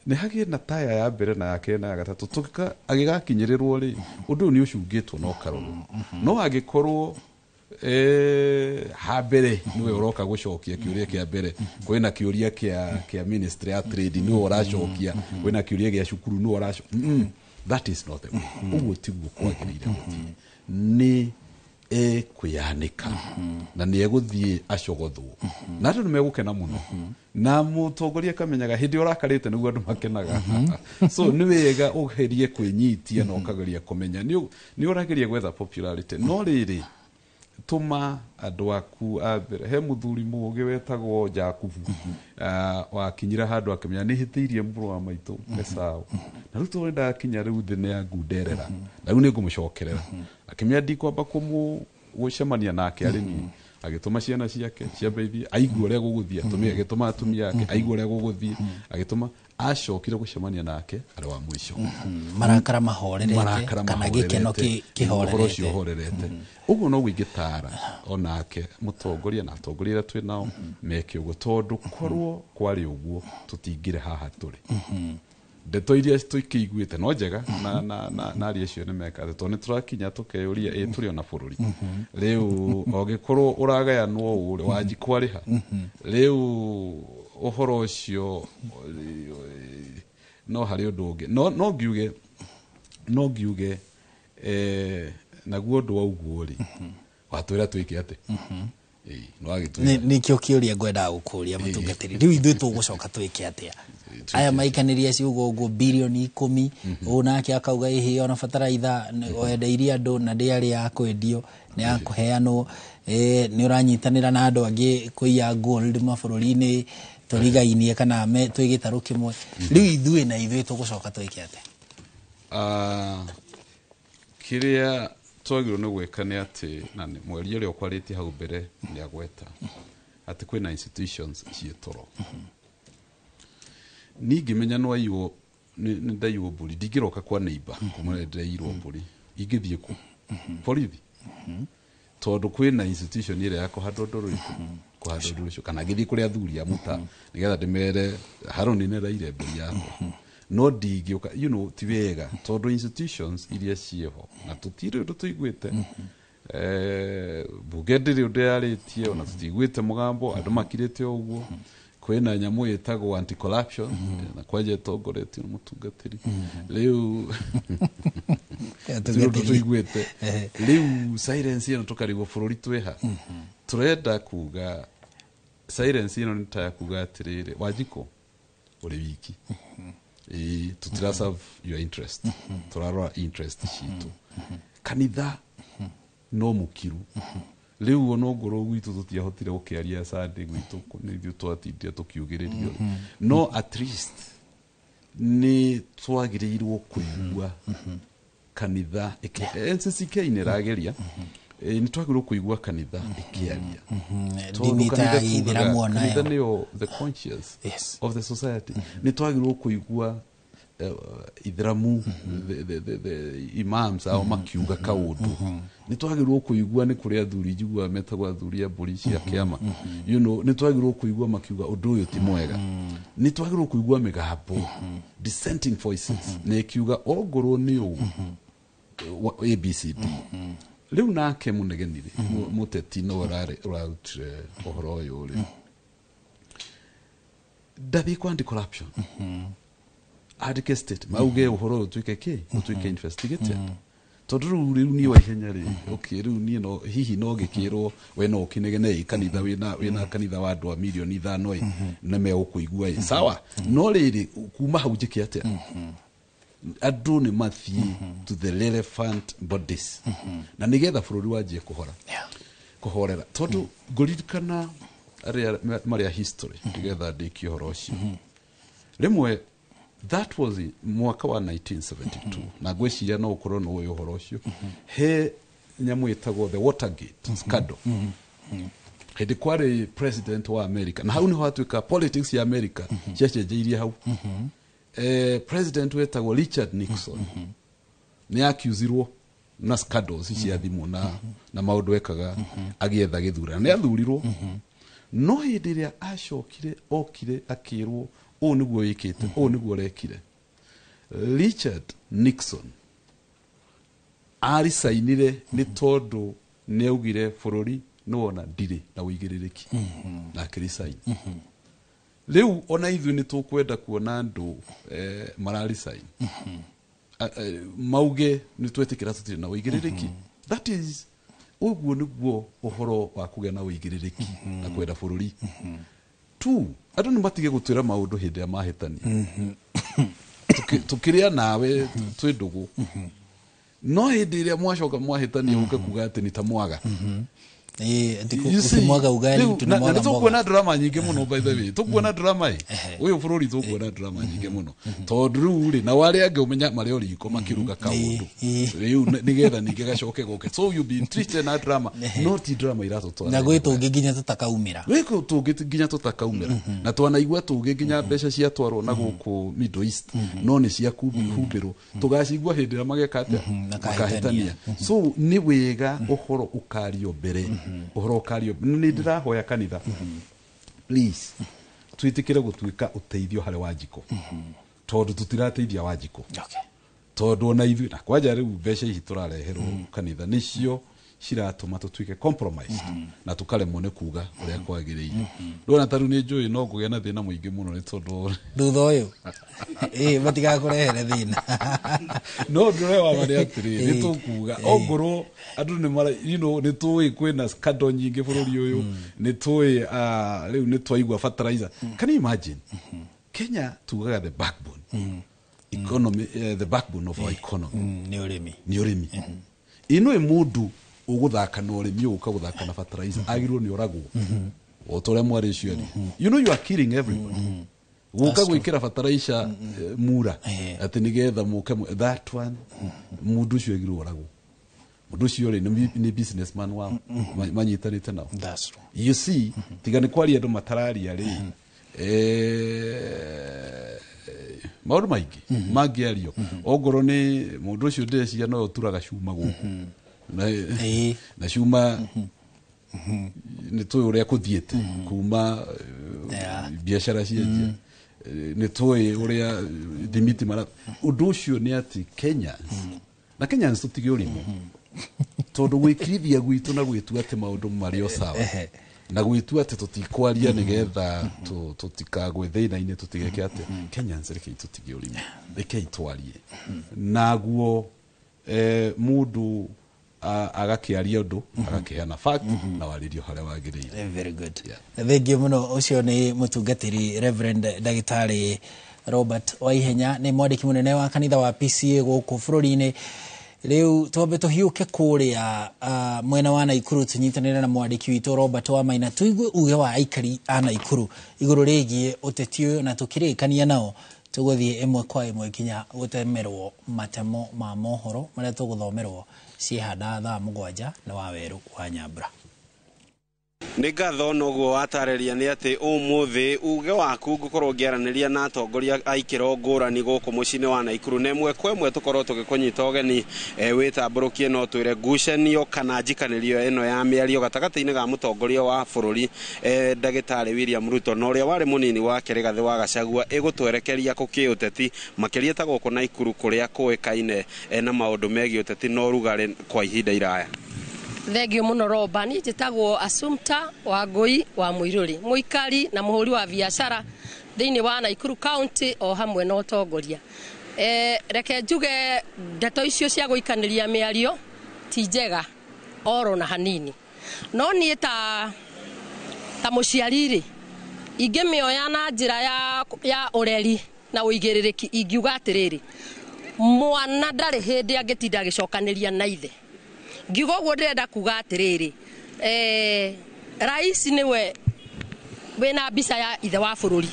Nĩ hagĩe na taya ya mbere na ya kerĩ na ya gatatũ, agĩgakinyĩrĩrwo rĩ, ũndũ ũyũ nĩ ũcungĩtwo na ũkarorwo. No angĩkorwo ha mbere nĩwe ũroka gũcokia kĩũria kĩa mbere, kwĩna kĩũria kĩa ministry ya trade nĩwe ũracokia, kwĩna kĩũria gĩa cukuru nĩwe ũracokia, that is not the way. Ũguo tiguo kwagĩrĩire gũthiĩ. Nĩ ekwiyanĩka na nĩ egũthiĩ acogothwo na andũ nĩ megũkena mũno, na mũtongoria akamenyaga hĩndĩ ĩrĩa ũrakarĩte nĩguo andũ makenaga. So nĩ wega ũgerie kwĩnyitia na ũkageria kũmenya nĩ ũrageria gwetha popularity, no rĩrĩ, tũma andũ aku a mbere. He mũthuri mũũgĩ wetagwo Jakubu, wakinyire handũ akĩmenya nĩ hĩtĩirie mũrũ wa maitũ Esau, na rĩu tondũ ndakinya rĩu thĩ nĩ angunderera na rĩu nĩ ngũmũcokerera, akĩmenya ndikwamba kũmũ gũcemania nake arĩ niĩ. Agĩtũma ciana ciake ciambe ithiĩ aigue ũrĩa gũgũthiĩ, atumia, agĩtũma atumia ake aigue ũrĩa gũgũthiĩ, agĩtũma acokire gũcemania nake arĩ wa mũico. Marakara mahorerete. Marakara kana gĩkeno mahorerete, ũhoro ũcio kĩhorerete. Ũhorerete. Ũguo noguo ingĩtara onake mũtongoria na atongoria arĩa twĩ nao meke ũguo, tondũ korwo kwarĩ ũguo tũtingĩrĩ haha tũrĩ. Ndeto iria tũkĩiguĩte no njega na aria acio nĩ meka atĩ, tondũ nĩ tũrakinya tũkeyũria, ĩ tũrĩ ona bũrũri rĩu ogĩkorwo ũragayanwo ũũ rĩ, Wanjikũ arĩha rĩu ũhoro ũcio no harĩ ũndũ ũngĩ no ngiuge naguo ũndũ wa ũguo rĩ, watwĩra twĩke atĩ. Ĩĩ, nĩ wagĩtwĩra. Nĩkĩo kĩũria ngwendaga gũkũria, mũtungatĩri. Rĩu ithuĩ tũgũcoka twĩke atĩa? Aya maikanĩria ciugo ũguo 10 bilioni, ũũ nake akauga ĩhĩ ona bataraitha wendeirie andũ na ndĩarĩ ya kwendio, nĩ ya kũheanwo. Nĩ ũranyitanĩra na andũ angĩ kũiya gold mabũrũri-inĩ tũrigainie kana twĩ gĩtarũ kĩmwe. Rĩu ithuĩ na ithuĩ tũgũcoka twĩke atĩa? Kĩrĩa twagĩrĩirwo nĩ gwĩka nĩ atĩ, na nĩ mweri ũrĩa ũkwarĩtie hau mbere nĩ agweta atĩ kwĩna institutions ciĩ toro. Niĩ ngĩmenya nĩ nĩ ndaiywo mbũri, ndingĩroka kwa neighbor kũmwĩra ndĩraiyirwo mbũri. Ingĩthiĩ kũ? Borithi, tondũ kwĩna institution ĩrĩa ya kũhanda ũndũ ũrĩkũ, kũhanda ũndũ ũcio, kana ngĩthiĩ kũrĩ athuri a mũta nĩgetha ndĩmere Haroni nĩ raire mbũri yakwa, no ndingĩũka, ti wega, tondũ institutions iria ciĩho na tũtirĩ ũndũ tũiguĩte. Bunge ndĩrĩ ũndũ yarĩtie, ona tũtiguĩte mũgambo, andũ makirĩte o ũguo. Kwĩna nyamũ ĩtagwo anti corruption na kwanja ĩtongoretio nĩ mũtungatĩri. Rĩu tũtirĩ ũndũ tũiguĩte. Rĩu silence ĩno tũkarigwo bũrũri twĩha. Tũrenda kuga silence ĩno nĩ ta ya kuga atĩrĩrĩ, Wanjikũ ũrĩ wiki, ĩĩ, tũtira serve your interest, tũrarora interest citũ. Kanitha no mũkiru rĩu, ona ongorwo gwitũ tũtiahotire gũkĩaria Sunday gwitũ nĩ ithuĩ twatindire tũkiugĩrĩrio, no at least nĩ twagĩrĩirwo kũigua kanitha NCCK nĩ ĩrageria. Nĩ twagĩrĩirwo kũigua kanitha ĩkĩaria. Tondũ Ndini ta kanitha ya gĩithĩramu tugaga, onayo. Kanitha nĩyo the conscience of the society. Nĩ twagĩrĩirwo kũigua ithĩramu, the imams ao makiuga kaũndũ. Nĩ twagĩrĩirwo kũigua nĩ kũrĩ athuri njiguaga metagwo athuri a mbũri cia kĩama, nĩ twagĩrĩirwo kũigua makiuga ũndũ ũyũ ti mwega. Nĩ twagĩrĩirwo kũigua mĩgambo, dissenting voices, na ĩkiuga ongorwo nĩ ũũ ABCD. Rĩu nake mũnegeni rĩ, mũteti no ũrarutire ũhoro ũyũ rĩ, ndathiĩ kwa anti corruption andĩke state mauge ũhoro ũyũ ũtuĩke kĩ, ũtuĩke investigated, tondũ rĩu niĩ wa ihenya rĩ, okay, rĩu niĩ no hihi no gĩkĩrwo we no ũkĩnegene ĩ kanitha wĩna kanitha wa andũ a 5 milioni ĩ na megũkũigua ĩ sawa, no rĩrĩ, kuma hau njĩke atĩa? Andũ nĩ mathiĩ to the relevant bodies na nĩgetha bũrũri wanjie kũhora kũhorera, tondũ ngũririkana arĩa marĩa history nĩgetha ndĩkie ũhoro ũcio rĩmwe. That was in mwaka wa 1972, na ngwĩciria no ũkorwo nĩ ũĩ ũhoro ũcio. He nyamũ ĩtagwo the Watergate scandal, hĩndĩ kwarĩ president wa America, na hau nĩho hatuĩka politics ya America ciacenjeirie hau. President wetagwo Richard Nixon nĩ accusirwo na scandals cia thimũ na maũndũ ekaga agĩetha gĩthurano. Nĩ athurirwo, no hĩndĩ ĩrĩa acokire okire akĩrwo Ũũ nĩguo wĩkĩte, ũũ nĩguo ũrekire. Richard Nixon aricainire nĩ tondũ nĩ augire bũrũri nĩwona ndirĩ na ũigĩrĩrĩki, na akĩresign. Rĩu ona ithuĩ nĩ tũkwenda kuona andũ mararesign, mauge nĩ twetĩkĩra tũtirĩ na ũigĩrĩrĩki. That is, ũguo nĩguo ũhoro wa kũgĩa na ũigĩrĩrĩki na kwenda bũrũri tu. Andũ nĩ matige gũtwĩra maũndũ hĩndĩ ĩrĩa mahĩtania. Tũkĩrĩa nawe twĩ ndũgũ, no hĩndĩ ĩrĩa mwacoka mwahĩtania, ũke kuga atĩ nĩ ta mwaga. You see, Ukimwaga ugali rĩu, na tunamwaga nĩ tũkuona mboga. Drama nyingĩ mũno, by the way, tũkuona drama ĩ ũyũ bũrũri, tũkuona drama nyingĩ mũno, tondũ rĩu rĩ, nao arĩa angĩ ũmenya marĩ o riko makĩruga kaũndũ rĩu nĩgetha ningĩ gacoke goke. So you be treated na drama, no ti drama iratũtwara. Na gwĩ tũngĩ nginya tũtakaumĩra. Gwĩ tũngĩ nginya tũtakaumĩra, na twanaigua tũngĩ nginya mbeca ciatwarwo na gũkũ Middle East, no nĩ cia humbĩrwo. Tũgacigua hĩndĩ ĩrĩa mageka atĩa, makahĩtania. So nĩ wega ũhoro ũkario mbere, ũhoro ũkario. Nĩ ndĩrahoya kanitha, please, twĩtĩkĩre gũtuĩka ũteithio harĩ Wanjikũ, tondũ tũtirateithia Wanjikũ, tondũ ona ithuĩ na kwanja rĩu mbeca ici tũrareherwo kanitha nĩcio ciratũma tũtuĩke compromised na tũkaremwo nĩ kuga ũrĩa kwagĩrĩire. Ndona ta rĩu nĩ njũĩ no ngũgĩa na thĩna mũingĩ mũno nĩ tondũ thutha ũyũ ĩ matigakũrehere thĩna. No ndũre wa ma nĩ atĩrĩrĩ, nĩ tũkuga ongorwo andũ nĩ mara nĩ tũĩ kwĩna scandal nyingĩ bũrũri ũyũ. Nĩ tũĩ, rĩu nĩ twaigua fertilizer. Can you imagine, Kenya tugaga the backbone economy, the backbone of our economy nĩ ũrĩmi. Nĩ ũrĩmi. Ĩno ĩ mũndũ ũgũthaka na ũrĩmi, ũgũka gũthaka na fertilizer, agĩrĩirwo nĩ oragwo o ta ũrĩa mwarĩ ũcio ari. You are killing everybody gũka That's true. Gwĩkĩra fertilizer, mura atĩ nĩgetha mũke that one, mũndũ ũcio agĩrĩirwo oragwo. Mũndũ ũcio rĩ, nĩ businessman wao manyitanĩte nao. That's true. You see, tiga nĩ kwaria andũ matararia rĩ, maũndũ maingĩ mangĩario. Ongorwo nĩ mũndũ ũcio, ndĩreciria no ũturaga cuma gũkũ na cuma nĩ tũĩ ũrĩa kũthiĩte kuma biacara cianjia. Nĩ tũĩ ũrĩa thimiti mara. Ũndũ ũcio nĩ atĩ Kenyans na Kenyans tũtige ũrimũ, tondũ gwĩkirithia gwitũ na gwĩtua atĩ maũndũ marĩ o sawa na gwĩtua atĩ tũtikwaria nĩgetha tũtikagwe thĩna-inĩ, tũtigeke atĩa. Kenyans, rekei tũtige ũrimũ, rekei twarie naguo. Mũndũ agakĩaria ũndũ, agakĩheana fact na warĩrio harĩa wagĩrĩire. Very good, thengiũ mũno. Ũcio nĩ mũtungatĩri Reverend Ndagĩtarĩ Robert Waihenya, nĩ mwandĩki mũnene wa kanitha wa PCA gũkũ bũrũri-inĩ. Rĩu twambe tũhiũke kũrĩa mwena wa Naikuru, tũnyitanĩre na mwandĩki witũ Robert Wamaina, tũigue uge wa aikari a Naikuru igũrũ rĩgiĩ ũteti ũyũ, na tũkĩrĩkania nao tũgũthiĩ ĩmwe kwa ĩmwe nginya gũtemerwo matemo ma mohoro marĩa tũgũthomerwo ciĩhanda thaa 7 nĩ Wawerũ wa Nyambura. Nĩ ngatho. Noguo watarĩria nĩ atĩ ũmũthĩ uge waku ngũkorwo ngĩaranĩria na atongoria a ikĩro ngũrani gũkũ mũciĩ-inĩ wa Naikuru, na ĩmwe kwa ĩmwe tũkorwo tũgĩkũnyita ũgeni wĩtambũrũkie no twĩre ngucanio kana njikanĩrio ĩno ya mĩario gatagatĩ-inĩ ga mũtongoria wa bũrũri ndagĩtarĩ William Ruto na ũrĩa warĩ mũnini wake Rigathĩ wa Gachagua ĩgũtwerekeria kũ kĩũteti, makĩria ta gũkũ Naikuru kũrĩa kũĩkaine na maũndũ megiĩ ũteti na ũrugarĩ kwa ihinda iraya. Thengio mũno, Roba. Niĩ njĩtagwo Assumpta Wangũi wa Mũirũrĩ, mũikari na mũhũri wa biacara thĩinĩ wa Naikuru County o hamwe na ũtongoria. Reke njuge ndeto icio cia gũikanĩria mĩario ti njega oro na hanini, no niĩ ta mũciari rĩ, ingĩmĩoya na njĩra ya ũreri na ũigĩrĩrĩki, ingiuga atĩrĩrĩ, mwana ndarĩ hĩndĩ angĩtinda agĩcokanĩria na ithe. Ngiuga ũguo ndĩrenda kuga atĩrĩrĩ, rais nĩwe wĩna mbica ya ithe wa bũrũri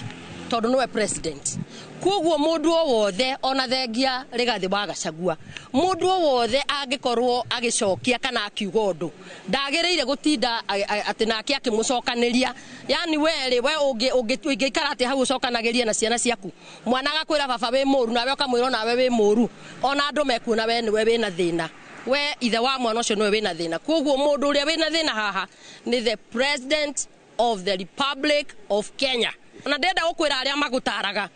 tondũ nĩwe president. Koguo mũndũ o wothe, ona thengia Rigathĩ wa Gachagua, mũndũ o wothe angĩkorwo agĩcokia kana akiuga ũndũ, ndagĩrĩire gũtinda atĩ nake akĩmũcokanĩria. Yani we rĩ, we ũngĩikara atĩ hau ũcokanagĩrie na ciana ciaku, mwana agakwĩra, "Baba, wĩ mũru," nawe ũkamwĩra, "Nawe wĩ mũru," ona andũ mekuona we nĩwe wĩna thĩna. We ithe wa mwana ũcio nĩwe wĩna thĩna. Koguo mũndũ ũrĩa wĩna thĩna haha nĩ the President of the Republic of Kenya. Na ndĩrenda gũkwĩra arĩa magũtaraga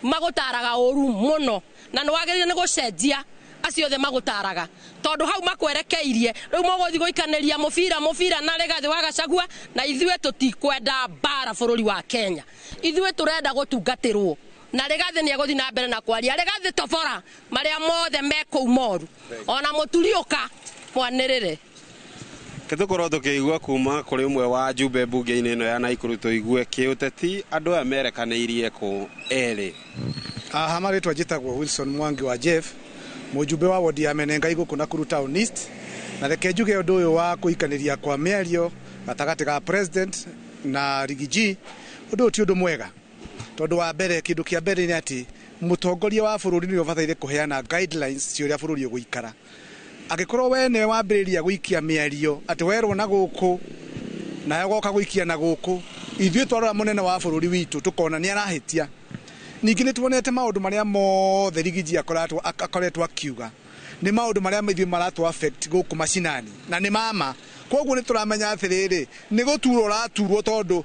magũtaraga ũru mũno, na nĩ wagĩrĩire nĩ gũcenjia acio othe magũtaraga, tondũ hau makwerekeirie rĩu mũgũthiĩ gũikanĩria mũbira mũbira na Rigathĩ wa Gachagua, na ithuĩ tũtikwenda mbara bũrũri wa Kenya. Ithuĩ tũrenda gũtungatĩrwo, na Rigathĩ nĩ egũthiĩ na mbere na kwaria. Rigathĩ tobora marĩa mothe me kũu moru, ona mũturi ũka mwanĩrĩre. Tũkorwo tũkĩigua kuma kũrĩ ũmwe wa njumbe mbunge-inĩ ĩno ya Naikuru, tũigue kĩũteti andũ aya merekanĩirie kũ erĩ. Aha marĩtwa njĩtagwo Wilson Mwangi wa Jeff, mũjumbe wa wodi ya Menengai gũkũ Nakuru Town East. Na reke njuge ũndũ ũyũ wa kũikanĩria kwa mĩario gatagatĩ ga president na Rigiji, ũndũ ũyũ ti ũndũ mwega, tondũ wa mbere, kĩndũ kĩa mbere nĩ atĩ mũtongoria wa bũrũri nĩwe ũbataire kũheana guidelines cia ũrĩa bũrũri ũgũikara. Angĩkorwo we nĩwe wambĩrĩria gũikia mĩario atĩ werwo na gũkũ nawe ũgoka gũikia na gũkũ, ithuĩ twarora mũnene wa bũrũri witũ tũkona nĩ arahĩtia. Ningĩ nĩ tuonete maũndũ marĩa mothe Rigiji akoretwo akiuga nĩ maũndũ marĩa ithuĩ maratũ affect gũkũ macinani, na nĩ mama. Koguo nĩ tũramenya atĩrĩrĩ, nĩ gũturwo ũraturwo, tondũ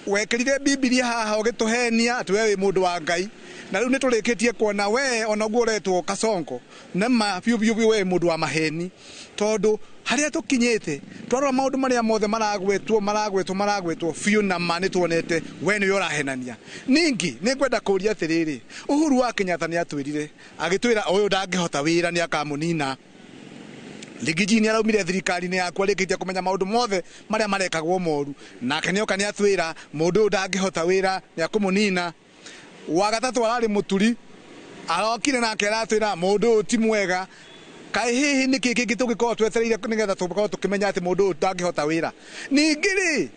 wekĩrire Bibilia haha ũgĩtũhenia atĩ we wĩ mũndũ wa Ngai, na rĩu nĩ tũrĩkĩtie kuona we ona ũguo ũretwo Kasongo nĩ ma biũ biũ biũ we mũndũ wa maheni, tondũ harĩa tũkinyĩte twarora maũndũ marĩa mothe maragwetwo maragwetwo maragwetwo biũ na ma nĩ tuonete we nĩwe ũrahenania. Ningĩ nĩ ngwenda kũũria atĩrĩrĩ, Uhuru wa Kenyatta nĩ atwĩrire agĩtwĩra ũyũ ndangĩhota wĩra nĩ akamũnina. Rigiji nĩ araumire thirikari-inĩ yaku arĩkĩtie kũmenya maũndũ mothe marĩa marekagwo moru, nake nĩoka nĩ atwĩra mũndũ ũyũ ndangĩhota wĩra nĩ akũmũnina. Wa gatatũ ararĩ mũturi, arokire nake aratwĩra mũndũ ũyũ ti mwega. Kaĩ hihi nĩ kĩ kĩngĩ tũngĩkorwo twetereire nĩgetha tũkorwo tũkĩmenya atĩ mũndũ ũyũ ndangĩhota wĩra? Ningĩ rĩ,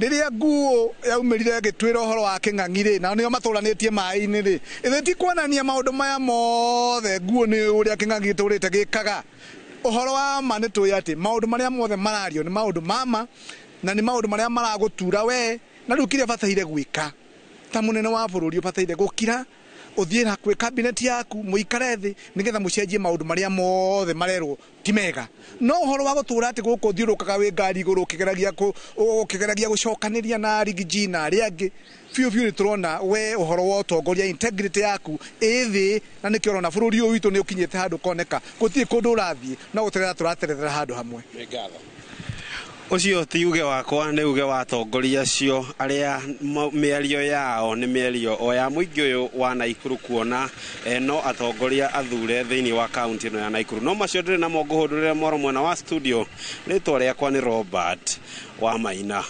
rĩrĩa nguo yaumĩrire ĩgĩtwĩra ũhoro wa kĩng'ang'i rĩ, na nĩo matũranĩtie maĩ-inĩ rĩ, ĩthĩ ti kuonania maũndũ maya mothe nguo nĩ ũrĩa kĩng'ang'i gĩtũrĩte gĩkaga. Ũhoro wa ma nĩ tũĩ atĩ maũndũ marĩa mothe marario nĩ maũndũ mama, na nĩ maũndũ marĩa maragũtura we, na rĩu kĩrĩa bataire gwĩka ta mũnene wa bũrũri ũbataire gũkira ũthiĩ hakuhĩ cabinet yaku mũikare thĩ nĩgetha mũcenjie maũndũ marĩa mothe marerwo ti mega. No ũhoro wa gũtũra atĩ gũkũ ũthiũrũrũkaga wĩ ngari igũrũ ũkĩgeragia gũcokanĩria na Rigiji na arĩa angĩ, biũ biũ nĩ tũrona we ũhoro wa ũtongoria integrity yaku ĩ thĩ, na nĩkĩo ũrona bũrũri ũyũ witũ nĩ ũkinyĩte handũ koneka gũtirĩ kũndũ ũrathiĩ, no gũterera tũraterera handũ hamwe. Ũcio ti uge wakwa, nĩ uge wa atongoria acio arĩa mĩario yao nĩ mĩario o ya mũingĩ ũyũ wa Naikuru, kuona no atongoria athure thĩinĩ wa kaunti ĩno ya Naikuru. No macio ndĩrĩ namo ngũhũndũrĩre mwaro mwena wa studio. Rĩtwa rĩakwa nĩ Robert wa Maina.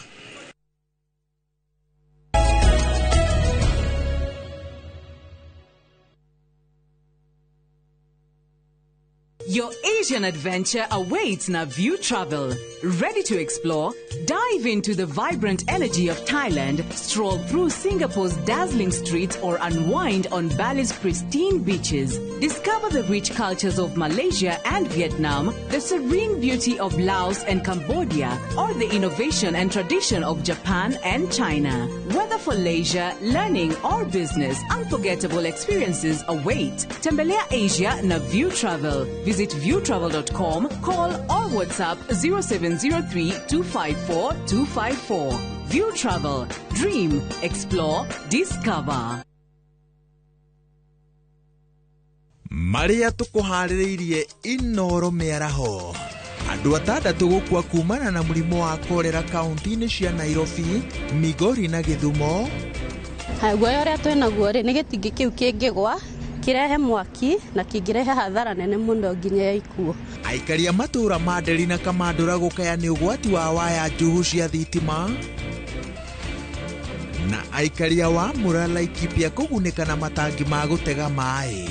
Your Asian adventure awaits na View Travel. Ready to explore? Dive into the vibrant energy of Thailand, stroll through Singapore's dazzling streets, or unwind on Bali's pristine beaches. Discover the rich cultures of Malaysia and Vietnam, the serene beauty of Laos and Cambodia, or the innovation and tradition of Japan and China. Whether for leisure, learning, or business, unforgettable experiences await. Tembelea Asia na View Travel. Visit viewtravel.com, call or WhatsApp 0703 254 254. View Travel. Dream, explore, discover. Marĩa tũkũharĩrĩirie Inoro mĩaraho. Andũ atandatũ gũkua kumana na mũrimũ wa korera kaunti-inĩ cia Nairobi, Migori na Gĩthumo. Guoya ũrĩa twĩnaguo rĩ, nĩ gĩtingĩ kĩu kĩngĩgwa kĩrehe mwaki na kĩngĩrehe hathara nene mũno nginya ya ikuũ. Aikari a matũũra ma Nderi na Kamandũra gũkaya nĩ ũgwati wa waya njuhu cia thitima. Na aikari a Wamũra Laikipia kũgunĩka na matangi ma gũtega maĩ.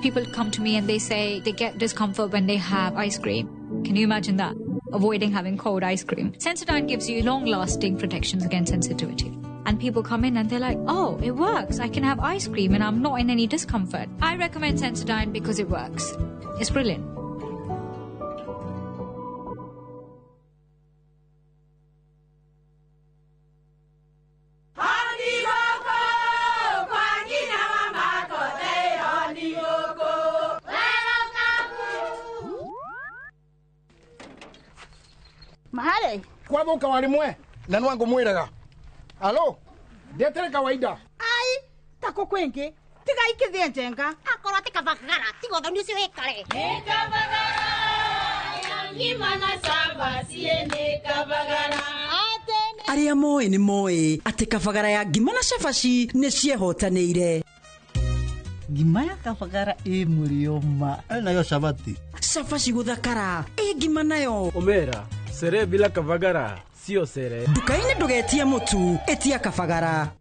People come to me and they say they get discomfort when they have ice cream. Can you imagine that? Avoiding having cold ice cream. Sensodyne gives you long-lasting protections against sensitivity. And people come in and they're like, oh, it works. I can have ice cream and I'm not in any discomfort. I recommend Sensodyne because it works. It's brilliant. Mahare kwathuka wari mwe na nwangu mwiraga alo ndetere kawaida ai tako kwingi tiga ikithie njenga akorwo ti kabagara tiga ũthoni ũcio wĩkare Nĩ kabagara ya ngima na cabaci nĩ kabagara. Arĩa moĩ nĩ moĩ atĩ kabagara ya ngima na cabaci nĩ ciehotanĩire. Ngima ya kabagara ĩ mũrĩo ma. Nayo cabaci. Cabaci gũthakara ĩ ngima nayo. Omera, sere bila kabagara sio sere. Nduka-inĩ ndũgetie mũtu, ĩtia kabagara.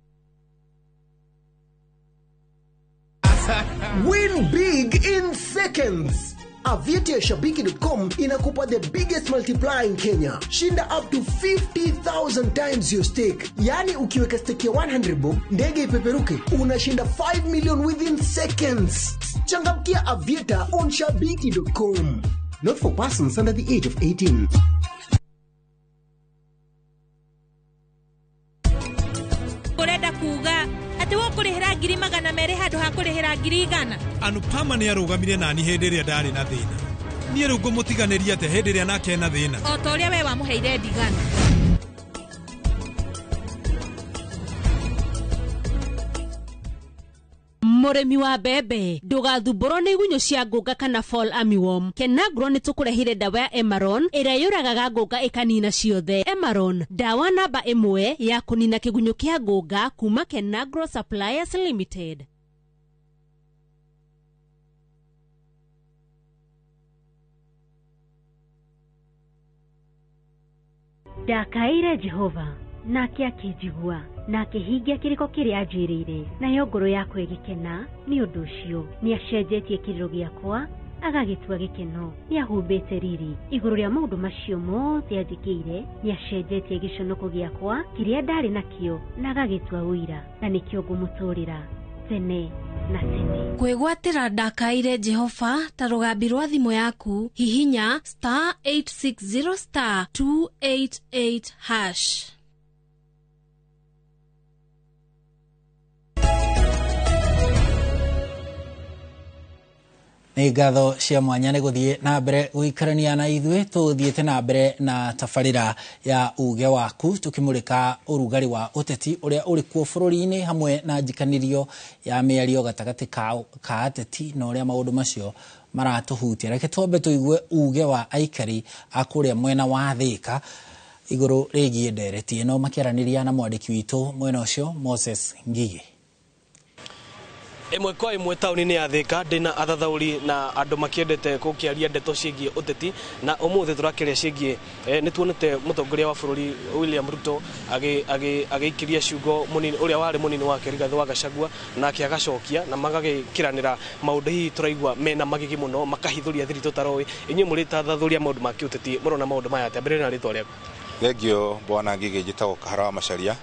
Win big in seconds. Aviator Shabiki.com inakupa the biggest multiplier in Kenya. Shinda up to 50,000 times your stake. Yani ukiweka stake ya 100 bob, ndege ipeperuke, unashinda 5 million within seconds. Changamkia Aviator on Shabiki.com. Not for persons under the age of 18. Urenda kuga atĩ wokũrĩhĩra 200,000 handũ ha kũrĩhĩra 100,000. Anupama nĩ arũgamire nani hĩndĩ ĩrĩa ndarĩ na thĩna. Niĩ rĩu ngũmũtiganĩria atĩa hĩndĩ ĩrĩa nake ena thĩna? O ta ũrĩa we wamũheire ndigano. Mũrĩmi wa mbembe ndũgathumbũrwo nĩ igunyũ cia ngũnga kana fall armyworm. Kenagro nĩ tũkũrehire ndawa ya Emaron ĩrĩa yũragaga ngũnga ĩkanina ciothe. Emaron, ndawa namba 1 ya kũnina kĩgunyũ kĩa ngũnga kuma Kenagro Suppliers Limited. Ndakaĩire Jehova nake akĩnjigua na akĩhingia kĩrĩko kĩrĩa anjĩrĩire, nayo ngoro yakwa ĩgĩkena nĩ ũndũ ũcio. Nĩacenjetie kĩrĩro gĩakwa agagĩtua gĩkeno, nĩahumbĩte riri igũrũ rĩa maũndũ macio mothe anjĩkĩire. Nĩacenjetie gĩconoko gĩakwa kĩrĩa ndarĩ nakĩo na agagĩtua ũira, na nĩkĩo ngũmũtũũrĩra tene na tene. Kwĩgwatĩra ndakaĩire Jehova ta rũgambi rwa thimũ yaku, hihinya star 860 star 288 hash. Nĩ ngatho cia mwanya nĩ gũthiĩ na mbere gũikarania na ithuĩ. Tũthiĩte na mbere na tabarĩra ya uge waku tũkĩmũrĩka ũrugarĩ wa ũteti ũrĩa ũrĩ kuo bũrũri-inĩ hamwe na njikanĩrio ya mĩario gatagatĩ ka ateti na ũrĩa maũndũ macio maratũhutia. Reke twambe tũigue uge wa aikari a kũrĩa mwena wa Thĩka igũrũ rĩgiĩ ndereti ĩno makĩaranĩria na mwandĩki witũ mwena ũcio Moses Ngigĩ. Ĩmwe kwa ĩmwe taũni-inĩ ya Thĩka ndĩna athathaũri na andũ makĩendete gũkĩaria ndeto ciĩgiĩ ũteti, na ũmũthĩ tũrakĩaria ciĩgiĩ nĩ tuonete mũtongoria wa bũrũri William Ruto agĩikĩria ciugo mũnini ũrĩa warĩ mũnini wake Rigathĩ wa Gachagua, nake agacokia na magagĩkĩranĩra maũndũ hihi tũraigua mena magigi mũno, makahithũria thiri tũtaroĩ. Inyuĩ mũrĩ ta athathaũri a maũndũ ma kĩũteti mũrona maũndũ maya atĩa? Mbere na rĩtwa rĩaku. Thengio bwana Ngigĩ, njĩtagwo Kahara wa Macharia,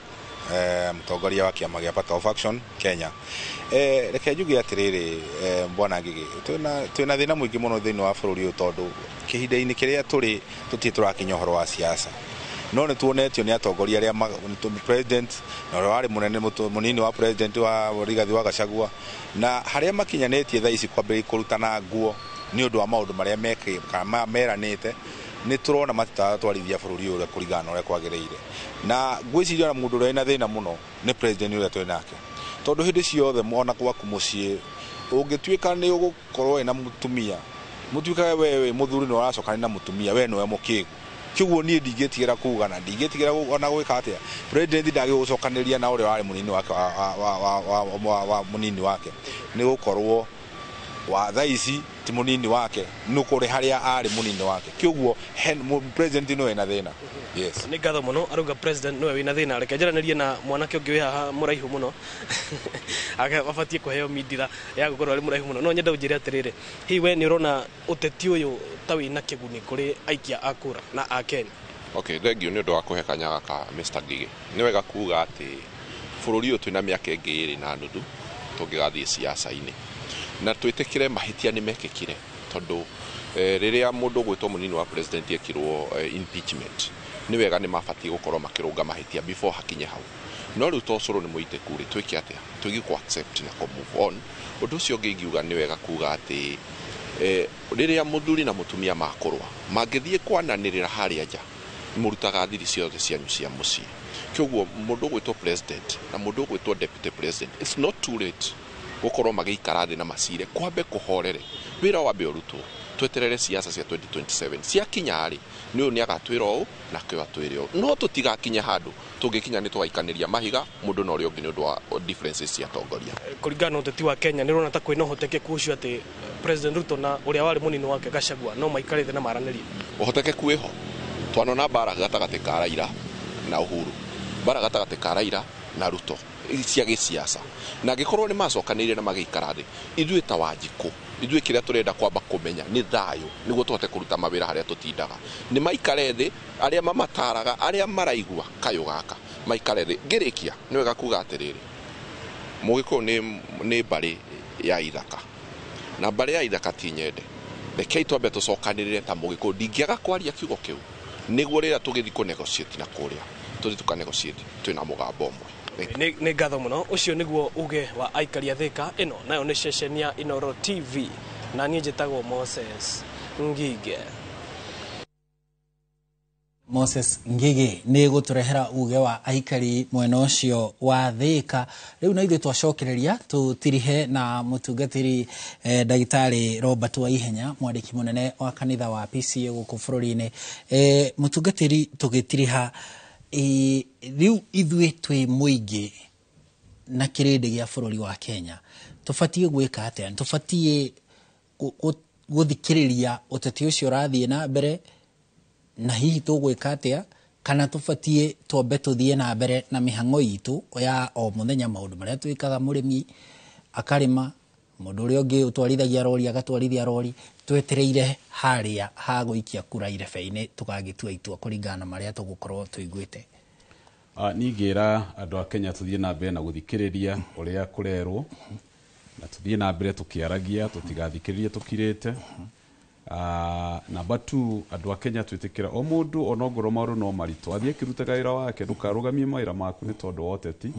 mũtongoria wa kĩama gĩa Party of Action Kenya. Reke njuge atĩrĩrĩ, bwana Ngigĩ, twĩna thĩna mũingĩ mũno thĩinĩ wa bũrũri ũyũ tondũ kĩhinda-inĩ kĩrĩa tũrĩ tũtirĩ tũrakinya ũhoro wa siasa. No nĩ tuonetio nĩ atongoria arĩa president na ũrĩa warĩ mũnene mũnini wa president wa Rigathĩ wa Gachagua, na harĩa makinyanĩtie thaa ici kwambĩrĩria kũrutana nguo nĩ ũndũ wa maũndũ marĩa mekĩte meranĩte, nĩ tũrona matiratwarithia bũrũri ũrĩa kũringana na ũrĩa kwagĩrĩire. Na ngwĩciria ona mũndũ ũrĩa wĩna thĩna mũno nĩ president ũrĩa twĩ nake, tondũ hĩndĩ ciothe ona gwaku mũciĩ ũngĩtuĩka nĩ ũgũkorwo wĩna mũtumia, mũtuĩkage we wĩ mũthuri nĩ ũracokania na mũtumia, we nĩwe mũkĩgu. Kĩguo niĩ ndingĩtigĩra kuga na ndingĩtigĩra ona gwĩka atĩa, president ndagĩrĩirwo gũcokanĩria na ũrĩa warĩ mũnini wake wa mũnini wake, nĩ gũkorwo wa thaa ici ti mũnini wake, nĩ kũrĩ harĩa arĩ mũnini wake. Kĩguo president nĩwe wĩna thĩna. Yes. Nĩ ngatho mũno, arauga president nĩwe wĩna thĩna. Reke njaranĩrie na mwanake ũngĩ wĩ haha mũraihu mũno abatiĩ kũheo mindira ya gũkorwo arĩ mũraihu mũno. No nyende ũnjĩre atĩrĩrĩ, hihi we nĩ ũrona ũteti ũyũ ta wĩna kĩguni kũrĩ aikia a kũra na a Kenya? Okay, thengio nĩ ũndũ wa kũhe kanya gaka Mr. Ngigĩ. Nĩ wega kuga atĩ bũrũri ũyũ twĩna mĩaka ĩngĩ 2.5 tũngĩgathiĩ siasa-inĩ, na twĩtĩkĩre mahĩtia nĩ mekĩkire, tondũ rĩrĩa mũndũ ũgwĩtwo mũnini wa president ekirwo impeachment, nĩ wega nĩ mabatiĩ gũkorwo makĩrũnga mahĩtia before hakinye hau. No rĩu to ũcũrũ nĩ mũitĩku rĩ, twĩke atĩa? Twĩgie kũ accept na kũ move on. Ũndũ ũcio ũngĩ ingiuga nĩ wega kuga atĩ rĩrĩa mũthuri na mũtumia makũrũa, mangĩthiĩ kwananĩrĩra harĩa nja, Mũrutaga thiri ciothe cianyu cia mũciĩ. Kĩoguo mũndũ ũgwĩtwo president na mũndũ ũgwĩtwo deputy president, it's not too late gũkorwo magĩikara thĩ na macire kwambe kũhorere wĩra wambe ũrutwo, tweterere siasa cia 2027 ciakinya rĩ, nĩ ũyũ nĩ agatwĩra ũũ na kĩo atwĩre ũũ, no tũtigakinye handũ tũngĩkinya nĩ tũgaikanĩria mahiga mũndũ na ũrĩa ũngĩ nĩ ũndũ wa differences cia atongoria. Kũringana na ũteti wa Kenya, nĩ ũrona ta kwĩna ũhotekeku ũcio atĩ President Ruto na ũrĩa warĩ mũnini wake Gachagua no maikare thĩ na maranĩrie? Ũhotekeku wĩho. Twanona mbara gatagatĩ ka Raila na Uhuru, mbara gatagatĩ ka Raila na Ruto cia gĩsiasa, na angĩkorwo nĩ macokanĩire na magĩikara thĩ, ithuĩ ta Wanjikũ, ithuĩ kĩrĩa tũrenda kwamba kũmenya nĩ thayũ nĩguo tũhote kũruta mawĩra harĩa tũtindaga. Nĩ maikare thĩ, arĩa mamataraga, arĩa maraigua kayũ gaka maikare thĩ. Ngĩrĩkia nĩ wega kuga atĩrĩrĩ, Mũgĩkũyũ nĩ mbarĩ ya ithaka, na mbarĩ ya ithaka ti nyende. Rekei twambe tũcokanĩrĩre ta Mũgĩkũyũ, ndingĩaga kwaria kiugo kĩu nĩguo rĩrĩa tũgĩthiĩ kũ negotiate na kũrĩa tũthiĩ tũka negotiate twĩna mũgambo ũmwe. Nĩ ngatho mũno. Ũcio nĩguo uge wa aikari a Thika. Ĩno nayo nĩ ceceni ya Inooro TV, na niĩ njĩtagwo Moses Ngige. Moses Ngige nĩ gũtũrehera uge wa aikari mwena ũcio wa Thika. Rĩu na ithuĩ twacokereria tũtirihe na mũtungatĩri ndagĩtarĩ Robert Waihenya, mwandĩki mũnene wa kanitha wa PCA gũkũ bũrũri-inĩ. Mũtungatĩri, tũgĩtiriha, rĩu ithuĩ twĩ mũingĩ na kĩrĩndĩ gĩa bũrũri wa Kenya, tũbatiĩ gwĩka atĩa? Tũbatiĩ gũthikĩrĩria ũteti ũcio ũrathiĩ na mbere, na hihi tũgwĩka atĩa? Kana tũbatiĩ twambe tũthiĩ na mbere na mĩhang'o itũ ya o mũthenya, maũndũ marĩa twĩkaga, mũrĩmi akarĩma, mũndũ ũrĩa ũngĩ ũtwarithagia rori agatwarithia rori, twetereire harĩa ha gũikia kura irebe-inĩ tũgagĩtua itua kũringana na marĩa tũgũkorwo tũiguĩte? Niĩ ngĩra andũ a Kenya tũthiĩ na mbere na gũthikĩrĩria ũrĩa kũrerwo, na tũthiĩ na mbere tũkĩaragia, tũtigathikĩrĩrie tũkirĩte. Namba 2, andũ a Kenya twĩtĩkĩra o mũndũ onongorwo maũndũ no maritũ, athiĩ akĩrutaga wĩra wake, ndũkarũgamie mawĩra maku nĩ tondũ wa ũteti.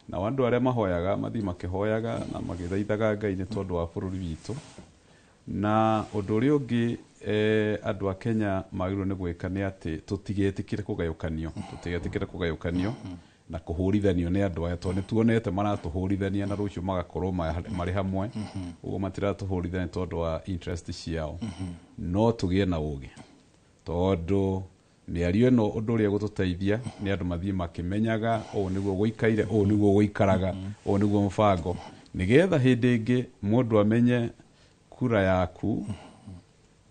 Nao andũ arĩa mahoyaga mathiĩ makĩhoyaga na magĩthaithaga Ngai nĩ tondũ wa bũrũri witũ. Na ũndũ ũrĩa ũngĩ andũ a Kenya magĩrĩirwo nĩ gwĩka nĩ atĩ tũtigetĩkĩre kũgayũkanio, tũtigetĩkĩre kũgayũkanio na kũhũrithanio nĩ andũ aya, tondũ nĩ tuonete maratũhũrithania na rũciũ magakorwo marĩ hamwe. Ũguo matiratũhũrithania tondũ wa interest ciao. No tũgĩe na ũgĩ, tondũ mĩario ĩno ũndũ ũrĩa gũtũteithia nĩ andũ mathiĩ makĩmenyaga ũũ nĩguo gũikaire, ũũ nĩguo gũikaraga, ũũ nĩguo mũbango, nĩgetha hĩndĩ ĩngĩ mũndũ amenye kura yaku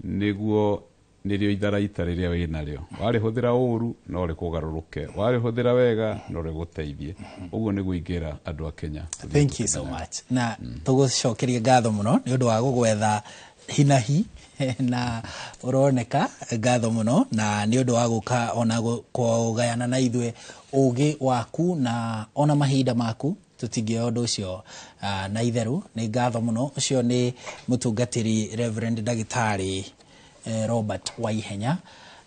nĩguo nĩrĩo itharaita rĩrĩa wĩnarĩo. Warĩhũthĩra ũru no rĩkũgarũrũke, warĩhũthĩra wega no rĩgũteithie. Ũguo nĩguo ingĩra andũ a Kenya. Thank you so much. Na tũgũcokeria ngatho mũno nĩ ũndũ wa gũgwetha hinahi na ũroneka, ngatho mũno na nĩ ũndũ wa gũka ona kũgayana na ithuĩ ũgĩ waku na ona mahinda maku, tũtingĩoya ũndũ ũcio na itherũ. Nĩ ngatho mũno. Ũcio nĩ mũtungatĩri Reverend Ndagĩtarĩ Robert Waihenya,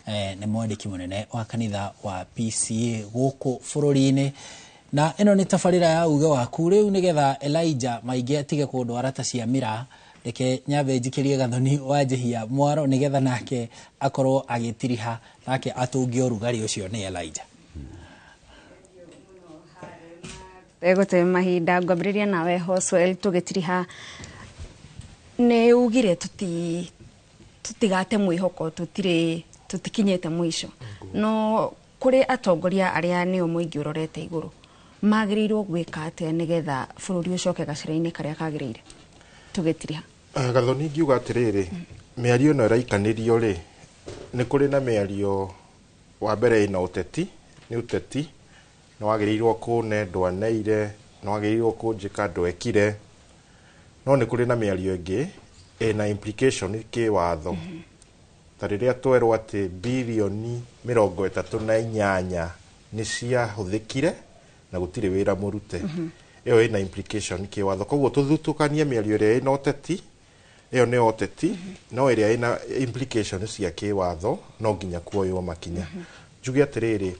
nĩ mwandĩki mũnene wa kanitha wa PCA gũkũ bũrũri-inĩ. Na ĩno nĩ tabarĩra ya uge waku. Rĩu nĩgetha Elijah maingĩ atige kũndwara ta cia mĩraa, reke nyambe njikĩrie Gathoni wa Njihia mwaro nĩgetha nake akorwo agĩtiriha, nake atũngie ũrugarĩ ũcio. Nĩ Elijah. Egũte mahinda ngwambĩrĩria nawe Hoswell, tũgĩtiriha nĩ ugire tũtigate mwĩhoko, tũtikinyĩte mũico, no kũrĩ atongoria arĩa nĩo mũingĩ ũrorete igũrũ, magĩrĩirwo gwĩka atĩa nĩgetha bũrũri ũcoke gacĩra-inĩ karĩa kagĩrĩire? Tũgĩtiriha. Gathoni, ngiuga atĩrĩrĩ, mĩario ĩno ĩraikanĩrio rĩ, nĩ kũrĩ na mĩario wa mbere ĩna ũteti, nĩ ũteti, nĩ wagĩrĩirwo kũne ndwaneire, nĩ wagĩrĩirwo kũnjĩka ndwekire, no nĩ kũrĩ na mĩario ĩngĩ ĩna implication kĩwatho. Ta rĩrĩa twerwo atĩ birioni 38 nĩ ciahũthĩkire na gũtirĩ wĩra mũrute, ĩyo ĩna implication kĩwatho. Koguo tũthutũkanie mĩario ĩrĩa ĩna ũteti, ĩyo nĩ ũteti, no ĩrĩa ĩna implication cia kĩwatho no nginya kuoywo makinya. Njuge atĩrĩrĩ,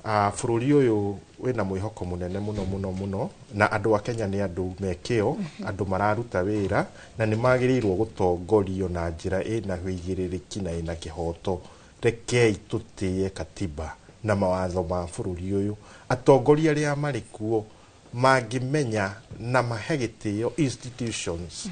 bũrũri ũyũ wĩna mwĩhoko mũnene mũno mũno mũno, na andũ a Kenya nĩ andũ me kĩo, andũ mararuta wĩra, na nĩ magĩrĩirwo gũtongorio na njĩra ĩna wĩigĩrĩrĩki na ĩna kĩhoto. Rekei tũtĩe katiba na mawatho ma bũrũri ũyũ. Atongoria arĩa marĩ kuo mangĩmenya na mahe gĩtĩo institutions,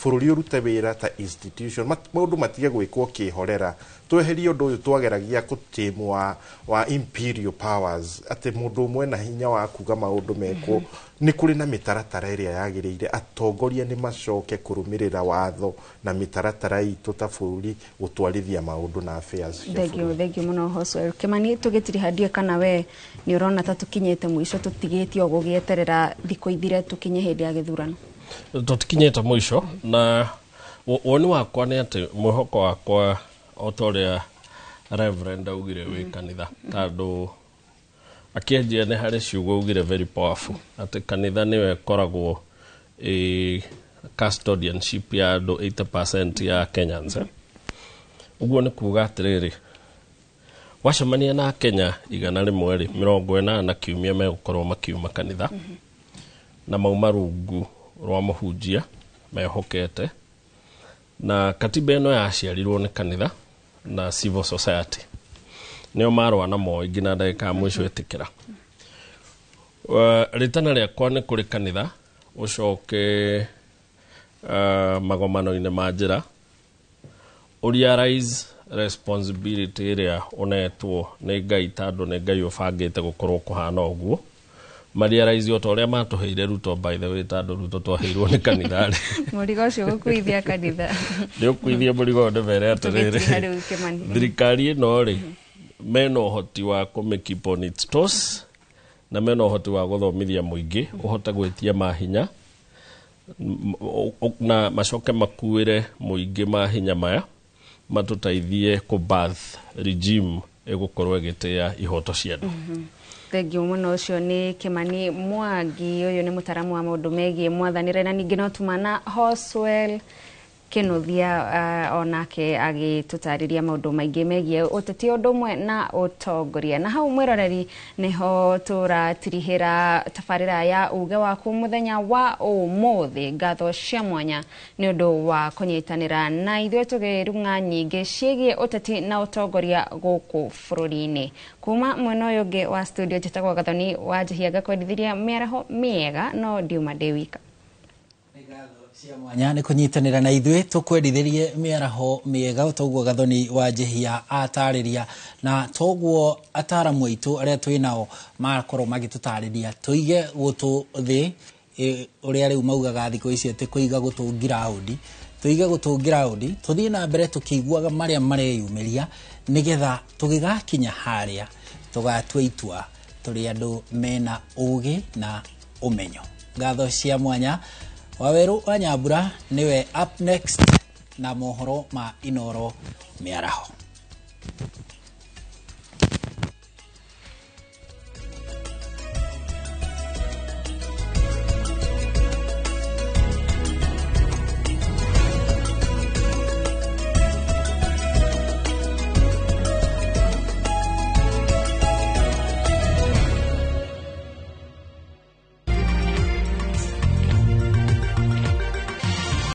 bũrũri ũrute wĩra ta institution, maũndũ matige gwĩkwo kĩhorera. Tweherie ũndũ ũyũ twageragia kũtĩmu wa imperial powers, atĩ mũndũ ũmwe na hinya wa kuga maũndũ mekwo. Nĩ kũrĩ na mĩtaratara ĩrĩa yagĩrĩire. Atongoria nĩ macoke kũrũmĩrĩra watho na mĩtaratara itũ ta bũrũri gũtwarithia maũndũ na affairs cia Thengio, bũrũri. Thengio mũno, Hoswell Kimani. Tũgĩtiriha, ndiũĩ kana we nĩ ũrona ta tũkinyĩte mũico, tũtigĩtie o gũgĩeterera thikũ ithire tũkinye hĩndĩ ya gĩthurano? Tũtikinyĩte mũico, na woni wakwa nĩ atĩ mwĩhoko wakwa, o ta ũrĩa Reverend augire wĩ kanitha, tondũ akĩanjia nĩ harĩ ciugo augire very powerful, atĩ kanitha nĩyo ĩkoragwo ĩ custodianship ya andũ 80% ya Kenyans, eh? Ũguo nĩ kuga atĩrĩrĩ, wacemania na Kenya 100 rĩ, 80 kiumia megũkorwo makiuma kanitha na mauma rungu rwa mũhunjia mehokete. Na katiba ĩno yaciarirwo nĩ kanitha na civil society, nĩo marũa na moi nginya ndagĩka ya mũico ĩtĩkĩra. Rĩtana rĩakwa nĩ kũrĩ kanitha, ũcoke magomano-inĩ ma njĩra, ũrealize responsibility ĩrĩa ũnetwo nĩ Ngai, tondũ nĩ Ngai ũbangĩte gũkorwo kũhana ũguo. Marealize o ta ũrĩa matũheire Ruto, by the way, tondũ Ruto twaheirwo nĩ kanitha rĩ. Mũrigo ũcio gũkuithia kanitha. Nĩ ũkuithia mũrigo ũyũ, ndĩmere Tũgĩtiriha atĩrĩrĩ, rĩu, Kimani. Thirikari ĩno rĩ, mena ũhoti wa kũmĩ keep on its toes, na mena ũhoti wa gũthomithia mũingĩ ũhote gwĩtia mahinya, na macoke makuĩre mũingĩ mahinya maya, matũteithie kũ birth regime ĩgũkorwo ĩgĩtĩa ihoto cia andũ. Thengio mũno. Ũcio nĩ Kimani Mwangi, ũyũ nĩ mũtaramu wa maũndũ megiĩ mwathanĩre, na ningĩ no tumana Hoswell Kinuthia, onake agĩtũtarĩria maũndũ maingĩ megiĩ ũteti ũndũ ũmwe na ũtongoria. Na hau, mwĩroreri, nĩho tũratirihĩra tabarĩra ya uge waku mũthenya wa ũmũthĩ. Ngatho cia mwanya nĩ ũndũ wa kũnyitanĩra na ithuĩ tũgĩrung'a nyingĩ ciĩgiĩ ũteti na ũtongoria gũkũ bũrũri-inĩ. Kuma mwena ũyũ ũngĩ wa studio, njĩtagwo Gathoni wa Njihia, ngakwendithĩria mĩaraho mĩega, no ndiuma ndĩ wika. Cia mwanya nĩ kũnyitanĩra na ithuĩ tũkwendithĩrie mĩaraho mĩega, toguo Gathoni wa Njihia atarĩria, na toguo ataramu aitũ arĩa twĩ nao makorwo magĩtũtarĩria. Tũige gũtũ thĩ, ũrĩa rĩu maugaga thikũ ici atĩ kũiga gũtũ ngiraũndi. Tũige gũtũ ngiraũndi, tũthiĩ na mbere tũkĩiguaga marĩa mareyumĩria, nĩgetha tũgĩgakinya harĩa tũgatua itua tũrĩ andũ mena ũgĩ na ũmenyo. Ngatho cia mwanya. Waweru wa Nyambura nĩwe up next na mohoro ma Inoro mĩaraho.